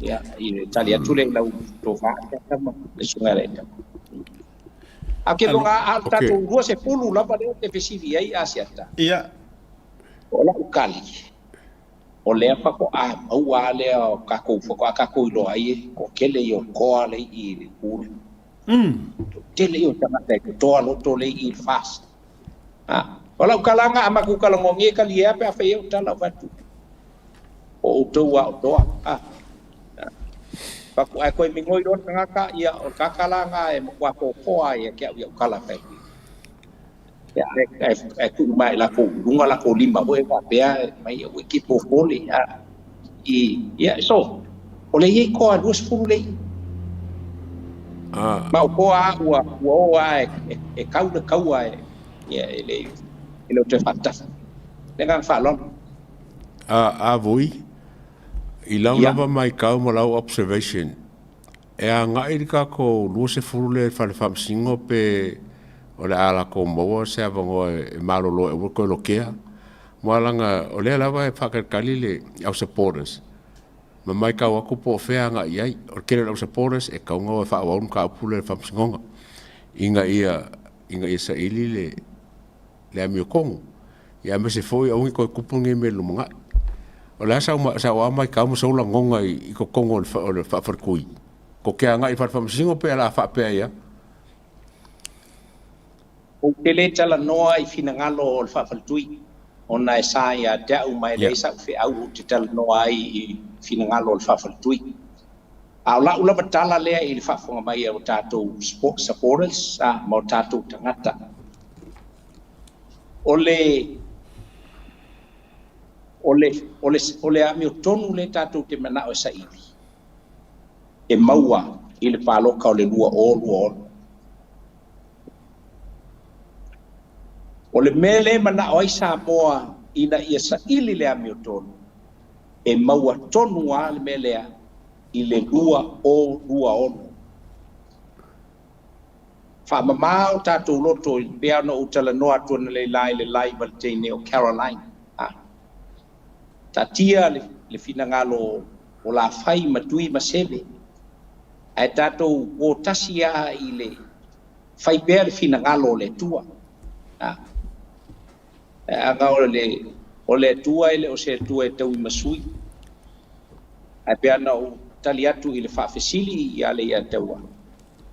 Ia i le tali atu lea i lau tofa ma le susuga ia Laeta. A ke loga a o tatou 20 lava lea ou te fesili ai Asiata. Ia. O lau kali, o lea faatoa maua lava lea o tatou faatoa tatou iloa ai e toatele ia o toa lea i i le pule. Toatele ia o tagata e totoa loto lea i i le FAST. A, o lau talaga a matou talanoa nei e talie lava pe a fai ai au tala o fai atu, o outou lava o toa. A, Fatu, ae toe migoi loa le tagata, ia, o le tagata la lena e matua totoa lava ia te au i au tala e fai atu ai. Ia, ae, ae tuu mai i latou i luga latou lima foi faapea mai aua e te popole. A, i, ia, so, o lea e i ai toa 20 lea i i. Ma o toa lava ua, ua o lava e, e, e kau le taua e, ia, e le, e le o toe faatafa. Le agaga faaaloalo. A, a vui, i lau lava maitau ma lau observation, e agai le tatou 20 lea i le fale faamasino pe o le a latou maua se avanoa e malolo ai aua le toe lotea. Aua leaga o lea lava e faatalitali le au supporters ma maitau atu po o fea e agai i ai. O le tele o le au supporters e tatau ona o e faaauau le mataupu lea i le faamasinoga ina ia ina ia saili le le amiotonu, ia aemaise foi aua ne i toe tupu lenei mea i le lumanai. O le a sau sau a maitau ma sau lagona i totonu o le o le faafaletui? Ko te agai i le fale faamasino pe o le a faapea ai a? Ou te le talanoa i finagalo o le faafaletui ona e sa ia te au ma e leai sa'u feau ou te talanoa ai i finagalo o le faafaletui. A o la'u lava tala lea i le faafofoga mai a o tatou supporters ma o tatou tagata, o le o le o le o le amiotonu lea tatou te manao e saili e maua i le palota o le 2026. O le mea lea e manao ai Samoa ina ia saili le amiotonu, e maua tonu lava le mea lea i le 2026. Faamama o tatou loto e pei ona ou talanoa atu analeila i le live a le teine o Caroline. A taatia le, le finagalo o Lafai ma Tui ma Seve, ae tatou o tasi lava i le fai pea le finagalo o le Atua. A, aga o le, o le Atua e le o se Atua e tauimasui. Ae pei ona ou tali atu i le faafesili ia Leiataua,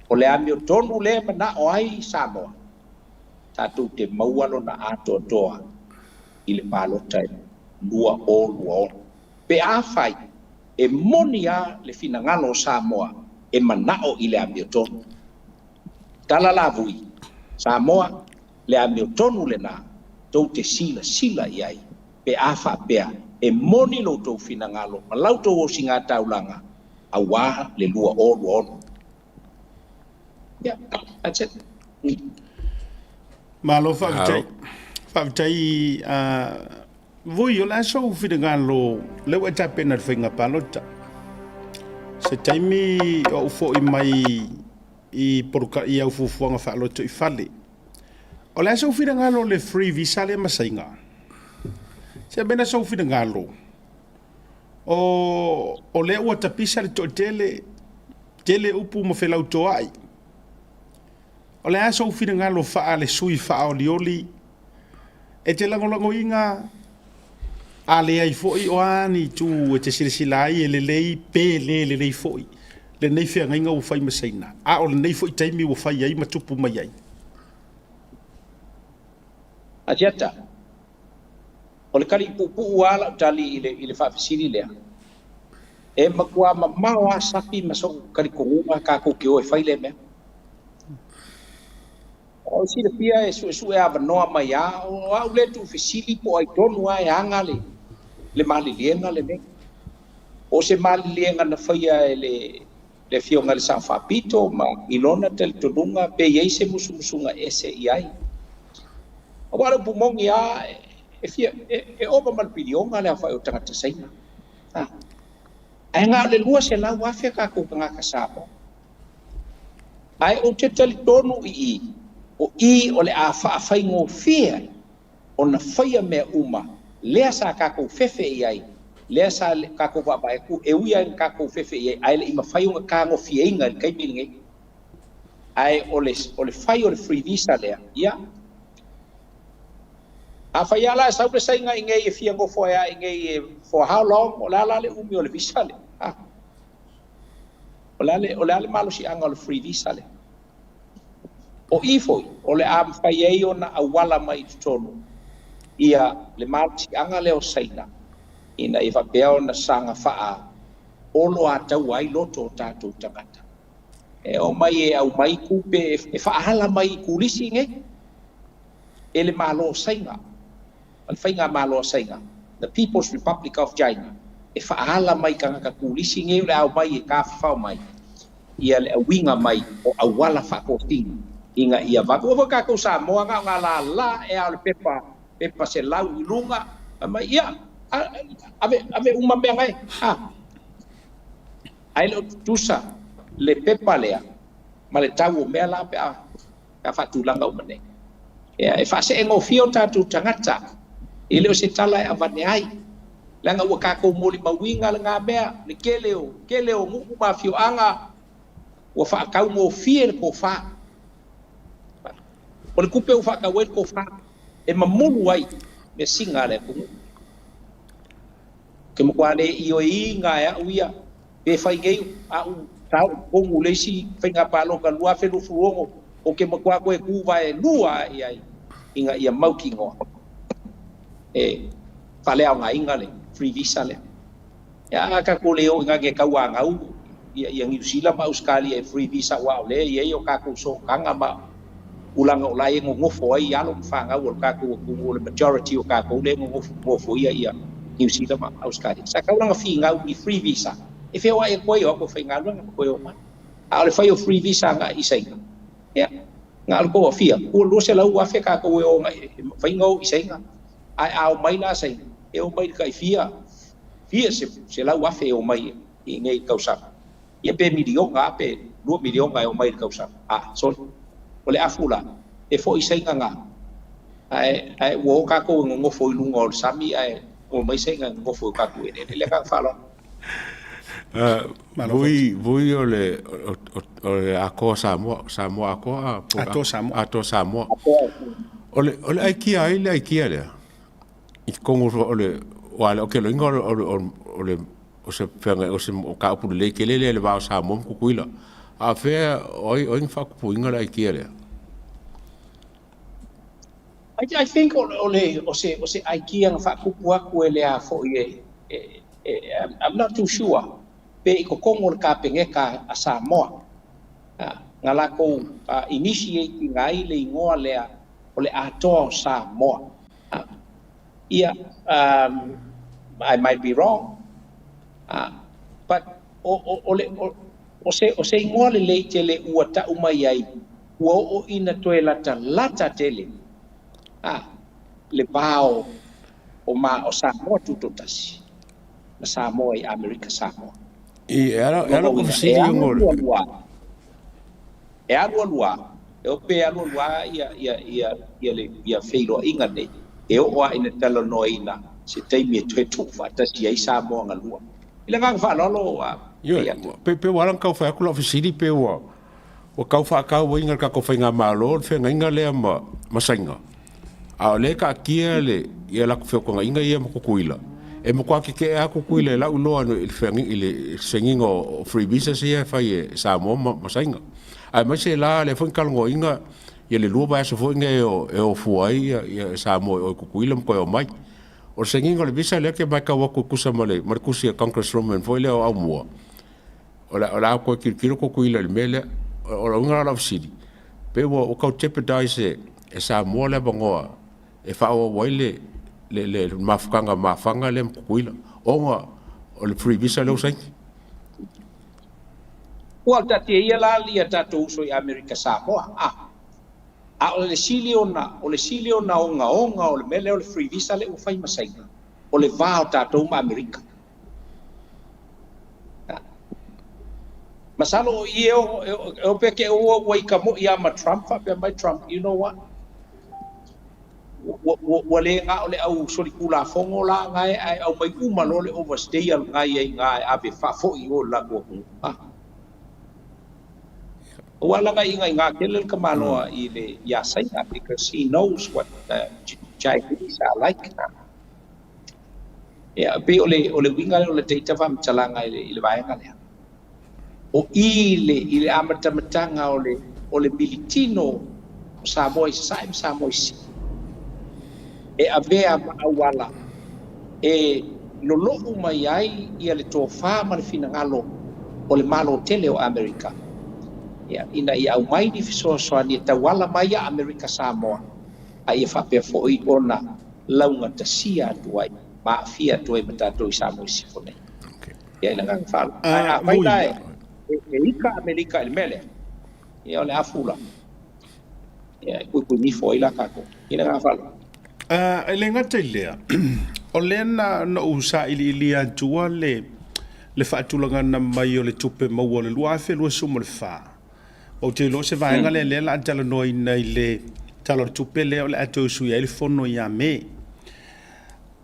o le amiotonu lea e manao ai Samoa, tatou te maua lona atoatoa i le palota e 2026. Pe afai e moni lava le finagalo o Samoa e manao i le amiotonu. Tala lavui, Samoa, le amiotonu lena tou te silasila i ai pe a faapea e moni lo outou finagalo ma la outou osigataulaga aua le 2026. Yeah, that's it. Malo faafetai. Faafetai Vui, o le a sou finagalo lea ua e tapena i le faiga palota? Se taimi o ou foi mai i poloka i au fuafuaga faaloto i fale. O le a sou finagalo le free visa lea ma Saina? Se mea na sou finagalo o, o lea ua tapisa le toatele, tele upu ma felautoa'i. O le a sou finagalo faa le sui faaolioli e te lagolagoina a leai foi o a ni itu e te silasila ai e lelei pe le lelei foi lenei feagaiga ua fai ma Saina, a o lenei foi taimi ua fai ai ma tupu mai ai? Asiata, O le kali puupuu lava lau tali i le, i le faafesili lea, e matua mamao lava Safi ma so'u talitonuga tatou te o e fai lea mea. O silafia e suesue avanoa mai lava, o au lea e tuufesili po o ai tonu lava e aga le, le maliliega lenei. O se maliliega na faia e le, le Afioga i le Sao Faapito ma i lona talitonuga pe i ai se musumusuga ese i ai. Aua o le upu moni lava, e fia e, e ova ma le piliona le aofa'i o tagata Saina. A. Ae na o le 200,000 tatou tagata Samoa. Ae ou te talitonu i i, o i o le a faafaigofie ai ona faia mea uma lea sa tatou fefe i ai, lea sa tatou vaavaai atu, e ui lava ina tatou fefe i ai, ae le i mafai ona tagofieina i le taimi lenei. Ae o le, o le fai o le free visa lea, ia, afai lava la e sau le Saina i inei e fia nofo ai lava i inei e for how long, o le a la le umi o le visa lea? A. O le a le, o le a le malosiaga o le free visa lea? O i foi, o le a mafai ai ona auala mai i totonu ia le malosiaga lea o Saina ina ia faapea ona saga faaoloataua ai loto o tatou tagata. E omai e aumai tupe e faaala mai i turisi nei e le Malo o Saina, ma le Faigamalo a Saina, the People's Republic of China, e faaala mai i tagata turisi nei o le a omai e tafafao mai ia le auiga mai o auala faatosina ina ia vave. Ua foi tatou Samoa na o na lala ea o le pepa, pepa 100 i luga, fai mai, ia, ave, ave uma mea nei, a. Ae le o tutusa le pepa lea ma le tau o mea la pe a, pe a faatulaga uma nei. Ia, e faaseegofie o tatou tagata, e le o se tala e avane ai, leaga ua tatou molimauina lena mea, le tele o, tele o nuu ma afioaga ua faataugofie le tofa. O le tupe ua faatau ai le tofa, e mamulu ai measina a le atunuu. Ou te matua le ioeina e au ia, pe fai nei au sa oo i totonu o le isi faiga palota 2026, ou te matua toe tu vaelua lava i ai ina ia mautinoa e faaleaogaina le free visa lea. Ia a tatou le o i ina e tauanau ia Niu Sila ma Ausetalia e free visa aua o lea e i ai o tatou sootaga ma tulaga o la e nonofo ai alo ma fanau o le tatou atunuu, o le majority o tatou lea e nofoia ia Niu Sila ma Ausetalia. Sa tatau la ona finau i free visa e feoai atu ai o atu e faigaluega ma toe omai. A o le fai o free visa agai i Saina, ia, na o le toafia, ua 200,000 tatou e o agai e mafai ona o i Saina. Ae a omai la Saina, e omai i le tai fia, fia 100,000 e omai i nei tausaga. Ia pe miliona lava pe 2 miliona e omai i le tausaga. A, sorry. O le afu la, e foi Saina na. Ae ua o tatou e nonofo i luga o le sami ae omai Saina e nonofo i tatou eleele. Le agaga faaaloalo. Vui, vui o le o le Atoa Samoa, Samoa Atoa, Atoa Samoa. Atoa Samoa. O le aikia ai le aikia lea. I totonu o le wa le o ke loiga o le o se feaga o se ka upu lelei tele lea i le va o Samoa ma Tutuila. A fea o ai na faakupuina le aikia lea? I think o le o se aikia na faakupu atu e le a foi e I'm not too sure pe i totonu o le kapeneta a Samoa. Na latou initiate ina ai le igoa lea o le Atoa o Samoa. Ia, I might be wrong. But o le o se igoa lelei tele ua tau mai ai ua oo ina toe lata lata tele le va o ma o Samoa tutoatasi ma Samoa i Amerika Samoa. I e ala e ala ko fesili E alu alua. E alu alua. E o pe alu alua ia ia ia ia le ia feiloaiga nei. E oo lava ina talanoaina se taimi e toe tuufaatasi ai Samoa galua. I le agaga faaaloalo. Ioe, pe ua ala ona tau fai atu lau fesili pe ua tau faatauaina le tatou faigamalo le feagaiga lea ma Saina. A o lea e taatia le ia latou feotoogaiga ia ma Tutuila. E matua tetee lava Tutuila i lau iloa i le feagaiga i le sainiga o free visas ia e fai e Samoa ma Saina. Aemaise la lea foi na talanoaina ia le 2 vaiaso foi nei e o fua ai ia Samoa i o i Tutuila ma toe omai. O le sainiga o le visa lea ke matau atu e tusa ma le tusi a Congresswoman foi lea o Aumua. O le a toe tilotilo Tutuila i le mea lea. O le uiga la o lau fesili, pe ua tau jeopardize e Samoa le avanoa e faaauau ai le mafutaga mafaga lea ma Tutuila ona o le free visa lea ua saini. Ua taatia ia la ia tatou uso i Amerika Samoa. A o le sili ona, o le sili ona ogaoga o le mea lea o le free visa lea ua fai ma Saina, o le va o tatou ma Amerika. Masalo o i e o pe ke ua ua ika mo'i a ma Trump faapea mai Trump, you know what? Ua, ua, ua le na o le au solitulafono la gae ae aumai uma loa le overstayer lena i ai i ina e ave faafoi i o i le latou atunuu. Ha? Ua laga i ina tele le tamaloa i le ia Saina because he knows what the Chinese are like. Ia, pei o le o le uiga lea o le data faamatalaga i le i le vaega lea. O i le i le amatamataga o le o le militino o Samoa i Sasae ma Samoa i Sisifo e avea ma auala e lolo'u mai ai ia le tofa ma le finagalo o le Malo tele o Amerika, ia, ina ia aumai ni fesoasoani e tauala mai ia Amerika Samoa, a ia faapea foi ona laugatasia atu ai ma aafia atu ai ma tatou i Samoa i Sisifo nei. Ia, i le agaga faaaloalo. Ae afai la e ika Amerika i le mea lea, ia o le a fula. Ia, e puipui nifo ai la tatou. I le agaga faaaloalo. E le gata i lea, o lea na ou sailiilia atua le le faatulagaga mai o le tupe maua o le 2024. Ou te iloa o se vaega lea lea o le a talanoaina i le Tala o le Tupe lea o le a toe suia ai le Fono ia Me.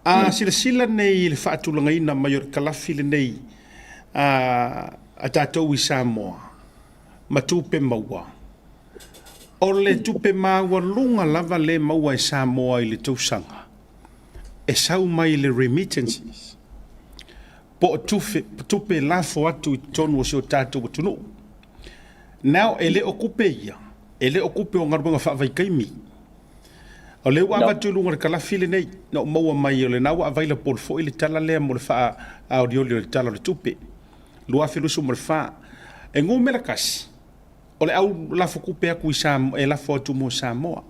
A silasila nei i le faatulagaina mai o le kalafi lenei a tatou i Samoa ma tupe maua, o le tupe maualuga lava lea e maua e Samoa i le tausaga e sau mai i le remittances po o tupe lafo atu i totonu o si o tatou atunuu. Now, e le o tupe ia, e le o tupe o galuega faavaitaimi. O lea ua avatu i luga o le kalafi lenei, na ou maua mai o lena ua available foi le tala lea mo le faaolioli o le Tala o le Tupe 2024. E numera tasi, o le au lafo tupe atu i Samoa, e lafo atu mo Samoa.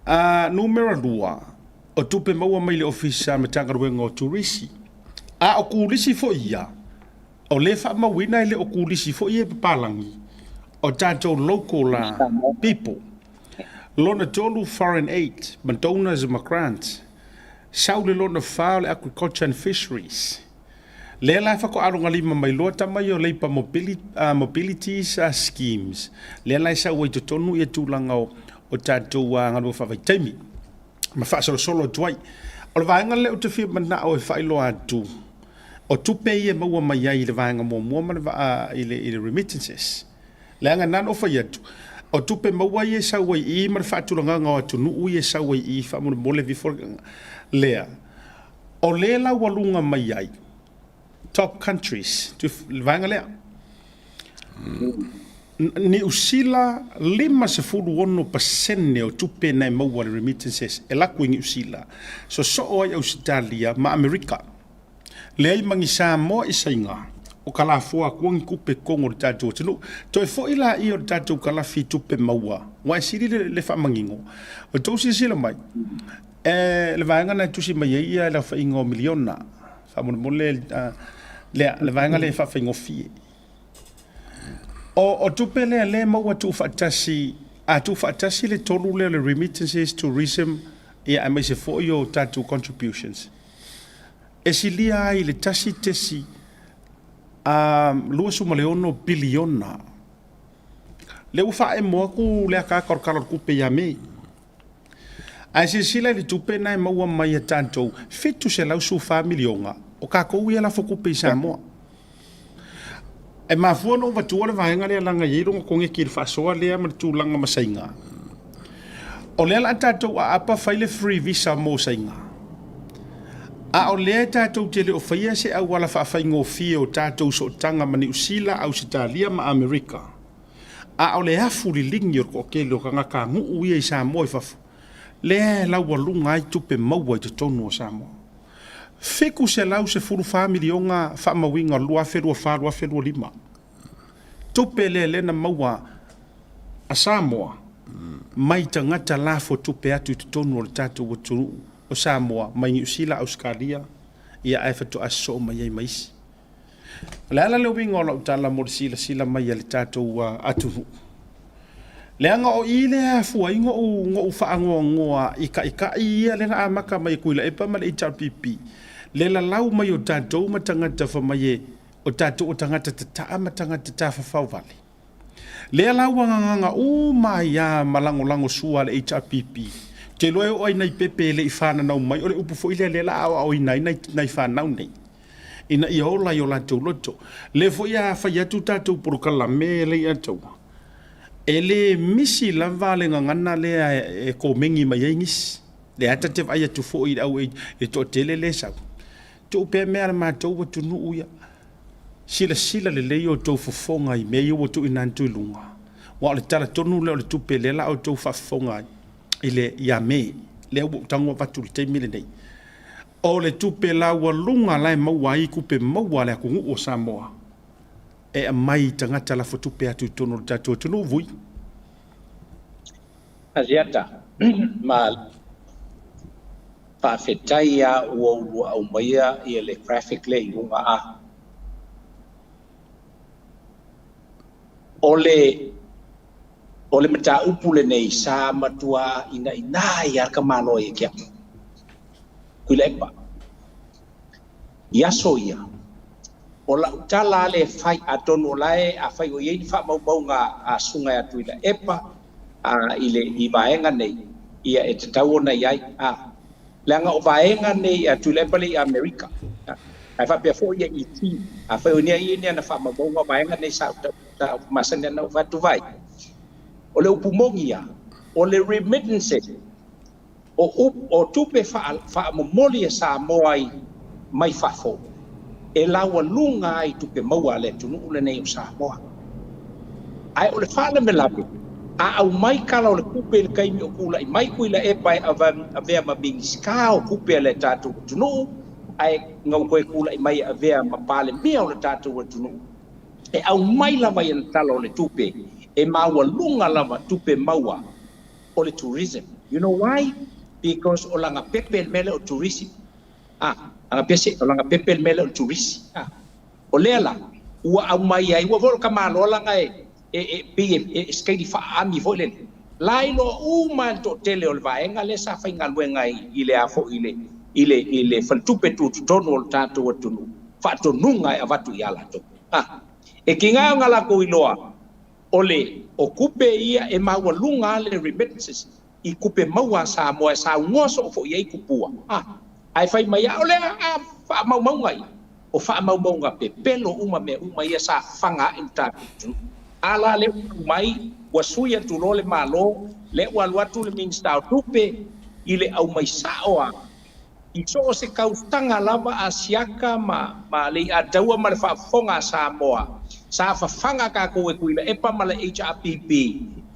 A numera lua, o tupe maua mai le Ofisa Matagaluega o Turisi. A o turisi foi ia, o lea e faamauina e le o turisi foi ia e papalagi, o tatou local people. Lona tolu, foreign aid, ma donors ma grants. Sau le lona fa o le agriculture and fisheries. Lea la e faatoalogalima mai loa tama ia o Labour Mobilities Schemes. Lea la e sau ai i totonu ia tulaga o tatou galuega faavaitaimi ma faasolosolo atu ai. O le vaega lea ou te fia manao e faailoa atu, o tupe ia e maua mai ai i le vaega muamua ma le i le remittances. Leaga na ona ou fai atu, o tupe maua ia e sau ai i i ma le faatulagaga o atunuu ia e sau ai i i faamolemole vifo lea. O lea la ua luga mai ai top countries le vaega lea. Niu Sila 56% o tupe na e maua le remittances e laku i Niu Sila, sosoo ai Ausetalia ma Amerika. Leai ma ni Samoa i Saina o ka lafoa akua ni tupe i totonu o le tatou atunuu. Toe foi laia o le tatou kalafi i tupe maua, ua e sili le faamanino. O tou silasila mai, e le vaega na e tusi mai ai ia le aofaiga o miliona, faamolemole lea, le vaega lea e faafaigofie. O tupe lea lea e maua tuufaatasi, a tuufaatasi le tolu lea o le remittances, tourism, ia aemaise foi o tatou contributions, e silia ai i le 1.26 piliona. Lea ua faaemo atu le akaaka o le Tala o le Tupe ia Me. Ae silasila i le tupe na e maua mai e tatou, $714 miliona, o tatou ia e lafo tupe i Samoa. E mafua ona ou avatua le vaega lea leaga e i ai lona koneti i le faasoa lea ma le tulaga ma Saina. O lea o le a tatou aapa fai le free visa mo Saina. A o lea tatou te le o faia se auala faafaigofie o tatou sootaga ma Niu Sila, Ausetalia ma Amerika. A o le afu liligi o le toatele o tagatanuu ia i Samoa i fafo, lea e laualuga ai tupe maua i totonu o Samoa. $714 miliona faamauina o le 2024/2025. Tupe lea lea na maua a Samoa mai tagata lafo tupe atu i totonu o le tatou atunuu o Samoa mai Niu Sila, Ausetalia, ia ae faatoa sosoo mai ai ma isi. O le ala le uiga o lau tala mo le silasila mai a le tatou atunuu. Leaga o i lea e afua ai goʻu, goʻu faanoanoa i taʻitaʻi ia lea na amata mai e Tuilaepa ma le HRPP, le lalau mai o tatou ma tagata fai mai e o tatou o tagata tataa ma tagata tafafao vale. Lea la ua gagaga uma ai a ma lagolago sua a le HRPP. Ou te iloa e oo ai nai pepe e le i fananau mai, o le upu foi lea lea la a aoaoina ai nai, nai fanau nei ina ia ola i o latou loto. Lea foi a fai atu tatou polokalame le i ataua, e le misi lava le gagana lea e komeni mai ai nisi. Lea ta te vaai atu foi i le au e toatele lea e sau. Tuu pea mea a le matou atunuu ia. Silasila lelei outou fofoga i mea ia ua tuuina atu i luga, aua o le tala tonu lea o le tupe lea la outou faafofoga ai i le ia Me, lea ua ou tago avatu i le taimi lenei. O le tupe laualuga la e maua ai tupe maua a le atunuu o Samoa e aumai i tagata lafo tupe atu i totonu o le tatou atunuu. Vui. Asiata, ma Faafetai a ua ulua aumaia ia le graphic lea i luga a. O le o le mataupu lenei sa matua inaina ai a ka Malo ia te au. Tuilaepa. I aso ia, o lau tala a le fai atonu o lae a fai o iai ni faamaumauga a Susuga ia Tuilaepa a i le i vaega nei, ia e tatau ona i ai, a, leaga o vaega nei a Tuilaepa lea i Amerika, a, ae faapea foi ia i Fiji, afai o nia ia ni ana faamaumauga o vaega nei sa ou tau, sa ou masani ana ou fai atu vai. O le upu moni ia, o le remittances, o upu, o tupe faa, faamomoli e Samoa ai mai fafo, e laualuga ai tupe maua a le atunuu lenei o Samoa. Ae o le faalavelave, a aumai tala o le tupe i le taimi o tulai mai Tuilaepa e avea ma Minisita o Tupe a le tatou atunuu, ae na ua toe tulai mai e avea ma Palemia o le tatou atunuu, e aumai lava i ana tala o le tupe e maualuga lava tupe maua o le tourism. You know why? Because o lana pepe le mea lea o tourism. A, lana pese, o lana pepe le mea lea o le turisi. A, o lea la, ua aumai ai, ua foi o le tamaloa lana e, e, e, pei e, e, e se kaini faaami foi lele. La iloa uma e le toatele o le vaega lea sa faigaluega ai i le a foi i le, i le, i le faletupe tutotonu o le tatou atunuu, faatonuga e avatu ia latou. A, e tiga ona latou iloa, o le, o tupe ia e maualuga a le remittances i tupe maua a Samoa e saunoa soo foi i ai tupua, a, ae fai mai a, o lea a faamaumauga ia, o faamaumauga pepelo uma mea uma ia sa faga ae le tatou atunuu. A la lea ua aumai, ua sui atu loa le Malo, lea ua alu atu le Minisita o Tupe i le aumai sao a i so o se tausaga lava a Siaka ma ma Leiataua ma le faafofoga a Samoa, sa fafaga tatou e Tuilaepa ma le HRPP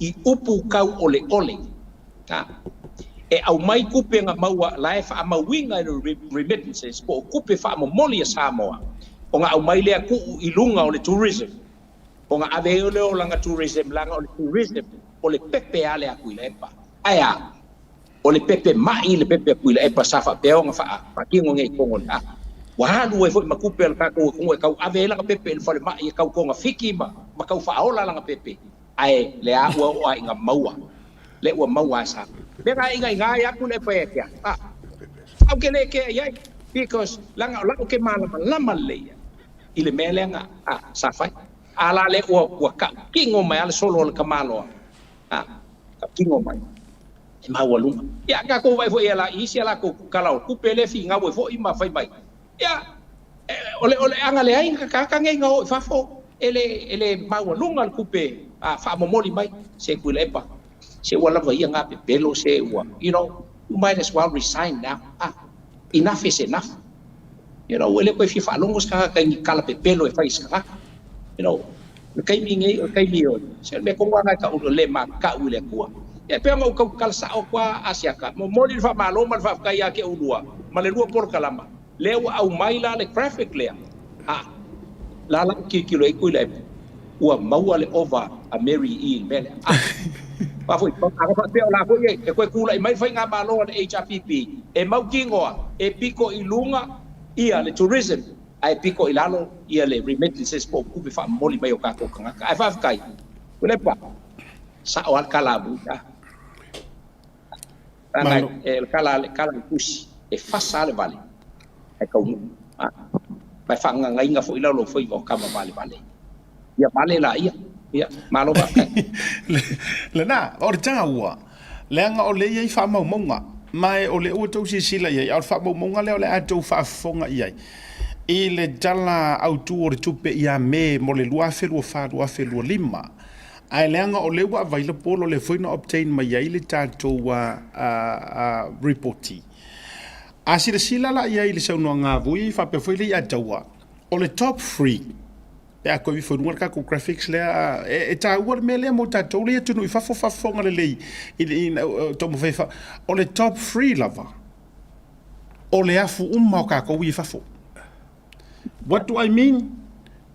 i upu tau oleole. A. E aumai tupe na maua la e faamauina i le remittances po o tupe faamomoli a Samoa, ona aumai lea tuu i luga o le tourism, ona ave ai lea o lana tourism leaga o le tourism o le pepe a le a Tuilaepa. Ae a? O le pepe maʻi le pepe a Tuilaepa sa faapea ona faatino nei i totonu o le a. Ua alu ai foi ma tupe a le tatou atunuu e tau ave ai lana pepe i le falemai e tau togafiti ma ma tau faaola lana pepe, ae lea ua oo lava ina maua lea ua maua a sa. Mea na inaina ai atu le epa ia te au, a. Ou te le kea i ai because leaga o lau ke malamalama lelei ia i le mea lea na a sa fai. A la lea ua ua tautino mai a le solo o le tamaloa, a tautino mai. E maualuga. Ia, tatou vaai foi i ala i isi a latou tala o tupe lea e finau ai foi ma fai mai. Ia, o le, o le aga leai na tagata nei na o i fafo, e le, e le maualuga le tupe a faamomoli mai, se Tuilaepa, se ua lava ia na pepelo, se ua, you know, you might as well resign now. Ah, enough is enough. You know, ua le toe fia faalogo se tagata i ni tala pepelo e fai e se tagata. You know, o le taimi nei, o le taimi o, se o le mea tonu lava lena e tau le makau i le Atua. Ia, e pei ona ou tau tatala sao atu lava Asiata, momoli le faamalo ma le faafetai ia te oulua ma le lua polokalama, lea ua aumai la le graphic lea, a, la la ou tilotilo i ai Tuilaepa, ua maua le ova a Mary i i le mea lea. A, a foi, a faapea o la foi e toe tulai mai le faigamalo a le HRPP, e mautinoa, e pito i luga ia le tourism, ae pito i lalo ia le remittances po o tupe faamomoli mai o tatou tagata. Ae faafetai, Tuilaepa. Sa'o lava le kalamu i ina. Leaga e, o le kala, le kala i tusi, e fasa lava le vale ae taunuu. Ma e faagagaina foi la lou faiva o tama valevale. Ia vale laia. Ia, malo faafetai. Lena, o le taua, leaga o lea e i ai faamaumauga, ma o lea ua outou silasila i ai, a o le faamaumauga lea o le a outou faafofoga i ai i le Tala Autu o le Tupe ia Me mo le 2024/2025. Ae leaga o lea ua available, o lea foi na obtain mai ai le tatou Lipoti. A silasila la i ai i le saunoaga a Vui faapea foi le Iataua, o le top three, pe a toe ifo i luga le tatou graphics lea, e taua le mea lea mo tatou lea i atunuu i fafo faafofoga lelei i taumafai e o le top three lava, o le afu uma o tatou ia i fafo. What do I mean?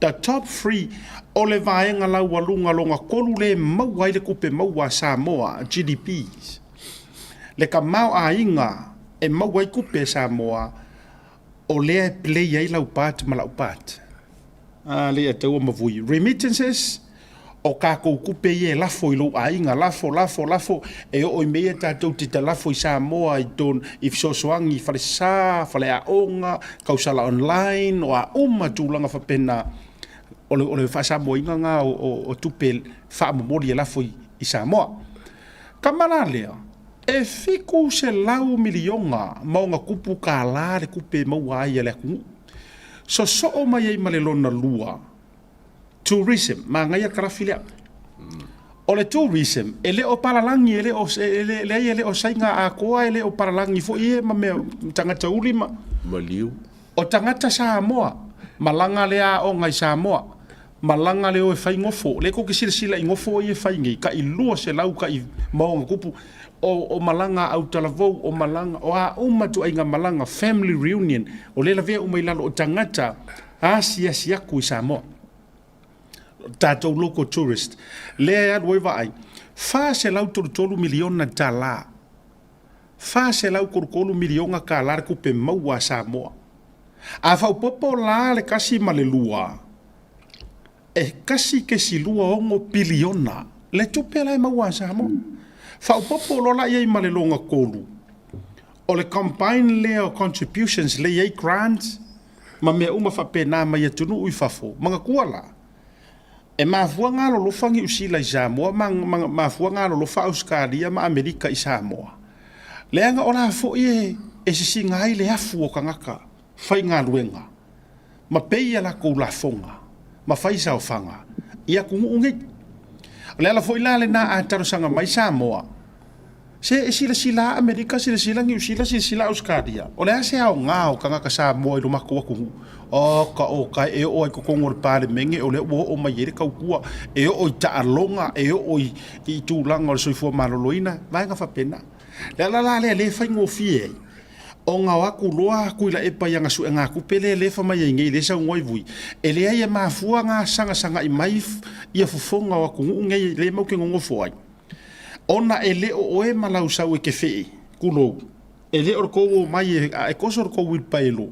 The top three, o le vaega laualuga lona tolu lea e maua ai le tupe maua a Samoa, GDPs. Le tamaoaiga e maua ai tupe a Samoa, o lea e play ai lau part ma lau part. A le taua ma Vui. Remittances, o tatou tupe ia e lafo i lou aiga, lafo, lafo, lafo, e oo i mea ia tatou te talafo i Samoa i ton, i fesoasoani i falesa, faleaoga, tausala online, o a uma tulaga faapena, o le, o le faasamoaina lena o, o, o tupe faamomoli e lafo i, i Samoa. Kama la lea, e 700 miliona ma ona tupu kālā le tupe e maua ai a le atunuu. Sosoo mai ai ma le lona lua, tourism, manaia le kalafi lea. O le tourism, e le o palalagi, e le o, e le, leai e le o Saina atoa, e le o palalagi foi e ma mea, tagata uli ma... Maliu. O tagata Samoa, malaga le aoga i Samoa, malaga le o e fai gofo. O lea tou te silasila i gofo ia e fai nei, tai 200 tai ma ona tupu, o, o malaga a autalavou, o malaga, o a uma ituaiga malaga, family reunion, o lea e lavea uma i lalo o tagata asiasi atu i Samoa. Tatou local tourist, lea e alu ai vaai, $433 miliona tala, $433 miliona tala le tupe maua a Samoa. A faaopoopo la le 1 ma le 2, e 1.26 piliona le tupe la e maua a Samoa. Faaopoopo loa la i ai ma le lona tolu, o le combine lea o contributions lea e i ai grants ma mea uma faapena mai atunuu i fafo. Manatua la, e mafua galolofa Niu Sila i Samoa ma mafua galolofa Ausetalia ma Amerika i Samoa, leaga o la foi e, e sisiga ai le afu o tagata faigaluega ma pei a latou lafoga ma fai saofaga i atunuu nei. O le ala foi la lena a talosaga mai Samoa, se e silasila Amerika, silasila Niu Sila, silasila Ausetalia, o le a se aoga o tagata Samoa i lo matou atunuu? Oka oka e oo ai i totonu o le Palemene, o lea ua oo mai ai le tautua, e oo i taaloga, e oo i, i tulaga o le soifua maloloina, vaega faapena. Le ala la lea lea e faigofie ai, ona o atu loa Tuilaepa i ana suegatupe lea lea e fai mai ai nei, lea e saunoa ai Vui, e leai e mafua ona sagasagai mai ia fofoga o atunuu nei lea matou te nonofo ai, ona e le o oe ma lau sau e te fee, tulou, e le o le tou omai e, e koso le tou uilipaelo,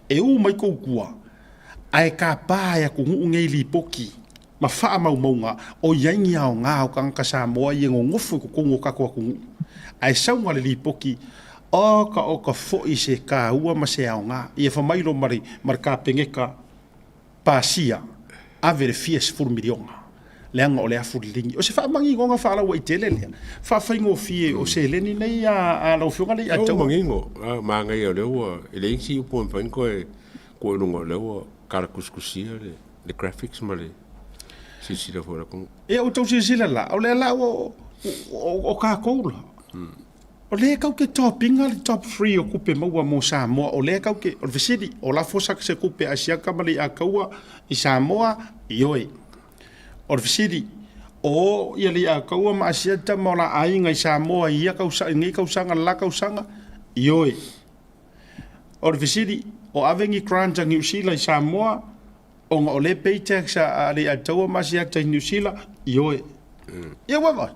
e u mai tou tua, ae tapa e atunuu nei lipoti ma faamaumauga o i ai ni aoga o tagata Samoa ia e nonofo i totonu o tatou atunuu, ae sauga le lipoti, oka oka foi se taua ma se aoga. Ia fai mai loa ma le, ma le Kapeneta, pasia, ave le fia sefulu miliona, leaga o le afu liligi. O se faamaninoga faalauaitele lea, faafaigofie o seleni nei a, a lau Afioga le Ia ua manino, a manaia o lea ua, e leai nisi upu e mafai ona toe tuu i luga o lea ua kalakusikusia le le graphics ma le silasila foi o le atunuu. Ia ua tou silasila la, o lea la ua, o tatou la, o lea tatou te top ina le top three o tupe maua mo Samoa, o lea tatou te, o le fesili, o lafo se tupe a Siaka ma Leiataua i Samoa? Ioe. O le fesili, o o ia Leiataua ma Asiata ma o la aiga i Samoa i ia tausaga, i lenei tausaga, le la tausaga? Ioe. O le fesili, o ave ni grant a Niu Sila i Samoa ona o lea e pay tax a Leiataua ma Asiata i Niu Sila? Ioe. Ia ua vaai.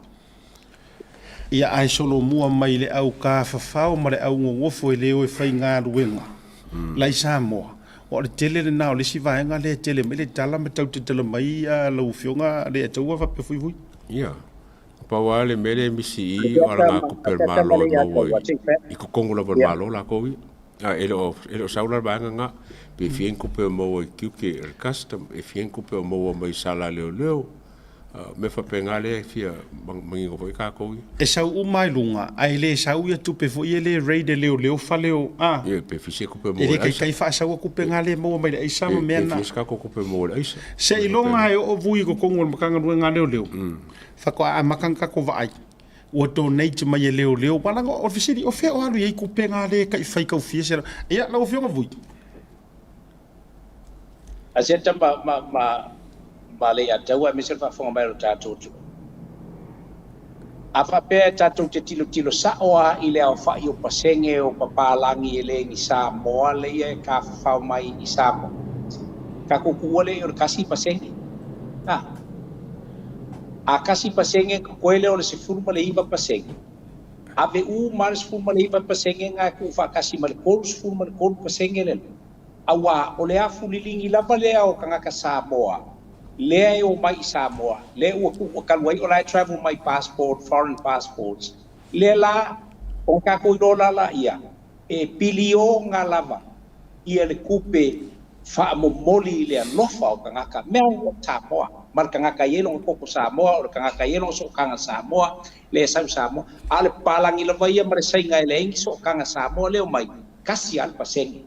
Ia ae solomua mai le au tafafao ma le au nonofo e le o e faigaluega la i Samoa. O le tele lena o le isi vaega lea e tele mai le tala ma tau tatala mai lau Afioga Leiataua faapea foi Vui. Ia. Pau lava le mea lea e misi i i o alagatupe a le Malo e maua i totonu lava o le Malo latou ia. A e le o e le o sau la le vaega lena. Pe fia ni tupe o maua i tiute o le custom, e fia ni tupe o maua mai sala a leoleo, o mea faapena lea e fia manino foi tatou ia. E sau uma i luga, ae le sau ia tupe foi ia lea e raid e leoleo fale o, a. Ia, pe fia se tupe o E maua i le le aisa. taitai faasaua tupe na lea e maua mai le aisa ma Pe mea pe na. fia se tatou tupe o maua i le aisa. Mea Seiloga faapena. e oo vui i totonu o le Matagaluega a Leoleo, faatoa amata ona tatou vaai ua donate mai e leoleo. Aua leaga o le fesili, o fea o alu i ai tupe na lea e taifai taufia se Ia, lau Afioga Vui. Asiata ma ma ma ma Leiataua aemaise le faafofoga mai o lo tatou atunuu. A faapea e tatou te tilotilo sa'o a i le aofa'i o pasene o papalagi e le ni Samoa leia e tafafao mai i Samoa, tatou tuua lea i o le 1%. A a 1% totoe lea o le 19%. Ave uma a le 19% na e tuufaatasi ma le 33% lea, auā o le afu liligi lava lea o tagata Samoa lea e omai i Samoa, lea ua tuu talu ai o la e travel mai passport, foreign passports, lea la o tatou iloa la laia e piliona lava ia le tupe faamomoli i le alofa o tagata mea o Samoa ma le tagata e i ai lona koko Samoa o le tagata e i ai lona sootaga Samoa le sau Samoa a o le papalagi lava ia ma le Saina e leai ni sootaga Samoa lea omai tasi lava le pasene.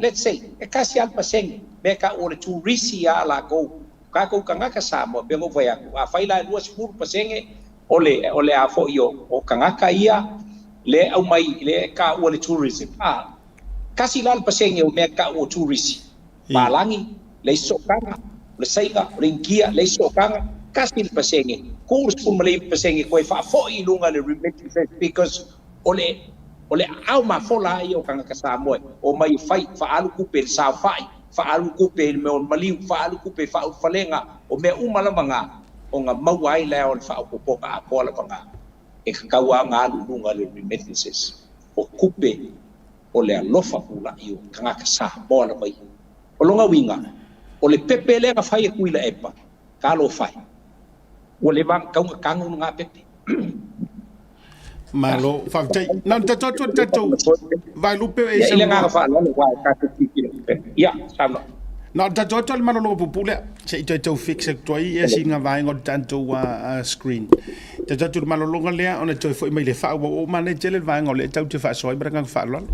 Let's say e tasi lava le pasene mea tau o le turisi a lakou tatou tagata Samoa pei ona ou fai atu afai la e 20% o le o le a foi o o tagata ia lea e aumai lea e taua le tourism a tasi la le pasene o mea tau o turisi palagi leai se sootaga o le Saina o le Initia leai se sootaga tasi le pasene 39% toe faafoi i luga le remittances because o le o le aao mafola lava ia o tagata Samoa e omai e fai, faaalu tupe i le saofai, faaalu tupe i le mea o le maliu, faaalu tupe i faaulufalega, o mea uma lava na, ona maua ai lea o le faaopoopoga atoa lava na e tatau lava ona alu i luga le remittances, o tupe o le alofa pula'i o tagata Samoa lava ia. O lona uiga, o le pepe lea na fai e Tuilaepa, talofa e, ua leva ona tatau ona tanu lena pepe. Malo, faafetai. Na ona tatou atu o le tatou vaelupe e Ia, i le saunoa. agaga faaaloalo aua e tatou tilotilo pea. Ia, saunoa. Na ona tatou atu o le malologa puupuu lea, se i toe tau fix atu ai ia sina vaega o le tatou screen. Tatou atu i le malologa lea ona toe foi mai le faaauau. Ua manaia tele le vaega o lea e tatou te faasoa ai ma le agaga faaaloalo.